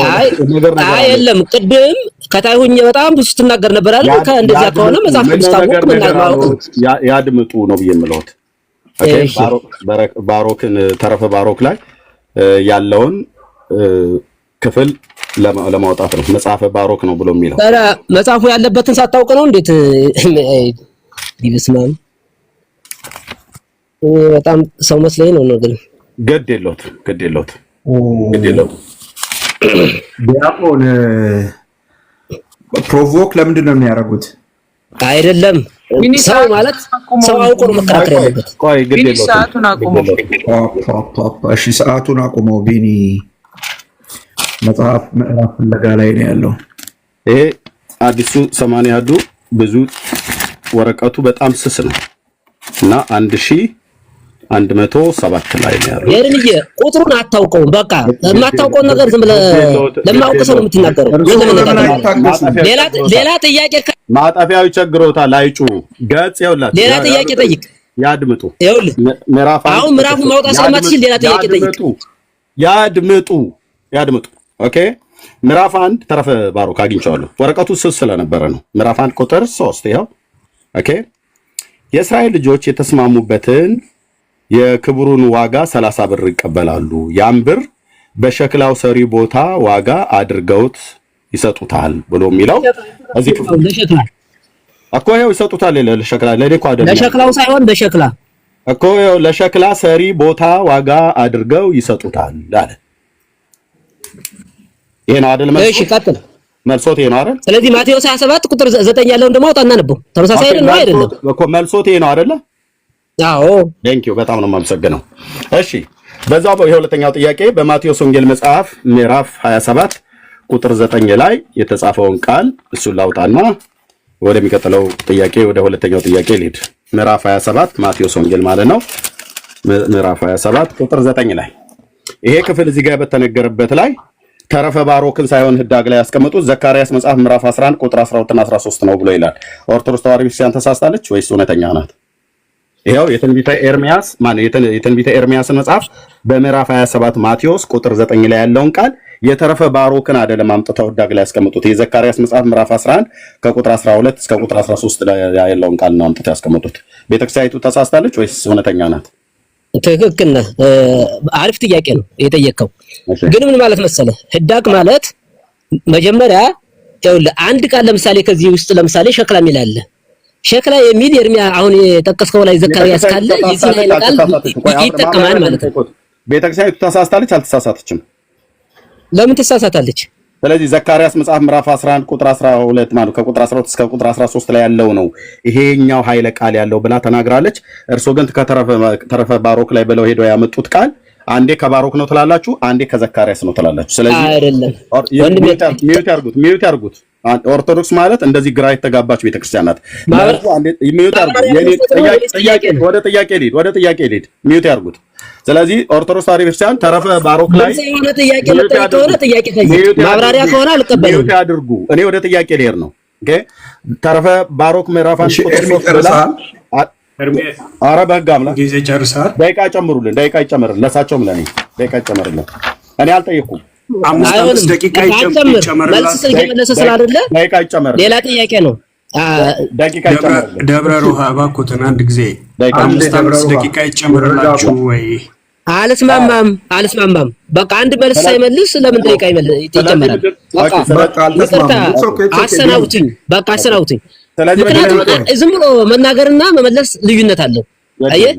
አይ የለም፣ ቅድም ከታይ ሁኜ በጣም ብዙ ስትናገር ነበር አይደል? እንደዚያ ከሆነ መጽሐፍ ቅዱስ ታወቅ መናገር ያድምጡ ነው ብዬ የምለውት። okay ባሮክን ተረፈ ባሮክ ላይ ያለውን ክፍል ለማውጣት ነው። መጽሐፈ ባሮክ ነው ብሎ የሚለው ኧረ መጽሐፉ ያለበትን ሳታውቅ ነው እንዴት? በስመ አብ፣ በጣም ሰው መስለኝ ነው ግን ግድ የለዎትም፣ ግድ የለዎትም፣ ግድ የለዎትም። ዲያቆን provoke ለምንድን ነው የሚያደርጉት? አይደለም፣ ሰው ማለት ሰው አውቆ ነው መከራከር ያለበት። ቆይ፣ ግድ የለዎትም። ሰዓቱን አቁመው። እሺ፣ ሰዓቱን አቁመው። ቢኒ መጽሐፍ ምዕራፍ ፍለጋ ላይ ነው ያለው። ይሄ አዲሱ 80 አሃዱ ብዙ ወረቀቱ በጣም ስስ ነው እና 1107 ላይ ነው ያለው። ኤርምዬ፣ ቁጥሩን አታውቀውም። በቃ የማታውቀውን ነገር ዝም ብለህ ለማያውቅ ሰው ነው የምትናገረው። ሌላ ጥያቄ ማጠፊያው ይቸግሮታል። አይጩ ገጽ ይኸውላችሁ። ሌላ ጥያቄ ጠይቅ። ያድምጡ። ይኸውልህ፣ ምዕራፍ አሁን ምዕራፉን ማውጣት ስለማትችል ሌላ ጥያቄ ጠይቅ። ያድምጡ፣ ያድምጡ። Okay፣ ምዕራፍ 1፣ ተረፈ ባሮክ አግኝቼዋለሁ። ወረቀቱ ስስ ስለነበረ ነው። ምዕራፍ 1 ቁጥር 3 ይኸው። Okay፣ የእስራኤል ልጆች የተስማሙበትን የክብሩን ዋጋ 30 ብር ይቀበላሉ። ያም ብር በሸክላው ሰሪ ቦታ ዋጋ አድርገውት ይሰጡታል ብሎ የሚለው እዚህ ክፍል እኮ ይኸው ይሰጡታል። ለሸክላ ለእኔ እኮ አይደለም፣ ለሸክላው ሳይሆን በሸክላ እኮ ይኸው ለሸክላ ሰሪ ቦታ ዋጋ አድርገው ይሰጡታል አለ። ይሄ ነው አይደል? እሺ ቀጥል። መልሶት ይሄ ነው አይደል? ስለዚህ ማቴዎስ 27 ቁጥር 9 ያለውን ደግሞ አውጣና ነበው። ተመሳሳይ አይደል ነው አይደለም? እኮ መልሶት ይሄ ነው አይደለ? አዎ። Thank you፣ በጣም ነው የማመሰግነው። እሺ፣ በዛው የሁለተኛው ጥያቄ በማቴዎስ ወንጌል መጽሐፍ ምዕራፍ 27 ቁጥር 9 ላይ የተጻፈውን ቃል እሱን ላውጣና ወደሚቀጥለው ጥያቄ፣ ወደ ሁለተኛው ጥያቄ ልሂድ። ምዕራፍ 27 ማቴዎስ ወንጌል ማለት ነው። ምዕራፍ 27 ቁጥር 9 ላይ ይሄ ክፍል እዚህ ጋር በተነገረበት ላይ ተረፈ ባሮክን ሳይሆን ህዳግ ላይ ያስቀመጡት ዘካርያስ መጽሐፍ ምዕራፍ 11 ቁጥር 12 እና 13 ነው ብሎ ይላል። ኦርቶዶክስ ተዋሕዶ ቤተክርስቲያን ተሳስታለች ወይስ እውነተኛ ናት? ይኸው የትንቢተ ኤርሚያስ ማነው የትንቢተ ኤርሚያስን መጽሐፍ በምዕራፍ 27 ማቴዎስ ቁጥር 9 ላይ ያለውን ቃል የተረፈ ባሮክን አይደለም አምጥተው ህዳግ ላይ ያስቀመጡት። የዘካርያስ መጽሐፍ ምዕራፍ 11 ከቁጥር 12 እስከ ቁጥር 13 ላይ ያለውን ቃል ነው አምጥተው ያስቀመጡት። ቤተክርስቲያኒቱ ተሳስታለች ወይስ እውነተኛ ናት? ትክክል ነህ። አሪፍ ጥያቄ ነው የጠየቀው። ግን ምን ማለት መሰለህ፣ ህዳግ ማለት መጀመሪያ ይኸውልህ አንድ ቃል ለምሳሌ ከዚህ ውስጥ ለምሳሌ ሸክላ የሚል አለ። ሸክላ የሚል ኤርሚያ አሁን የጠቀስከው ላይ ዘካርያስ ካለ የዚህን ኃይለ ቃል ይጠቀማል ማለት ነው። ቤተክርስቲያኒቱ ተሳስታለች አልተሳሳተችም? ለምን ትሳሳታለች? ስለዚህ ዘካርያስ መጽሐፍ ምዕራፍ 11 ቁጥር 12 ማለት ከቁጥር 12 እስከ ቁጥር 13 ላይ ያለው ነው ይሄኛው ኃይለ ቃል ያለው ብላ ተናግራለች። እርሶ ግን ከተረፈ ባሮክ ላይ ብለው ሄደው ያመጡት ቃል አንዴ ከባሮክ ነው ትላላችሁ፣ አንዴ ከዘካርያስ ነው ትላላችሁ። ስለዚህ አይደለም፣ mute ያርጉት፣ mute ያርጉት። ኦርቶዶክስ ማለት እንደዚህ ግራ የተጋባች ቤተክርስቲያን ናት። Mute ያርጉ። ጥያቄ ወደ ጥያቄ ልሂድ፣ ወደ ጥያቄ ልሂድ። Mute ያርጉት። ስለዚህ ኦርቶዶክስ ተዋሕዶ ቤተክርስቲያን ተረፈ ባሮክ ላይ የሆነ ጥያቄ መጠየቅ ከሆነ ጥያቄ ጠይቅ፣ ማብራሪያ ከሆነ አልቀበልም። Mute ያድርጉ። እኔ ወደ ጥያቄ ልሄድ ነው። Okay፣ ተረፈ ባሮክ ምዕራፍ 1 ቁጥር 3 ብላ፣ ኧረ በህግ አምላክ ጊዜ ጨርሰሃል። ደቂቃ ጨምሩልን፣ ደቂቃ ይጨመርልን፣ ለእሳቸውም ለእኔ ደቂቃ ይጨመርልን። እኔ አልጠየኩም። አምስት አምስት ደቂቃ ይጨመርላል። መልስ እየመለሰ ስላይደለ ደቂቃ ይጨመርልን። ሌላ ጥያቄ ነው። ደቂቃ ይጨመርልን። ደብረ ሮሃ፣ እባክዎትን አንድ ጊዜ አምስት አምስት ደቂቃ ይጨመርላችሁ ወይ? አልስማማም፣ አልስማማም። በቃ አንድ መልስ ሳይመልስ ለምን ደቂቃ ይጨመራል? በቃ ይቅርታ፣ አሰናብቱኝ። በቃ አሰናብቱኝ። ምክንያቱም ዝም ብሎ መናገርና መመለስ ልዩነት አለው። አየህ፣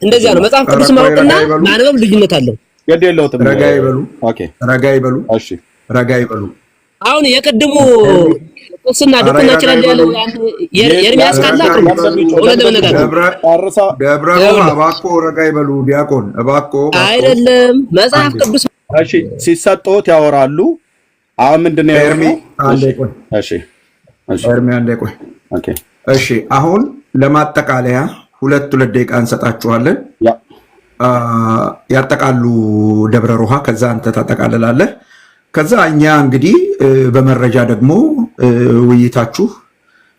እንደዚያ ነው። መጽሐፍ ቅዱስ ማወቅና ማንበብ ልዩነት አለው። ግድ የለውም። ረጋ ይበሉ፣ ረጋ ይበሉ፣ ረጋ ይበሉ። አሁን የቅድሙ ቅስና ድቁና ይችላል ያለው ኤርሚያስ ካለ አቅርቡ። እውነት ለመነጋገር ደብረ ሮሃ፣ እባክዎ ረጋ ይበሉ። ዲያቆን እባክዎ። አይደለም መጽሐፍ ቅዱስ እሺ፣ ሲሰጡት ያወራሉ። አሁን ምንድን ነው? ኤርሚ አንዴ ቆይ። እሺ፣ ኤርሚ አንዴ ቆይ። Okay። እሺ፣ አሁን ለማጠቃለያ ሁለት ሁለት ደቂቃ እንሰጣችኋለን። ያጠቃሉ ደብረ ሮሃ፣ ከዛ አንተ ታጠቃልላለህ። ከዛ እኛ እንግዲህ በመረጃ ደግሞ ውይይታችሁ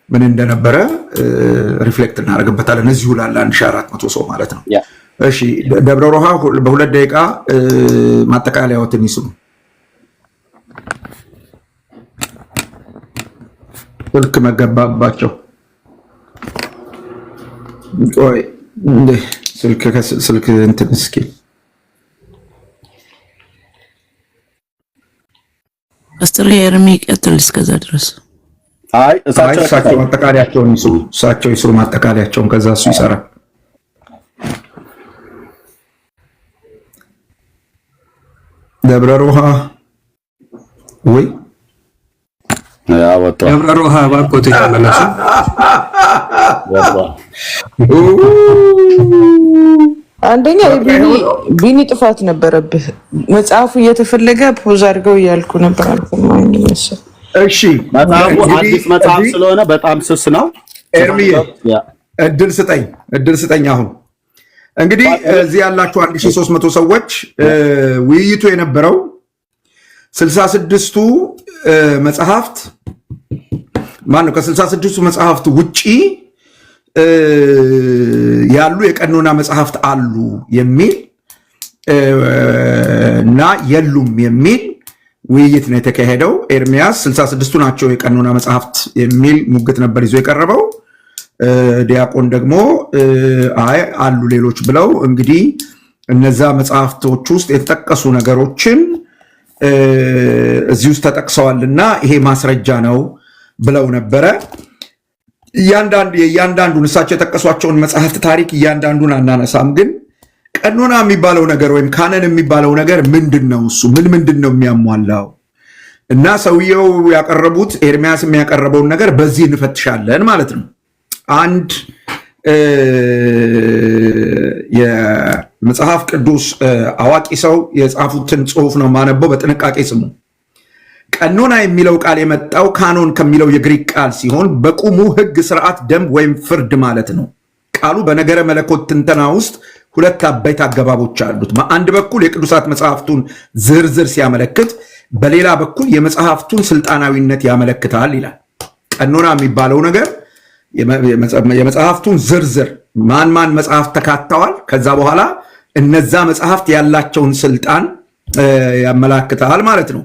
ምን እንደነበረ reflect እናደርግበታለን። እዚሁ ላለ 1400 ሰው ማለት ነው። እሺ፣ ደብረ ሮሃ፣ በ2 ደቂቃ ማጠቃለያዎትን ይስሙ። ስልክ መገባባቸው፣ ቆይ ስልክ ስልክ እንትን እስኪ። ፓስተር ኤርሚ ቀጥል እስከዛ ድረስ። አይ አይ እሳቸው እሳቸው ማጠቃለያቸውን ይስሩ፣ እሳቸው ይስሩ ማጠቃለያቸውን፣ ከዛ እሱ ይሰራል። ደብረ ሮሃ ወይ ወጥቷል። ደብረ ሮሃ እባክዎት የተመለሱ። ወጥቷል። አንደኛ ቢኒ ጥፋት ነበረብህ። መጽሐፉ እየተፈለገ pause አድርገው እያልኩ ነበር፣ አልሰማኸኝም መሰለኝ። እሺ መጽሐፉ እንግዲህ አዲስ መጽሐፍ እዚህ ስለሆነ በጣም ስስ ነው። ኤርሚዬ እድል ስጠኝ፣ እድል ስጠኝ። አሁን እንግዲህ እዚህ ያላችሁ 1300 ሰዎች ውይይቱ የነበረው 66ቱ መጽሐፍት ማነው ከ66ቱ መጽሐፍት ውጪ ያሉ የቀኖና መጽሐፍት አሉ የሚል እና የሉም የሚል ውይይት ነው የተካሄደው። ኤርሚያስ 66ቱ ናቸው የቀኖና መጽሐፍት የሚል ሙግት ነበር ይዞ የቀረበው። ዲያቆን ደግሞ አይ አሉ ሌሎች ብለው እንግዲህ እነዛ መጽሐፍቶች ውስጥ የተጠቀሱ ነገሮችን እዚህ ውስጥ ተጠቅሰዋልና ይሄ ማስረጃ ነው ብለው ነበረ። የእያንዳንዱን እሳቸው የጠቀሷቸውን መጽሐፍት ታሪክ እያንዳንዱን አናነሳም፣ ግን ቀኖና የሚባለው ነገር ወይም ካነን የሚባለው ነገር ምንድን ነው? እሱ ምን ምንድን ነው የሚያሟላው? እና ሰውየው ያቀረቡት ኤርሚያስ የሚያቀረበውን ነገር በዚህ እንፈትሻለን ማለት ነው። አንድ የመጽሐፍ ቅዱስ አዋቂ ሰው የጻፉትን ጽሑፍ ነው የማነበው። በጥንቃቄ ስሙ። ቀኖና የሚለው ቃል የመጣው ካኖን ከሚለው የግሪክ ቃል ሲሆን በቁሙ ሕግ፣ ስርዓት፣ ደንብ ወይም ፍርድ ማለት ነው። ቃሉ በነገረ መለኮት ትንተና ውስጥ ሁለት አበይት አገባቦች አሉት። በአንድ በኩል የቅዱሳት መጽሐፍቱን ዝርዝር ሲያመለክት፣ በሌላ በኩል የመጽሐፍቱን ስልጣናዊነት ያመለክታል ይላል። ቀኖና የሚባለው ነገር የመጽሐፍቱን ዝርዝር ማን ማን መጽሐፍት ተካተዋል፣ ከዛ በኋላ እነዛ መጽሐፍት ያላቸውን ስልጣን ያመላክታል ማለት ነው።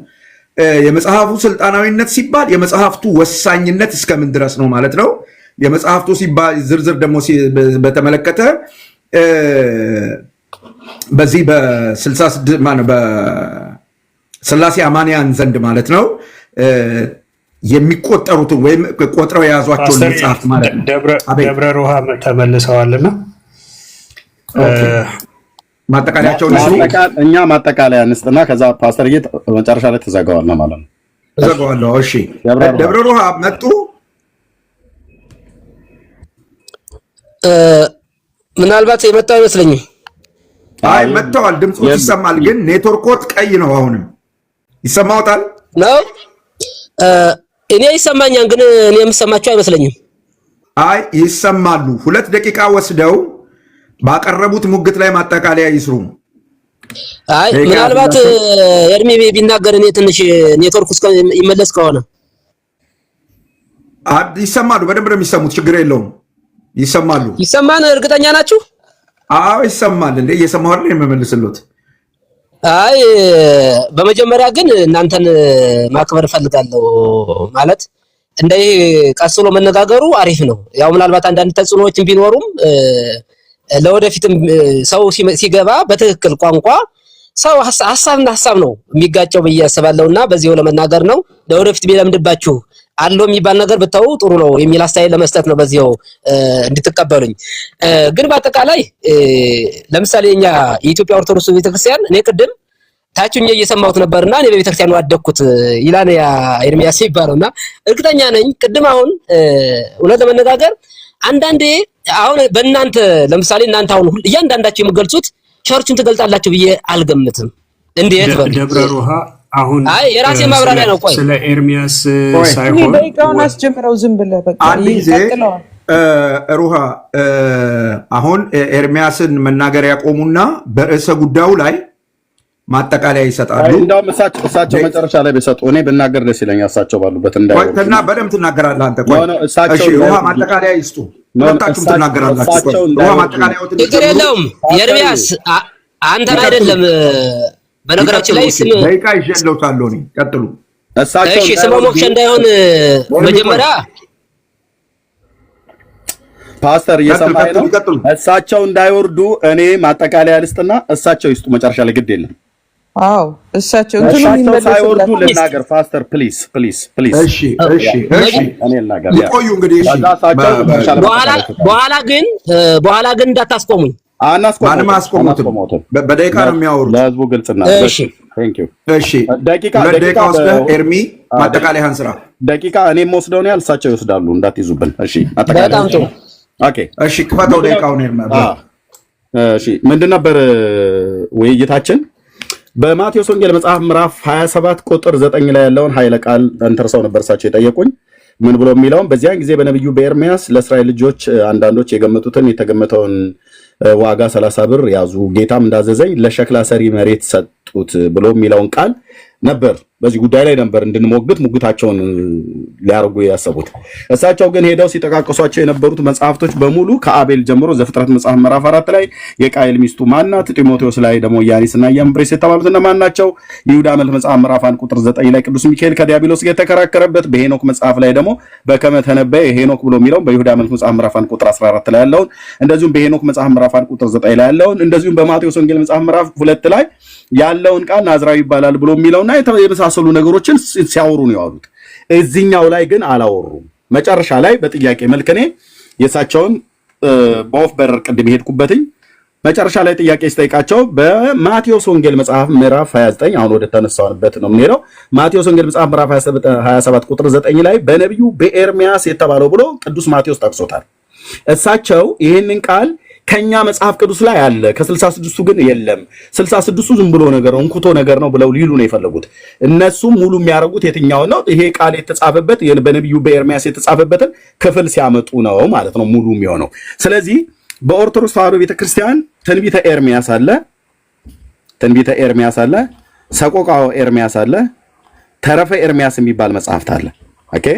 የመጽሐፉ ስልጣናዊነት ሲባል የመጽሐፍቱ ወሳኝነት እስከምን ድረስ ነው ማለት ነው። የመጽሐፍቱ ዝርዝር ደግሞ በተመለከተ በዚህ በስላሴ አማንያን ዘንድ ማለት ነው የሚቆጠሩትን ወይም ቆጥረው የያዟቸውን መጽሐፍት ማለት ነው። ደብረ ሮሃ ተመልሰዋልና ማጠቃለያቸውን እኛ ማጠቃለያ እንስጥና ከዛ ፓስተር ጌጥ መጨረሻ ላይ ተዘጋዋለህ ማለት ነው። ተዘጋዋለሁ። እሺ ደብረ ሮሃ መጡ። ምናልባት የመጣው አይመስለኝም። አይ መጥተዋል። ድምፁ ይሰማል፣ ግን ኔትወርኮት ቀይ ነው። አሁንም ይሰማውታል ነው። እኔ ይሰማኛል፣ ግን እኔ የምሰማቸው አይመስለኝም። አይ ይሰማሉ። 2 ደቂቃ ወስደው ባቀረቡት ሙግት ላይ ማጠቃለያ ይስሩ። አይ ምናልባት ኤርሚ ቢናገር እኔ ትንሽ ኔትወርክ ውስጥ ይመለስ ከሆነ ይሰማሉ። በደንብ ነው የሚሰሙት። ችግር የለውም። ይሰማሉ። ይሰማን? እርግጠኛ ናችሁ? አዎ ይሰማል። እንዴ እየሰማሁ አይደል የምመልስልዎት? አይ በመጀመሪያ ግን እናንተን ማክበር እፈልጋለሁ። ማለት እንደዚህ ቀስ ብሎ መነጋገሩ አሪፍ ነው። ያው ምናልባት አንዳንድ ተጽዕኖዎችን ቢኖሩም ለወደፊትም ሰው ሲገባ በትክክል ቋንቋ ሰው ሀሳብና ሀሳብ ነው የሚጋጨው ብዬ አስባለሁና በዚሁ ለመናገር ነው። ለወደፊት ቢለምድባችሁ አለው የሚባል ነገር ብታው ጥሩ ነው የሚል አስተያየት ለመስጠት ነው፣ በዚሁ እንድትቀበሉኝ። ግን በአጠቃላይ ለምሳሌ እኛ የኢትዮጵያ ኦርቶዶክስ ቤተክርስቲያን እኔ ቅድም ታችኛ እየሰማሁት ነበርና እኔ በቤተክርስቲያኑ አደግኩት ይላል ያ ኤርሚያስ ይባለውና እርግጠኛ ነኝ ቅድም አሁን እውነት ለመነጋገር አንዳንዴ አሁን በእናንተ ለምሳሌ እናንተ አሁን እያንዳንዳችሁ የምገልጹት ቸርቹን ትገልጣላችሁ ብዬ አልገምትም። እንዴት በል ደብረ ሮሃ አሁን አይ የራሴ ማብራሪያ ነው። ቆይ ስለ ኤርሚያስ ሳይሆን ደቂቃውን አስጀምረው ዝም ብለህ በቃ አንድ ጊዜ ሩሃ አሁን ኤርሚያስን መናገር ያቆሙና በርዕሰ ጉዳዩ ላይ ማጠቃለያ ይሰጣሉ። እንደውም እሳቸው መጨረሻ ላይ ቢሰጡ እኔ ብናገር ደስ ይለኛል። እሳቸው ባሉበት እንዳይወርዱ በደምብ ትናገራለህ አንተ። ቆይ እሺ፣ ሩሃ ማጠቃለያ ይስጡ። ሁለታችሁም ትናገራላችሁ። ሩሃ ማጠቃለያ ችግር የለውም። ኤርሚያስ አንተን አይደለም በነገራችን ላይ ስም ደቂቃ ይዤለውታለሁ እኔ። ቀጥሉ። እሺ፣ ስመ ሞክሼ እንዳይሆን መጀመሪያ ፓስተር እየሰማኸኝ ነው? እሳቸው እንዳይወርዱ እኔ ማጠቃለያ ልስጥና እሳቸው ይስጡ መጨረሻ ላይ። ግድ የለም አዎ እሳቸው እንትኑ እሳቸው ሳይወርዱ የሚመለስላቸው ልናገር። ፓስተር please, please, please። እሺ። እኔ ልናገር። Yeah። ይቆዩ እንግዲህ። እሺ። ከዛ እሳቸው መጨረሻ ላይ በኋላ በኋላ ግን እንዳታስቆሙኝ። አናስቆሞትም። ማንም አያስቆሙትም። አናስቆሞትም። በደቂቃ ነው የሚያወሩት። ለህዝቡ ግልጽ እና እሺ። Thank you። እሺ። ደቂቃ 2 ደቂቃ ደቂቃ ወስደህ ኤርሚ ማጠቃለያህን ስራ። ደቂቃ እኔ የምወስደውን ያህል እሳቸው ይወስዳሉ፣ እንዳትይዙብን። እሺ አጠቃላይ። በጣም ጥሩ። Okay። እሺ፣ ክፈተው ደቂቃውን ኤርሚ። እሺ፣ ምንድን ነበር ውይይታችን? በማቴዎስ ወንጌል መጽሐፍ ምዕራፍ 27 ቁጥር 9 ላይ ያለውን ኃይለ ቃል ተንተርሰው ነበር እሳቸው የጠየቁኝ። ምን ብሎ የሚለውን በዚያን ጊዜ በነቢዩ በኤርሚያስ ለእስራኤል ልጆች አንዳንዶች የገመቱትን የተገመተውን ዋጋ 30 ብር ያዙ፣ ጌታም እንዳዘዘኝ ለሸክላ ሰሪ መሬት ሰጡት ብሎ የሚለውን ቃል ነበር። በዚህ ጉዳይ ላይ ነበር እንድንሞግት ሙግታቸውን ሊያደርጉ ያሰቡት። እሳቸው ግን ሄደው ሲጠቃቅሷቸው የነበሩት መጽሐፍቶች በሙሉ ከአቤል ጀምሮ ዘፍጥረት መጽሐፍ ምዕራፍ 4 ላይ የቃየል ሚስቱ ማናት? ጢሞቴዎስ ላይ ደግሞ ኢያኔስ እና ኢያንብሬስ የተባሉት እነማን ናቸው? ይሁዳ መልክ መጽሐፍ ምዕራፍ 1 ቁጥር 9 ላይ ቅዱስ ሚካኤል ከዲያብሎስ ጋር የተከራከረበት፣ በሄኖክ መጽሐፍ ላይ ደግሞ በከመ ተነበየ ሄኖክ ብሎ የሚለውን በይሁዳ መልክ መጽሐፍ ምዕራፍ 1 ቁጥር 14 ላይ ያለውን፣ እንደዚሁም በሄኖክ መጽሐፍ ምዕራፍ 1 ቁጥር 9 ላይ ያለውን፣ እንደዚሁም በማቴዎስ ወንጌል መጽሐፍ ምዕራፍ 2 ላይ ያለውን ቃል ናዝራዊ ይባላል ብሎ የሚለውና የመሳሰሉ ነገሮችን ሲያወሩ ነው የዋሉት። እዚህኛው ላይ ግን አላወሩም። መጨረሻ ላይ በጥያቄ መልክ እኔ የእሳቸውን በወፍ በረር ቅድም የሄድኩበትኝ መጨረሻ ላይ ጥያቄ ስጠይቃቸው በማቴዎስ ወንጌል መጽሐፍ ምዕራፍ 29፣ አሁን ወደ ተነሳንበት ነው የምንሄደው። ማቴዎስ ወንጌል መጽሐፍ ምዕራፍ 27 ቁጥር 9 ላይ በነቢዩ በኤርሚያስ የተባለው ብሎ ቅዱስ ማቴዎስ ጠቅሶታል። እሳቸው ይህንን ቃል ከኛ መጽሐፍ ቅዱስ ላይ አለ፣ ከ66ቱ ግን የለም። 66ቱ ዝም ብሎ ነገር ነው፣ እንኩቶ ነገር ነው ብለው ሊሉ ነው የፈለጉት። እነሱም ሙሉ የሚያደርጉት የትኛው ነው? ይሄ ቃል የተጻፈበት በነቢዩ በኤርሚያስ የተጻፈበትን ክፍል ሲያመጡ ነው ማለት ነው ሙሉ የሚሆነው። ስለዚህ በኦርቶዶክስ ተዋሕዶ ቤተክርስቲያን ትንቢተ ኤርሚያስ አለ፣ ትንቢተ ኤርሚያስ አለ፣ ሰቆቃወ ኤርሚያስ አለ፣ ተረፈ ኤርሚያስ የሚባል መጽሐፍት አለ። Okay፣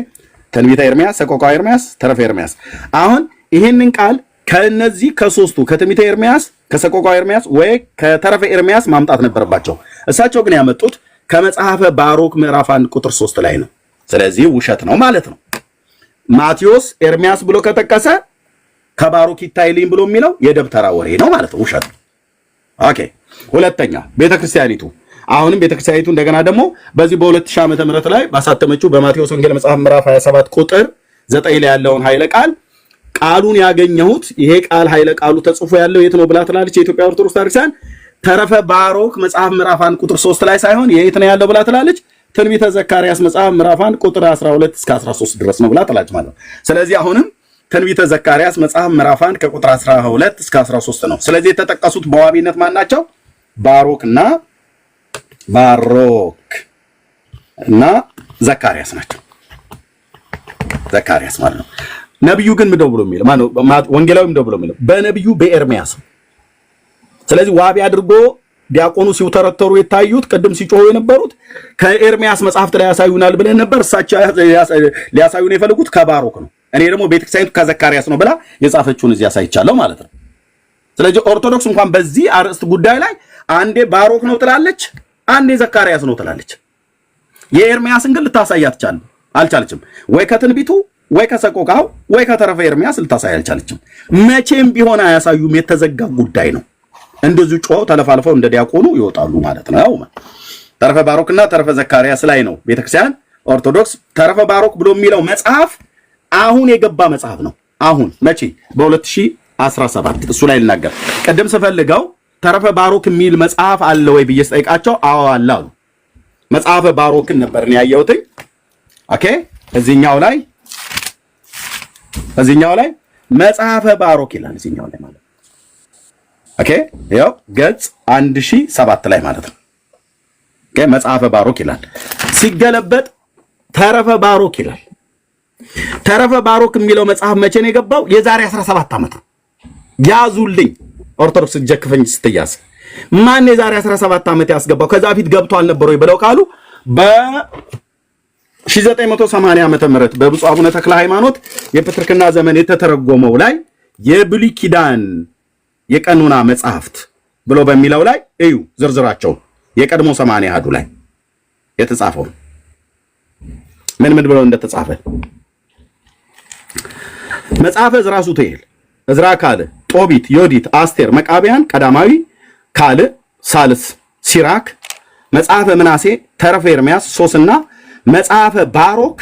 ትንቢተ ኤርሚያስ፣ ሰቆቃወ ኤርሚያስ፣ ተረፈ ኤርሚያስ። አሁን ይህንን ቃል ከነዚህ ከሶስቱ ከትንቢተ ኤርሚያስ፣ ከሰቆቃወ ኤርሚያስ ወይ ከተረፈ ኤርሚያስ ማምጣት ነበረባቸው። እሳቸው ግን ያመጡት ከመጽሐፈ ባሮክ ምዕራፍ 1 ቁጥር 3 ላይ ነው። ስለዚህ ውሸት ነው ማለት ነው። ማቴዎስ ኤርሚያስ ብሎ ከጠቀሰ ከባሮክ ይታይልኝ ብሎ የሚለው የደብተራ ወሬ ነው ማለት ነው፣ ውሸት ነው። Okay፣ ሁለተኛ ቤተክርስቲያኒቱ፣ አሁንም ቤተክርስቲያኒቱ እንደገና ደግሞ በዚህ በ2000 ዓመተ ምህረት ላይ ባሳተመችው በማቴዎስ ወንጌል መጽሐፍ ምዕራፍ 27 ቁጥር 9 ላይ ያለውን ኃይለ ቃል ቃሉን ያገኘሁት ይሄ ቃል ኃይለ ቃሉ ተጽፎ ያለው የት ነው ብላ ትላለች የኢትዮጵያ ኦርቶዶክስ ቤተክርስቲያን። ተረፈ ባሮክ መጽሐፍ ምዕራፍ 1 ቁጥር 3 ላይ ሳይሆን የት ነው ያለው ብላ ትላለች። ትንቢተ ዘካርያስ መጽሐፍ ምዕራፍ 1 ቁጥር 12 እስከ 13 ድረስ ነው ብላ ትላለች ማለት ነው። ስለዚህ አሁንም ትንቢተ ዘካርያስ መጽሐፍ ምዕራፍ 1 ከቁጥር 12 እስከ 13 ነው። ስለዚህ የተጠቀሱት በዋቢነት ማን ናቸው? ባሮክ እና ዘካርያስ ናቸው። ዘካርያስ ማለት ነው። ነብዩ ግን ምንድነው ብሎ የሚለው? ማነው? ወንጌላዊ ምንድነው ብሎ የሚለው? በነብዩ በኤርሚያስ። ስለዚህ ዋቢ አድርጎ ዲያቆኑ ሲውተረተሩ የታዩት ቅድም ሲጮሁ የነበሩት ከኤርሚያስ መጽሐፍት ላይ ያሳዩናል ብለን ነበር። እሳቸው ሊያሳዩን የፈለጉት ከባሮክ ነው። እኔ ደግሞ ቤተክርስቲያኒቱ ከዘካርያስ ነው ብላ የጻፈችውን እዚህ አሳይቻለሁ ማለት ነው። ስለዚህ ኦርቶዶክስ እንኳን በዚህ አርዕስት ጉዳይ ላይ አንዴ ባሮክ ነው ትላለች፣ አንዴ ዘካርያስ ነው ትላለች። የኤርሚያስን ግን ልታሳይ አልቻለችም። ወይ ከትንቢቱ ወይ ከሰቆቃው ወይ ከተረፈ ኤርሚያስ ልታሳይ አልቻለችም። መቼም ቢሆን አያሳዩም። የተዘጋ ጉዳይ ነው። እንደዚሁ ጮኸው ተለፋልፈው እንደ ዲያቆኑ ይወጣሉ ማለት ነው። ተረፈ ባሮክና ተረፈ ዘካርያስ ላይ ነው ቤተክርስቲያን ኦርቶዶክስ። ተረፈ ባሮክ ብሎ የሚለው መጽሐፍ አሁን የገባ መጽሐፍ ነው። አሁን መቼ? በ2017። እሱ ላይ ልናገር። ቅድም ስፈልገው ተረፈ ባሮክ የሚል መጽሐፍ አለ ወይ ብዬ ስጠይቃቸው አዎ አለ አሉ። መጽሐፈ ባሮክን ነበር እኔ ያየሁትኝ። Okay፣ እዚህኛው ላይ መጽሐፈ ባሮክ ይላል እዚህኛው ላይ ማለት። Okay፣ ያው ገጽ 1007 ላይ ማለት ነው። Okay፣ መጽሐፈ ባሮክ ይላል። ሲገለበጥ ተረፈ ባሮክ ይላል። ተረፈ ባሮክ የሚለው መጽሐፍ መቼ ነው የገባው? የዛሬ 17 ዓመት ነው። ያዙልኝ፣ ኦርቶዶክስ እጀ ከፍንጅ ስትያዝ ማን የዛሬ 17 ዓመት ያስገባው? ከዛ በፊት ገብቶ አልነበረ ወይ ብለው ካሉ በ1980 ዓመተ ምህረት በብፁዕ አቡነ ተክለ ሃይማኖት የፕትርክና ዘመን የተተረጎመው ላይ የብሉይ ኪዳን የቀኖና መጽሐፍት ብሎ በሚለው ላይ እዩ ዝርዝራቸውን፣ የቀድሞ 80 አሐዱ ላይ የተጻፈው ምን ምን ብለው እንደተጻፈ። መጽሐፈ ዕዝራ ሱቱኤል፣ ዕዝራ ካልዕ፣ ጦቢት፣ ዮዲት፣ አስቴር፣ መቃቢያን ቀዳማዊ፣ ካልዕ፣ ሳልስ፣ ሲራክ፣ መጽሐፈ ምናሴ፣ ተረፈ ኤርምያስ፣ ሶስና፣ መጽሐፈ ባሮክ፣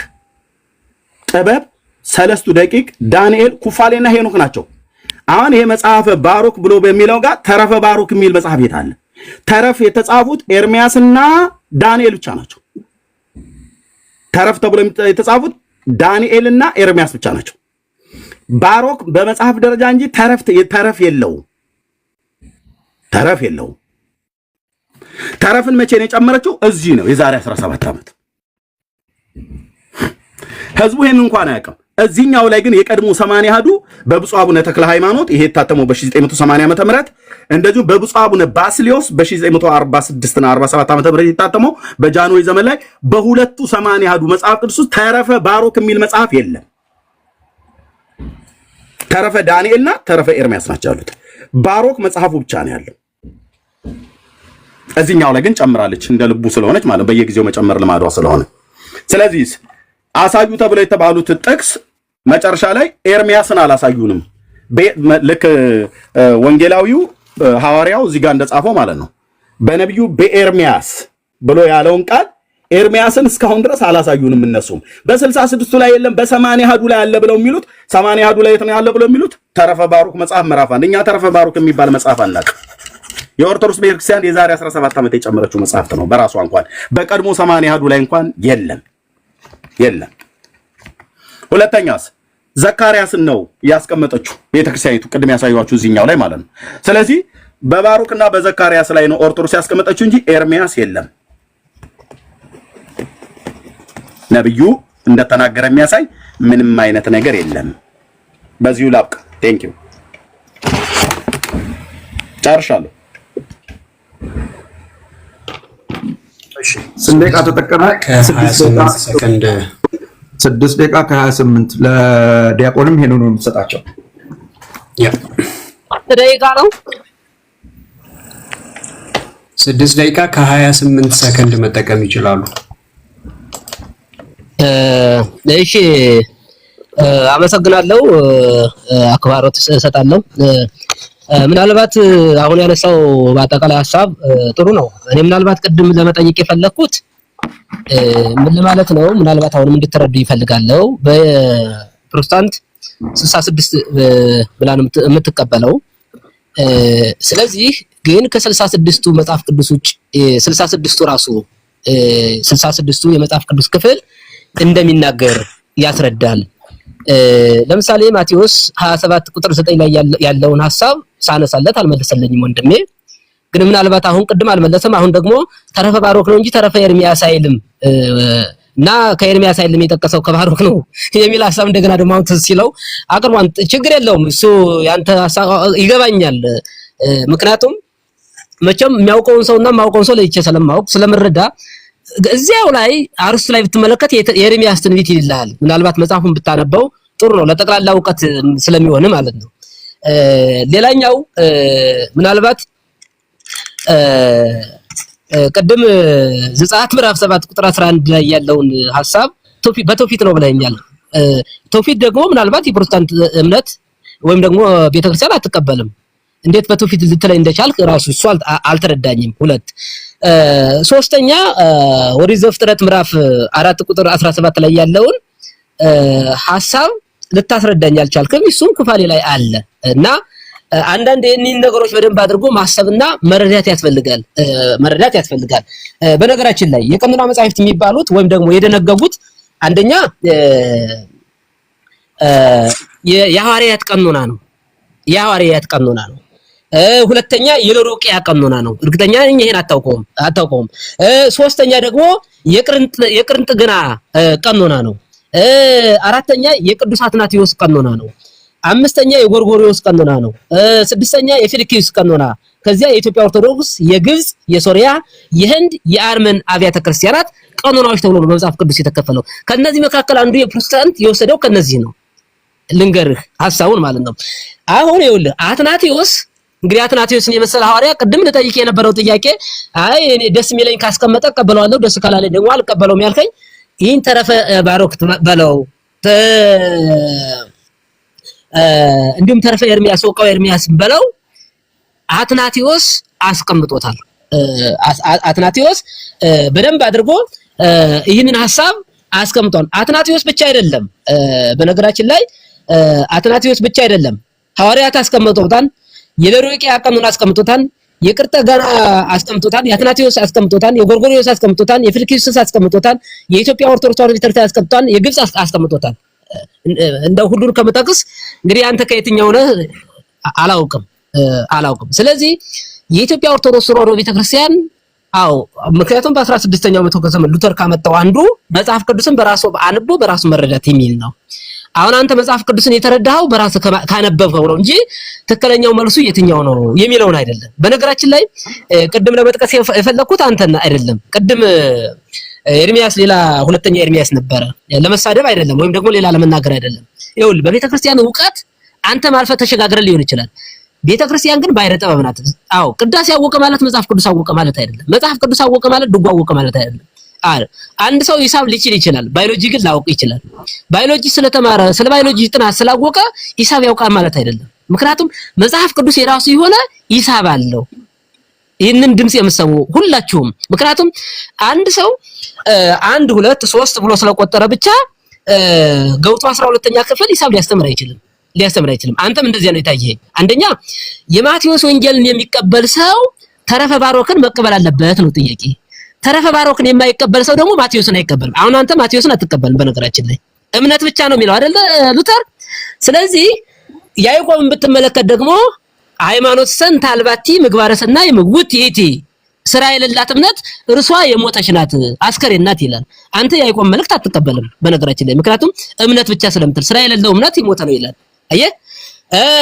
ጥበብ፣ ሰለስቱ ደቂቅ፣ ዳንኤል፣ ኩፋሌና ሄኖክ ናቸው። አሁን ይሄ መጽሐፈ ባሮክ ብሎ በሚለው ጋር ተረፈ ባሮክ የሚል መጽሐፍ የት አለ? ተረፍ የተጻፉት ኤርምያስና ዳንኤል ብቻ ናቸው። ተረፍ ተብሎ የተጻፉት ዳንኤልና ኤርምያስ ብቻ ናቸው። ባሮክ በመጽሐፍ ደረጃ እንጂ ተረፍ ተረፍ የለውም። ተረፍ የለውም። ተረፍን መቼ ነው የጨመረችው? እዚህ ነው፣ የዛሬ 17 ዓመት። ህዝቡ ይሄን እንኳን አያውቅም። እዚህኛው ላይ ግን የቀድሞ 80 አሐዱ በብፁዕ አቡነ ተክለ ሃይማኖት ይሄ የታተመው በ1980 ዓመተ ምህረት፣ እንደዚሁ በብፁዕ አቡነ ባስሊዮስ በ1946 እና 47 ዓመተ ምህረት የታተመው በጃንሆይ ዘመን ላይ በሁለቱ 80 አሐዱ መጽሐፍ ቅዱስ ውስጥ ተረፈ ባሮክ የሚል መጽሐፍ የለም። ተረፈ ዳንኤልና ተረፈ ኤርሚያስ ናቸው ያሉት። ባሮክ መጽሐፉ ብቻ ነው ያለው። እዚህኛው ላይ ግን ጨምራለች፣ እንደ ልቡ ስለሆነች ማለት በየጊዜው መጨመር ልማዷ ስለሆነ። ስለዚህ አሳዩ ተብለው የተባሉት ጥቅስ መጨረሻ ላይ ኤርሚያስን አላሳዩንም። ልክ ወንጌላዊው ሐዋርያው እዚህ ጋር እንደጻፈው ማለት ነው። በነቢዩ በኤርሚያስ ብሎ ያለውን ቃል ኤርሚያስን እስካሁን ድረስ አላሳዩንም። እነሱም በ66ቱ ላይ የለም፣ በ80 አሐዱ ላይ አለ ብለው የሚሉት፣ 80 አሐዱ ላይ የት ነው ያለ ብለው የሚሉት ተረፈ ባሩክ መጽሐፍ ምዕራፍ 1። እኛ ተረፈ ባሩክ የሚባል መጽሐፍ አናውቅም። የኦርቶዶክስ ቤተክርስቲያን የዛሬ 17 ዓመት የጨመረችው መጽሐፍት ነው። በራሷ እንኳን በቀድሞ 80 አሐዱ ላይ እንኳን የለም የለም። ሁለተኛስ ዘካርያስን ነው ያስቀመጠችው ቤተክርስቲያኒቱ፣ ቅድም ያሳዩችሁ እዚህኛው ላይ ማለት ነው። ስለዚህ በባሩክና በዘካርያስ ላይ ነው ኦርቶዶክስ ያስቀመጠችው እንጂ ኤርሚያስ የለም። ነብዩ እንደተናገረ የሚያሳይ ምንም አይነት ነገር የለም። በዚሁ ላብቃ። Thank you፣ ጨርሻለሁ። ስንት ደቂቃ ተጠቀመ? ከ28 ሰከንድ። 6 ደቂቃ ከ28 ለዲያቆንም ይሄን ነው የምትሰጣቸው። ደቂቃ ነው። 6 ደቂቃ ከ28 ሰከንድ መጠቀም ይችላሉ። እሺ፣ አመሰግናለሁ። አክባሮት እሰጣለሁ። ምናልባት አሁን ያነሳው በአጠቃላይ ሀሳብ ጥሩ ነው። እኔ ምናልባት ቅድም ለመጠየቅ የፈለግኩት ምን ለማለት ነው፣ ምናልባት አሁንም እንድትረዱ ይፈልጋለሁ። በፕሮቴስታንት 66 ብላ ነው የምትቀበለው። ስለዚህ ግን ከ66ቱ መጽሐፍ ቅዱስ ውጭ 66ቱ ራሱ 66ቱ የመጽሐፍ ቅዱስ ክፍል እንደሚናገር ያስረዳል። ለምሳሌ ማቴዎስ 27 ቁጥር 9 ላይ ያለውን ሐሳብ ሳነሳለት አልመለሰልኝም ወንድሜ። ግን ምናልባት አሁን ቅድም አልመለሰም። አሁን ደግሞ ተረፈ ባሮክ ነው እንጂ ተረፈ ኤርሚያስ አይልም እና ከኤርሚያስ አይልም የጠቀሰው ከባሮክ ነው የሚል ሐሳብ እንደገና ደግሞ አሁን ትዝ ሲለው አቅርቧን። ችግር የለውም፣ እሱ ያንተ ሐሳብ ይገባኛል። ምክንያቱም መቼም የሚያውቀውን ሰውና የማውቀውን ሰው ለይቼ ስለማውቅ ስለምረዳ እዚያው ላይ አርስቱ ላይ ብትመለከት የኤርሚያስ ትንቢት ይልሃል። ምናልባት መጽሐፉን ብታነበው ጥሩ ነው፣ ለጠቅላላ እውቀት ስለሚሆን ማለት ነው። ሌላኛው ምናልባት ቅድም ዘጸአት ምዕራፍ 7 ቁጥር 11 ላይ ያለውን ሐሳብ በትውፊት ነው ብለኸኛል። ትውፊት ደግሞ ምናልባት የፕሮቴስታንት እምነት ወይም ደግሞ ቤተክርስቲያን አትቀበልም። እንዴት በትውፊት ልትለኝ እንደቻልክ ራሱ እሱ አልተረዳኝም። ሁለት ሶስተኛ ኦሪት ዘፍጥረት ምዕራፍ 4 ቁጥር 17 ላይ ያለውን ሐሳብ ልታስረዳኝ አልቻልክም። እሱም ኩፋሌ ላይ አለ እና አንዳንድ ይህንን ነገሮች በደንብ አድርጎ ማሰብና መረዳት ያስፈልጋል መረዳት ያስፈልጋል። በነገራችን ላይ የቀኖና መጻሕፍት የሚባሉት ወይም ደግሞ የደነገጉት አንደኛ የሐዋርያት ቀኖና ነው። የሐዋርያት ቀኖና ነው። ሁለተኛ የሎዶቅያ ቀኖና ነው። እርግጠኛ ነኝ ይሄን አታውቀውም አታውቀውም። ሶስተኛ ደግሞ የቅርንጥግና ቀኖና ነው። አራተኛ የቅዱስ አትናቴዎስ ቀኖና ነው። አምስተኛ የጎርጎሪዎስ ቀኖና ነው። ስድስተኛ የፊልክዩስ ቀኖና። ከዚያ የኢትዮጵያ ኦርቶዶክስ፣ የግብጽ፣ የሶሪያ፣ የህንድ፣ የአርመን አብያተ ክርስቲያናት ቀኖናዎች ተብሎ ነው በመጽሐፍ ቅዱስ የተከፈለው። ከነዚህ መካከል አንዱ የፕሮቴስታንት የወሰደው ከነዚህ ነው። ልንገርህ ሐሳቡን ማለት ነው። አሁን ይኸውልህ አትናቴዎስ፣ እንግዲህ አትናቴዎስን የመሰለ ሐዋርያ ቅድም ልጠይቅ የነበረው ጥያቄ አይ እኔ ደስ የሚለኝ ካስቀመጠ እቀበለዋለሁ፣ ደስ ካላለኝ ደግሞ አልቀበለውም ያልከኝ ይህን ተረፈ ባሮክ በለው፣ እንዲሁም ተረፈ ኤርሚያስ ወቃው ኤርሚያስ በለው አትናቴዎስ አስቀምጦታል። አትናቴዎስ በደንብ አድርጎ ይህንን ሐሳብ አስቀምጧል። አትናቴዎስ ብቻ አይደለም፣ በነገራችን ላይ አትናቴዎስ ብቻ አይደለም፣ ሐዋርያት አስቀምጦታል። የሎዶቅያ ቀኖና አስቀምጦታል። የቅርጠገና አስቀምጦታል። የአትናቴዎስ አስቀምጦታል። የጎርጎርዮስ አስቀምጦታል። የፊልክስዩስ አስቀምጦታል። የኢትዮጵያ ኦርቶዶክስ ተዋሕዶ ቤተክርስቲያን አስቀምጦታል። የግብጽ አስቀምጦታል። እንደው ሁሉን ከመጠቅስ እንግዲህ አንተ ከየትኛው ነህ አላውቅም አላውቅም። ስለዚህ የኢትዮጵያ ኦርቶዶክስ ተዋሕዶ ቤተክርስቲያን፣ አዎ፣ ምክንያቱም በ16ኛው መቶ ክፍለ ዘመን ሉተር ካመጣው አንዱ መጽሐፍ ቅዱስን በራሱ አንብቦ በራሱ መረዳት የሚል ነው። አሁን አንተ መጽሐፍ ቅዱስን የተረዳኸው በራስህ ካነበብከው ነው እንጂ ትክክለኛው መልሱ የትኛው ነው የሚለውን አይደለም። በነገራችን ላይ ቅድም ለመጥቀስ የፈለኩት አንተን አይደለም። ቅድም ኤርሚያስ፣ ሌላ ሁለተኛ ኤርሚያስ ነበረ። ለመሳደብ አይደለም ወይም ደግሞ ሌላ ለመናገር አይደለም። ይኸውልህ፣ በቤተክርስቲያን እውቀት አንተም አልፈህ ተሸጋግረህ ሊሆን ይችላል። ቤተክርስቲያን ግን ባሕረ ጥበብ ናት። አዎ፣ ቅዳሴ አወቀ ማለት መጽሐፍ ቅዱስ አወቀ ማለት አይደለም። መጽሐፍ ቅዱስ አወቀ ማለት ድጓ አወቀ ማለት አይደለም። አንድ ሰው ሂሳብ ሊችል ይችላል፣ ባዮሎጂ ግን ላያውቅ ይችላል። ባዮሎጂ ስለተማረ፣ ስለ ባዮሎጂ ጥናት ስላወቀ ሂሳብ ያውቃል ማለት አይደለም። ምክንያቱም መጽሐፍ ቅዱስ የራሱ የሆነ ሂሳብ አለው። ይህንን ድምጽ የምትሰሙ ሁላችሁም፣ ምክንያቱም አንድ ሰው አንድ፣ ሁለት፣ ሶስት ብሎ ስለቆጠረ ብቻ ገብቶ 12ኛ ክፍል ሂሳብ ሊያስተምር አይችልም። አንተም እንደዚያ ነው የታየኸኝ። አንደኛ የማቴዎስ ወንጌልን የሚቀበል ሰው ተረፈ ባሮክን መቀበል አለበት ነው ጥያቄ። ተረፈ ባሮክን የማይቀበል ሰው ደግሞ ማቴዎስን አይቀበልም። አሁን አንተ ማቴዎስን አትቀበልም። በነገራችን ላይ እምነት ብቻ ነው የሚለው አይደለ ሉተር? ስለዚህ ያዕቆብን ብትመለከት ደግሞ ሃይማኖትሰ እንተ አልባቲ ምግባረ ሰናይ ምውት ይእቲ፣ ስራ የሌላት እምነት እርሷ የሞተች ናት፣ አስከሬን ናት ይላል። አንተ የያዕቆብ መልእክት አትቀበልም በነገራችን ላይ፣ ምክንያቱም እምነት ብቻ ስለምትል ስራ የሌለው እምነት የሞተ ነው ይላል። አየህ፣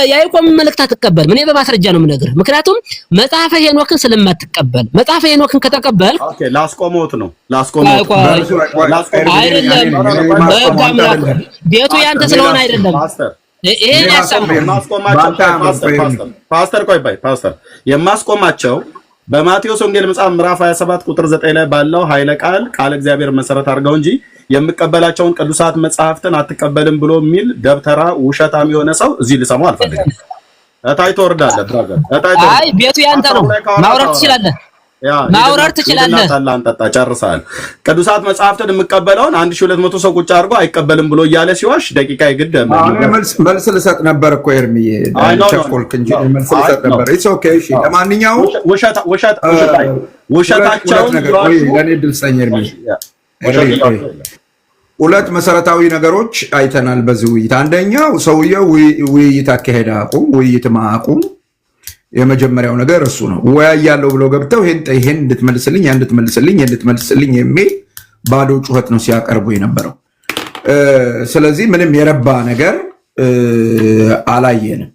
የያዕቆብ መልእክት አትቀበልም። እኔ በማስረጃ ነው የምነግርህ። ምክንያቱም መጽሐፈ ሄኖክን ስለማትቀበል፣ መጽሐፈ ሄኖክን ከተቀበል Okay፣ ላስቆሞት ነው፣ ላስቆሞት። አይደለም፣ በሕግ አምላክ ቤቱ ያንተ ስለሆነ አይደለም። ይሄን ያሰብ የማስቆማቸው፣ ፓስተር፣ ቆይ ባይ ፓስተር፣ የማስቆማቸው በማቴዎስ ወንጌል መጽሐፍ ምዕራፍ 27 ቁጥር 9 ላይ ባለው ኃይለ ቃል ቃለ እግዚአብሔር መሰረት አድርገው እንጂ የምቀበላቸውን ቅዱሳት መጽሐፍትን አትቀበልም ብሎ የሚል ደብተራ ውሸታም የሆነ ሰው እዚህ ልሰማው አልፈልግም። እታይ ትወርዳለህ፣ brother፣ እታይ። አይ፣ ቤቱ ያንተ ነው። ማውረድ ትችላለህ። ማውረድ ትችላለህ። ጠላን ጠጣ ጨርሰሃል። ቅዱሳት መጽሐፍትን የምቀበለውን 1200 ሰው ቁጭ አድርጎ አይቀበልም ብሎ እያለ ሲዋሽ ደቂቃ የግድ መልስ ልሰጥ ነበር እኮ ኤርሚዬ፣ ቸኮልክ እንጂ መልስ ልሰጥ ነበር። It's okay። እሺ፣ ለማንኛውም ውሸታቸውን ለእኔ እድል ስጠኝ ኤርሚዬ። ሁለት መሰረታዊ ነገሮች አይተናል በዚህ ውይይት። አንደኛው ሰውየው ውይይት አካሄድ አያውቁም፣ ውይይትም አያውቁም። የመጀመሪያው ነገር እሱ ነው። እወያያለሁ ብለው ገብተው ይሄን እንድትመልስልኝ፣ ያን እንድትመልስልኝ፣ ይሄን እንድትመልስልኝ የሚል ባዶ ጩኸት ነው ሲያቀርቡ የነበረው። ስለዚህ ምንም የረባ ነገር አላየንም።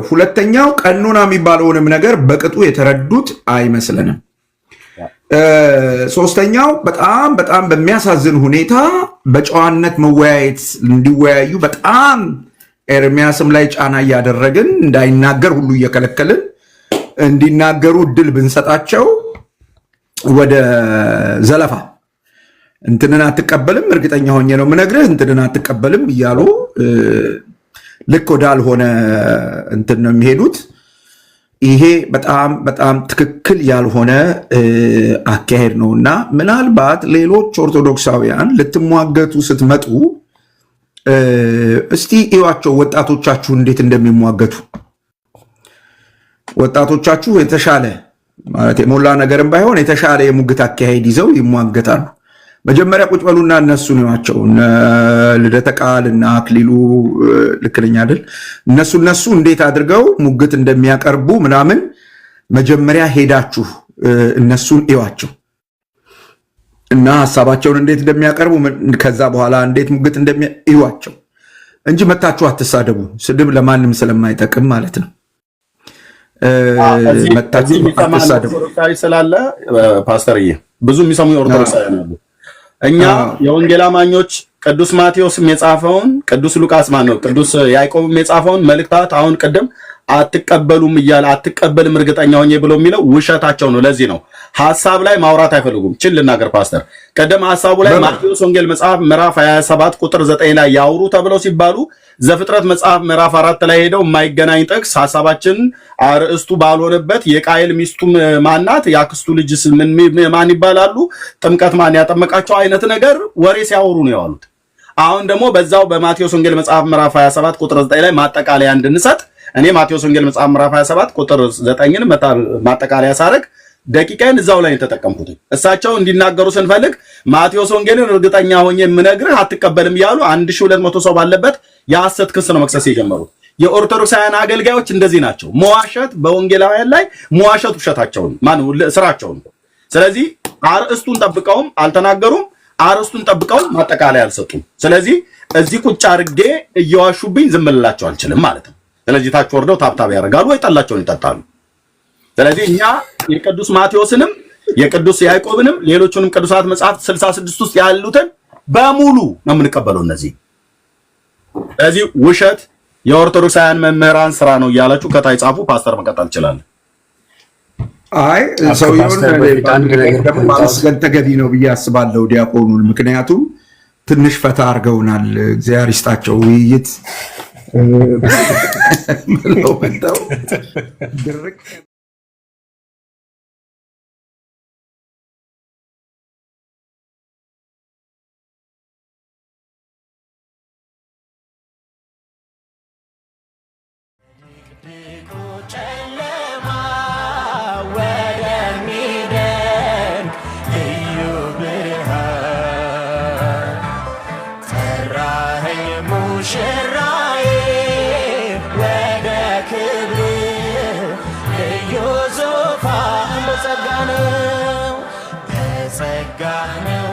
ሁለተኛው ቀኖና የሚባለውንም ነገር በቅጡ የተረዱት አይመስለንም። ሶስተኛው በጣም በጣም በሚያሳዝን ሁኔታ በጨዋነት መወያየት እንዲወያዩ በጣም ኤርሚያስም ላይ ጫና እያደረግን፣ እንዳይናገር ሁሉ እየከለከልን፣ እንዲናገሩ እድል ብንሰጣቸው ወደ ዘለፋ፣ እንትንን አትቀበልም፣ እርግጠኛ ሆኜ ነው የምነግርህ፣ እንትንን አትቀበልም እያሉ ልክ ወዳልሆነ እንትን ነው የሚሄዱት። ይሄ በጣም በጣም ትክክል ያልሆነ አካሄድ ነው እና ምናልባት ሌሎች ኦርቶዶክሳውያን ልትሟገቱ ስትመጡ እስቲ እዩዋቸው ወጣቶቻችሁ እንዴት እንደሚሟገቱ። ወጣቶቻችሁ የተሻለ፣ ማለት የሞላ ነገርም ባይሆን፣ የተሻለ የሙግት አካሄድ ይዘው ይሟገታሉ። መጀመሪያ ቁጭ በሉና እነሱን እዩዋቸው። እነ ልደተ ቃል እና አክሊሉ፣ ልክ ነኝ አይደል? እነሱ እነሱ እንዴት አድርገው ሙግት እንደሚያቀርቡ ምናምን መጀመሪያ ሄዳችሁ እነሱን እዩዋቸው እና ሀሳባቸውን እንዴት እንደሚያቀርቡ፣ ከዛ በኋላ እንዴት ሙግት እዩዋቸው እንጂ መታችሁ አትሳደቡ። ስድብ ለማንም ስለማይጠቅም ማለት ነው። መታችሁ አትሳደቡ። ኦርቶዶክሳዊ ስላለ ፓስተርዬ፣ ብዙ የሚሰሙ ኦርቶዶክሳውያን አሉ። እኛ የወንጌል አማኞች ቅዱስ ማቴዎስም የጻፈውን፣ ቅዱስ ሉቃስ ማን ነው፣ ቅዱስ ያዕቆብም የጻፈውን መልእክታት አሁን ቅድም አትቀበሉም እያለ አትቀበልም እርግጠኛ ሆኜ ብሎ የሚለው ውሸታቸው ነው። ለዚህ ነው ሐሳብ ላይ ማውራት አይፈልጉም። ችን ልናገር ፓስተር፣ ቀደም ሐሳቡ ላይ ማቴዎስ ወንጌል መጽሐፍ ምዕራፍ 27 ቁጥር 9 ላይ ያውሩ ተብለው ሲባሉ ዘፍጥረት መጽሐፍ ምዕራፍ 4 ላይ ሄደው የማይገናኝ ጥቅስ ሐሳባችን አርእስቱ ባልሆነበት የቃየል ሚስቱ ማናት፣ የአክስቱ ልጅስ ማን ይባላሉ፣ ጥምቀት ማን ያጠመቃቸው አይነት ነገር ወሬ ሲያወሩ ነው የዋሉት። አሁን ደግሞ በዛው በማቴዎስ ወንጌል መጽሐፍ ምዕራፍ 27 ቁጥር 9 ላይ ማጠቃለያ እንድንሰጥ እኔ ማቴዎስ ወንጌል መጽሐፍ ምዕራፍ 27 ቁጥር 9ን ማጠቃለያ ሳረግ ደቂቃዬን እዛው ላይ የተጠቀምኩት። እሳቸው እንዲናገሩ ስንፈልግ ማቴዎስ ወንጌልን እርግጠኛ ሆኜ የምነግርህ አትቀበልም እያሉ 1200 ሰው ባለበት የሐሰት ክስ ነው መክሰስ የጀመሩት። የኦርቶዶክሳውያን አገልጋዮች እንደዚህ ናቸው። መዋሸት፣ በወንጌላውያን ላይ መዋሸት ውሸታቸውን ማነው ስራቸውን። ስለዚህ አርእስቱን ጠብቀውም አልተናገሩም። አርእስቱን ጠብቀው ማጠቃለያ አልሰጡም። ስለዚህ እዚህ ቁጭ አድርጌ እየዋሹብኝ ዝም ልላቸው አልችልም ማለት ነው። ስለዚህ ታች ወርደው tap tap ያደርጋሉ ወይ ጠላቸውን ይጠጣሉ። ስለዚህ እኛ የቅዱስ ማቴዎስንም የቅዱስ ያዕቆብንም ሌሎቹንም ቅዱሳት መጽሐፍት 66 ውስጥ ያሉትን በሙሉ ነው የምንቀበለው። እነዚህ ስለዚህ ውሸት የኦርቶዶክሳውያን መምህራን ስራ ነው እያላችሁ ከታች ጻፉ። ፓስተር መቀጠል ይችላል። አይ ሰውየውን ደግሞ ማመስገን ተገቢ ነው ብዬ አስባለሁ ዲያቆኑን። ምክንያቱም ትንሽ ፈታ አድርገውናል። እግዚአብሔር ይስጣቸው። ውይይት ብለው መጥተው ድርቅ ጨለማ ወደሚደንቅ ልዩ ብርሃን ጠራኸኝ ሙሽራዬ ወደ ክብር ልዩ ዙፋን በጸጋ ነው በጸጋ ነው።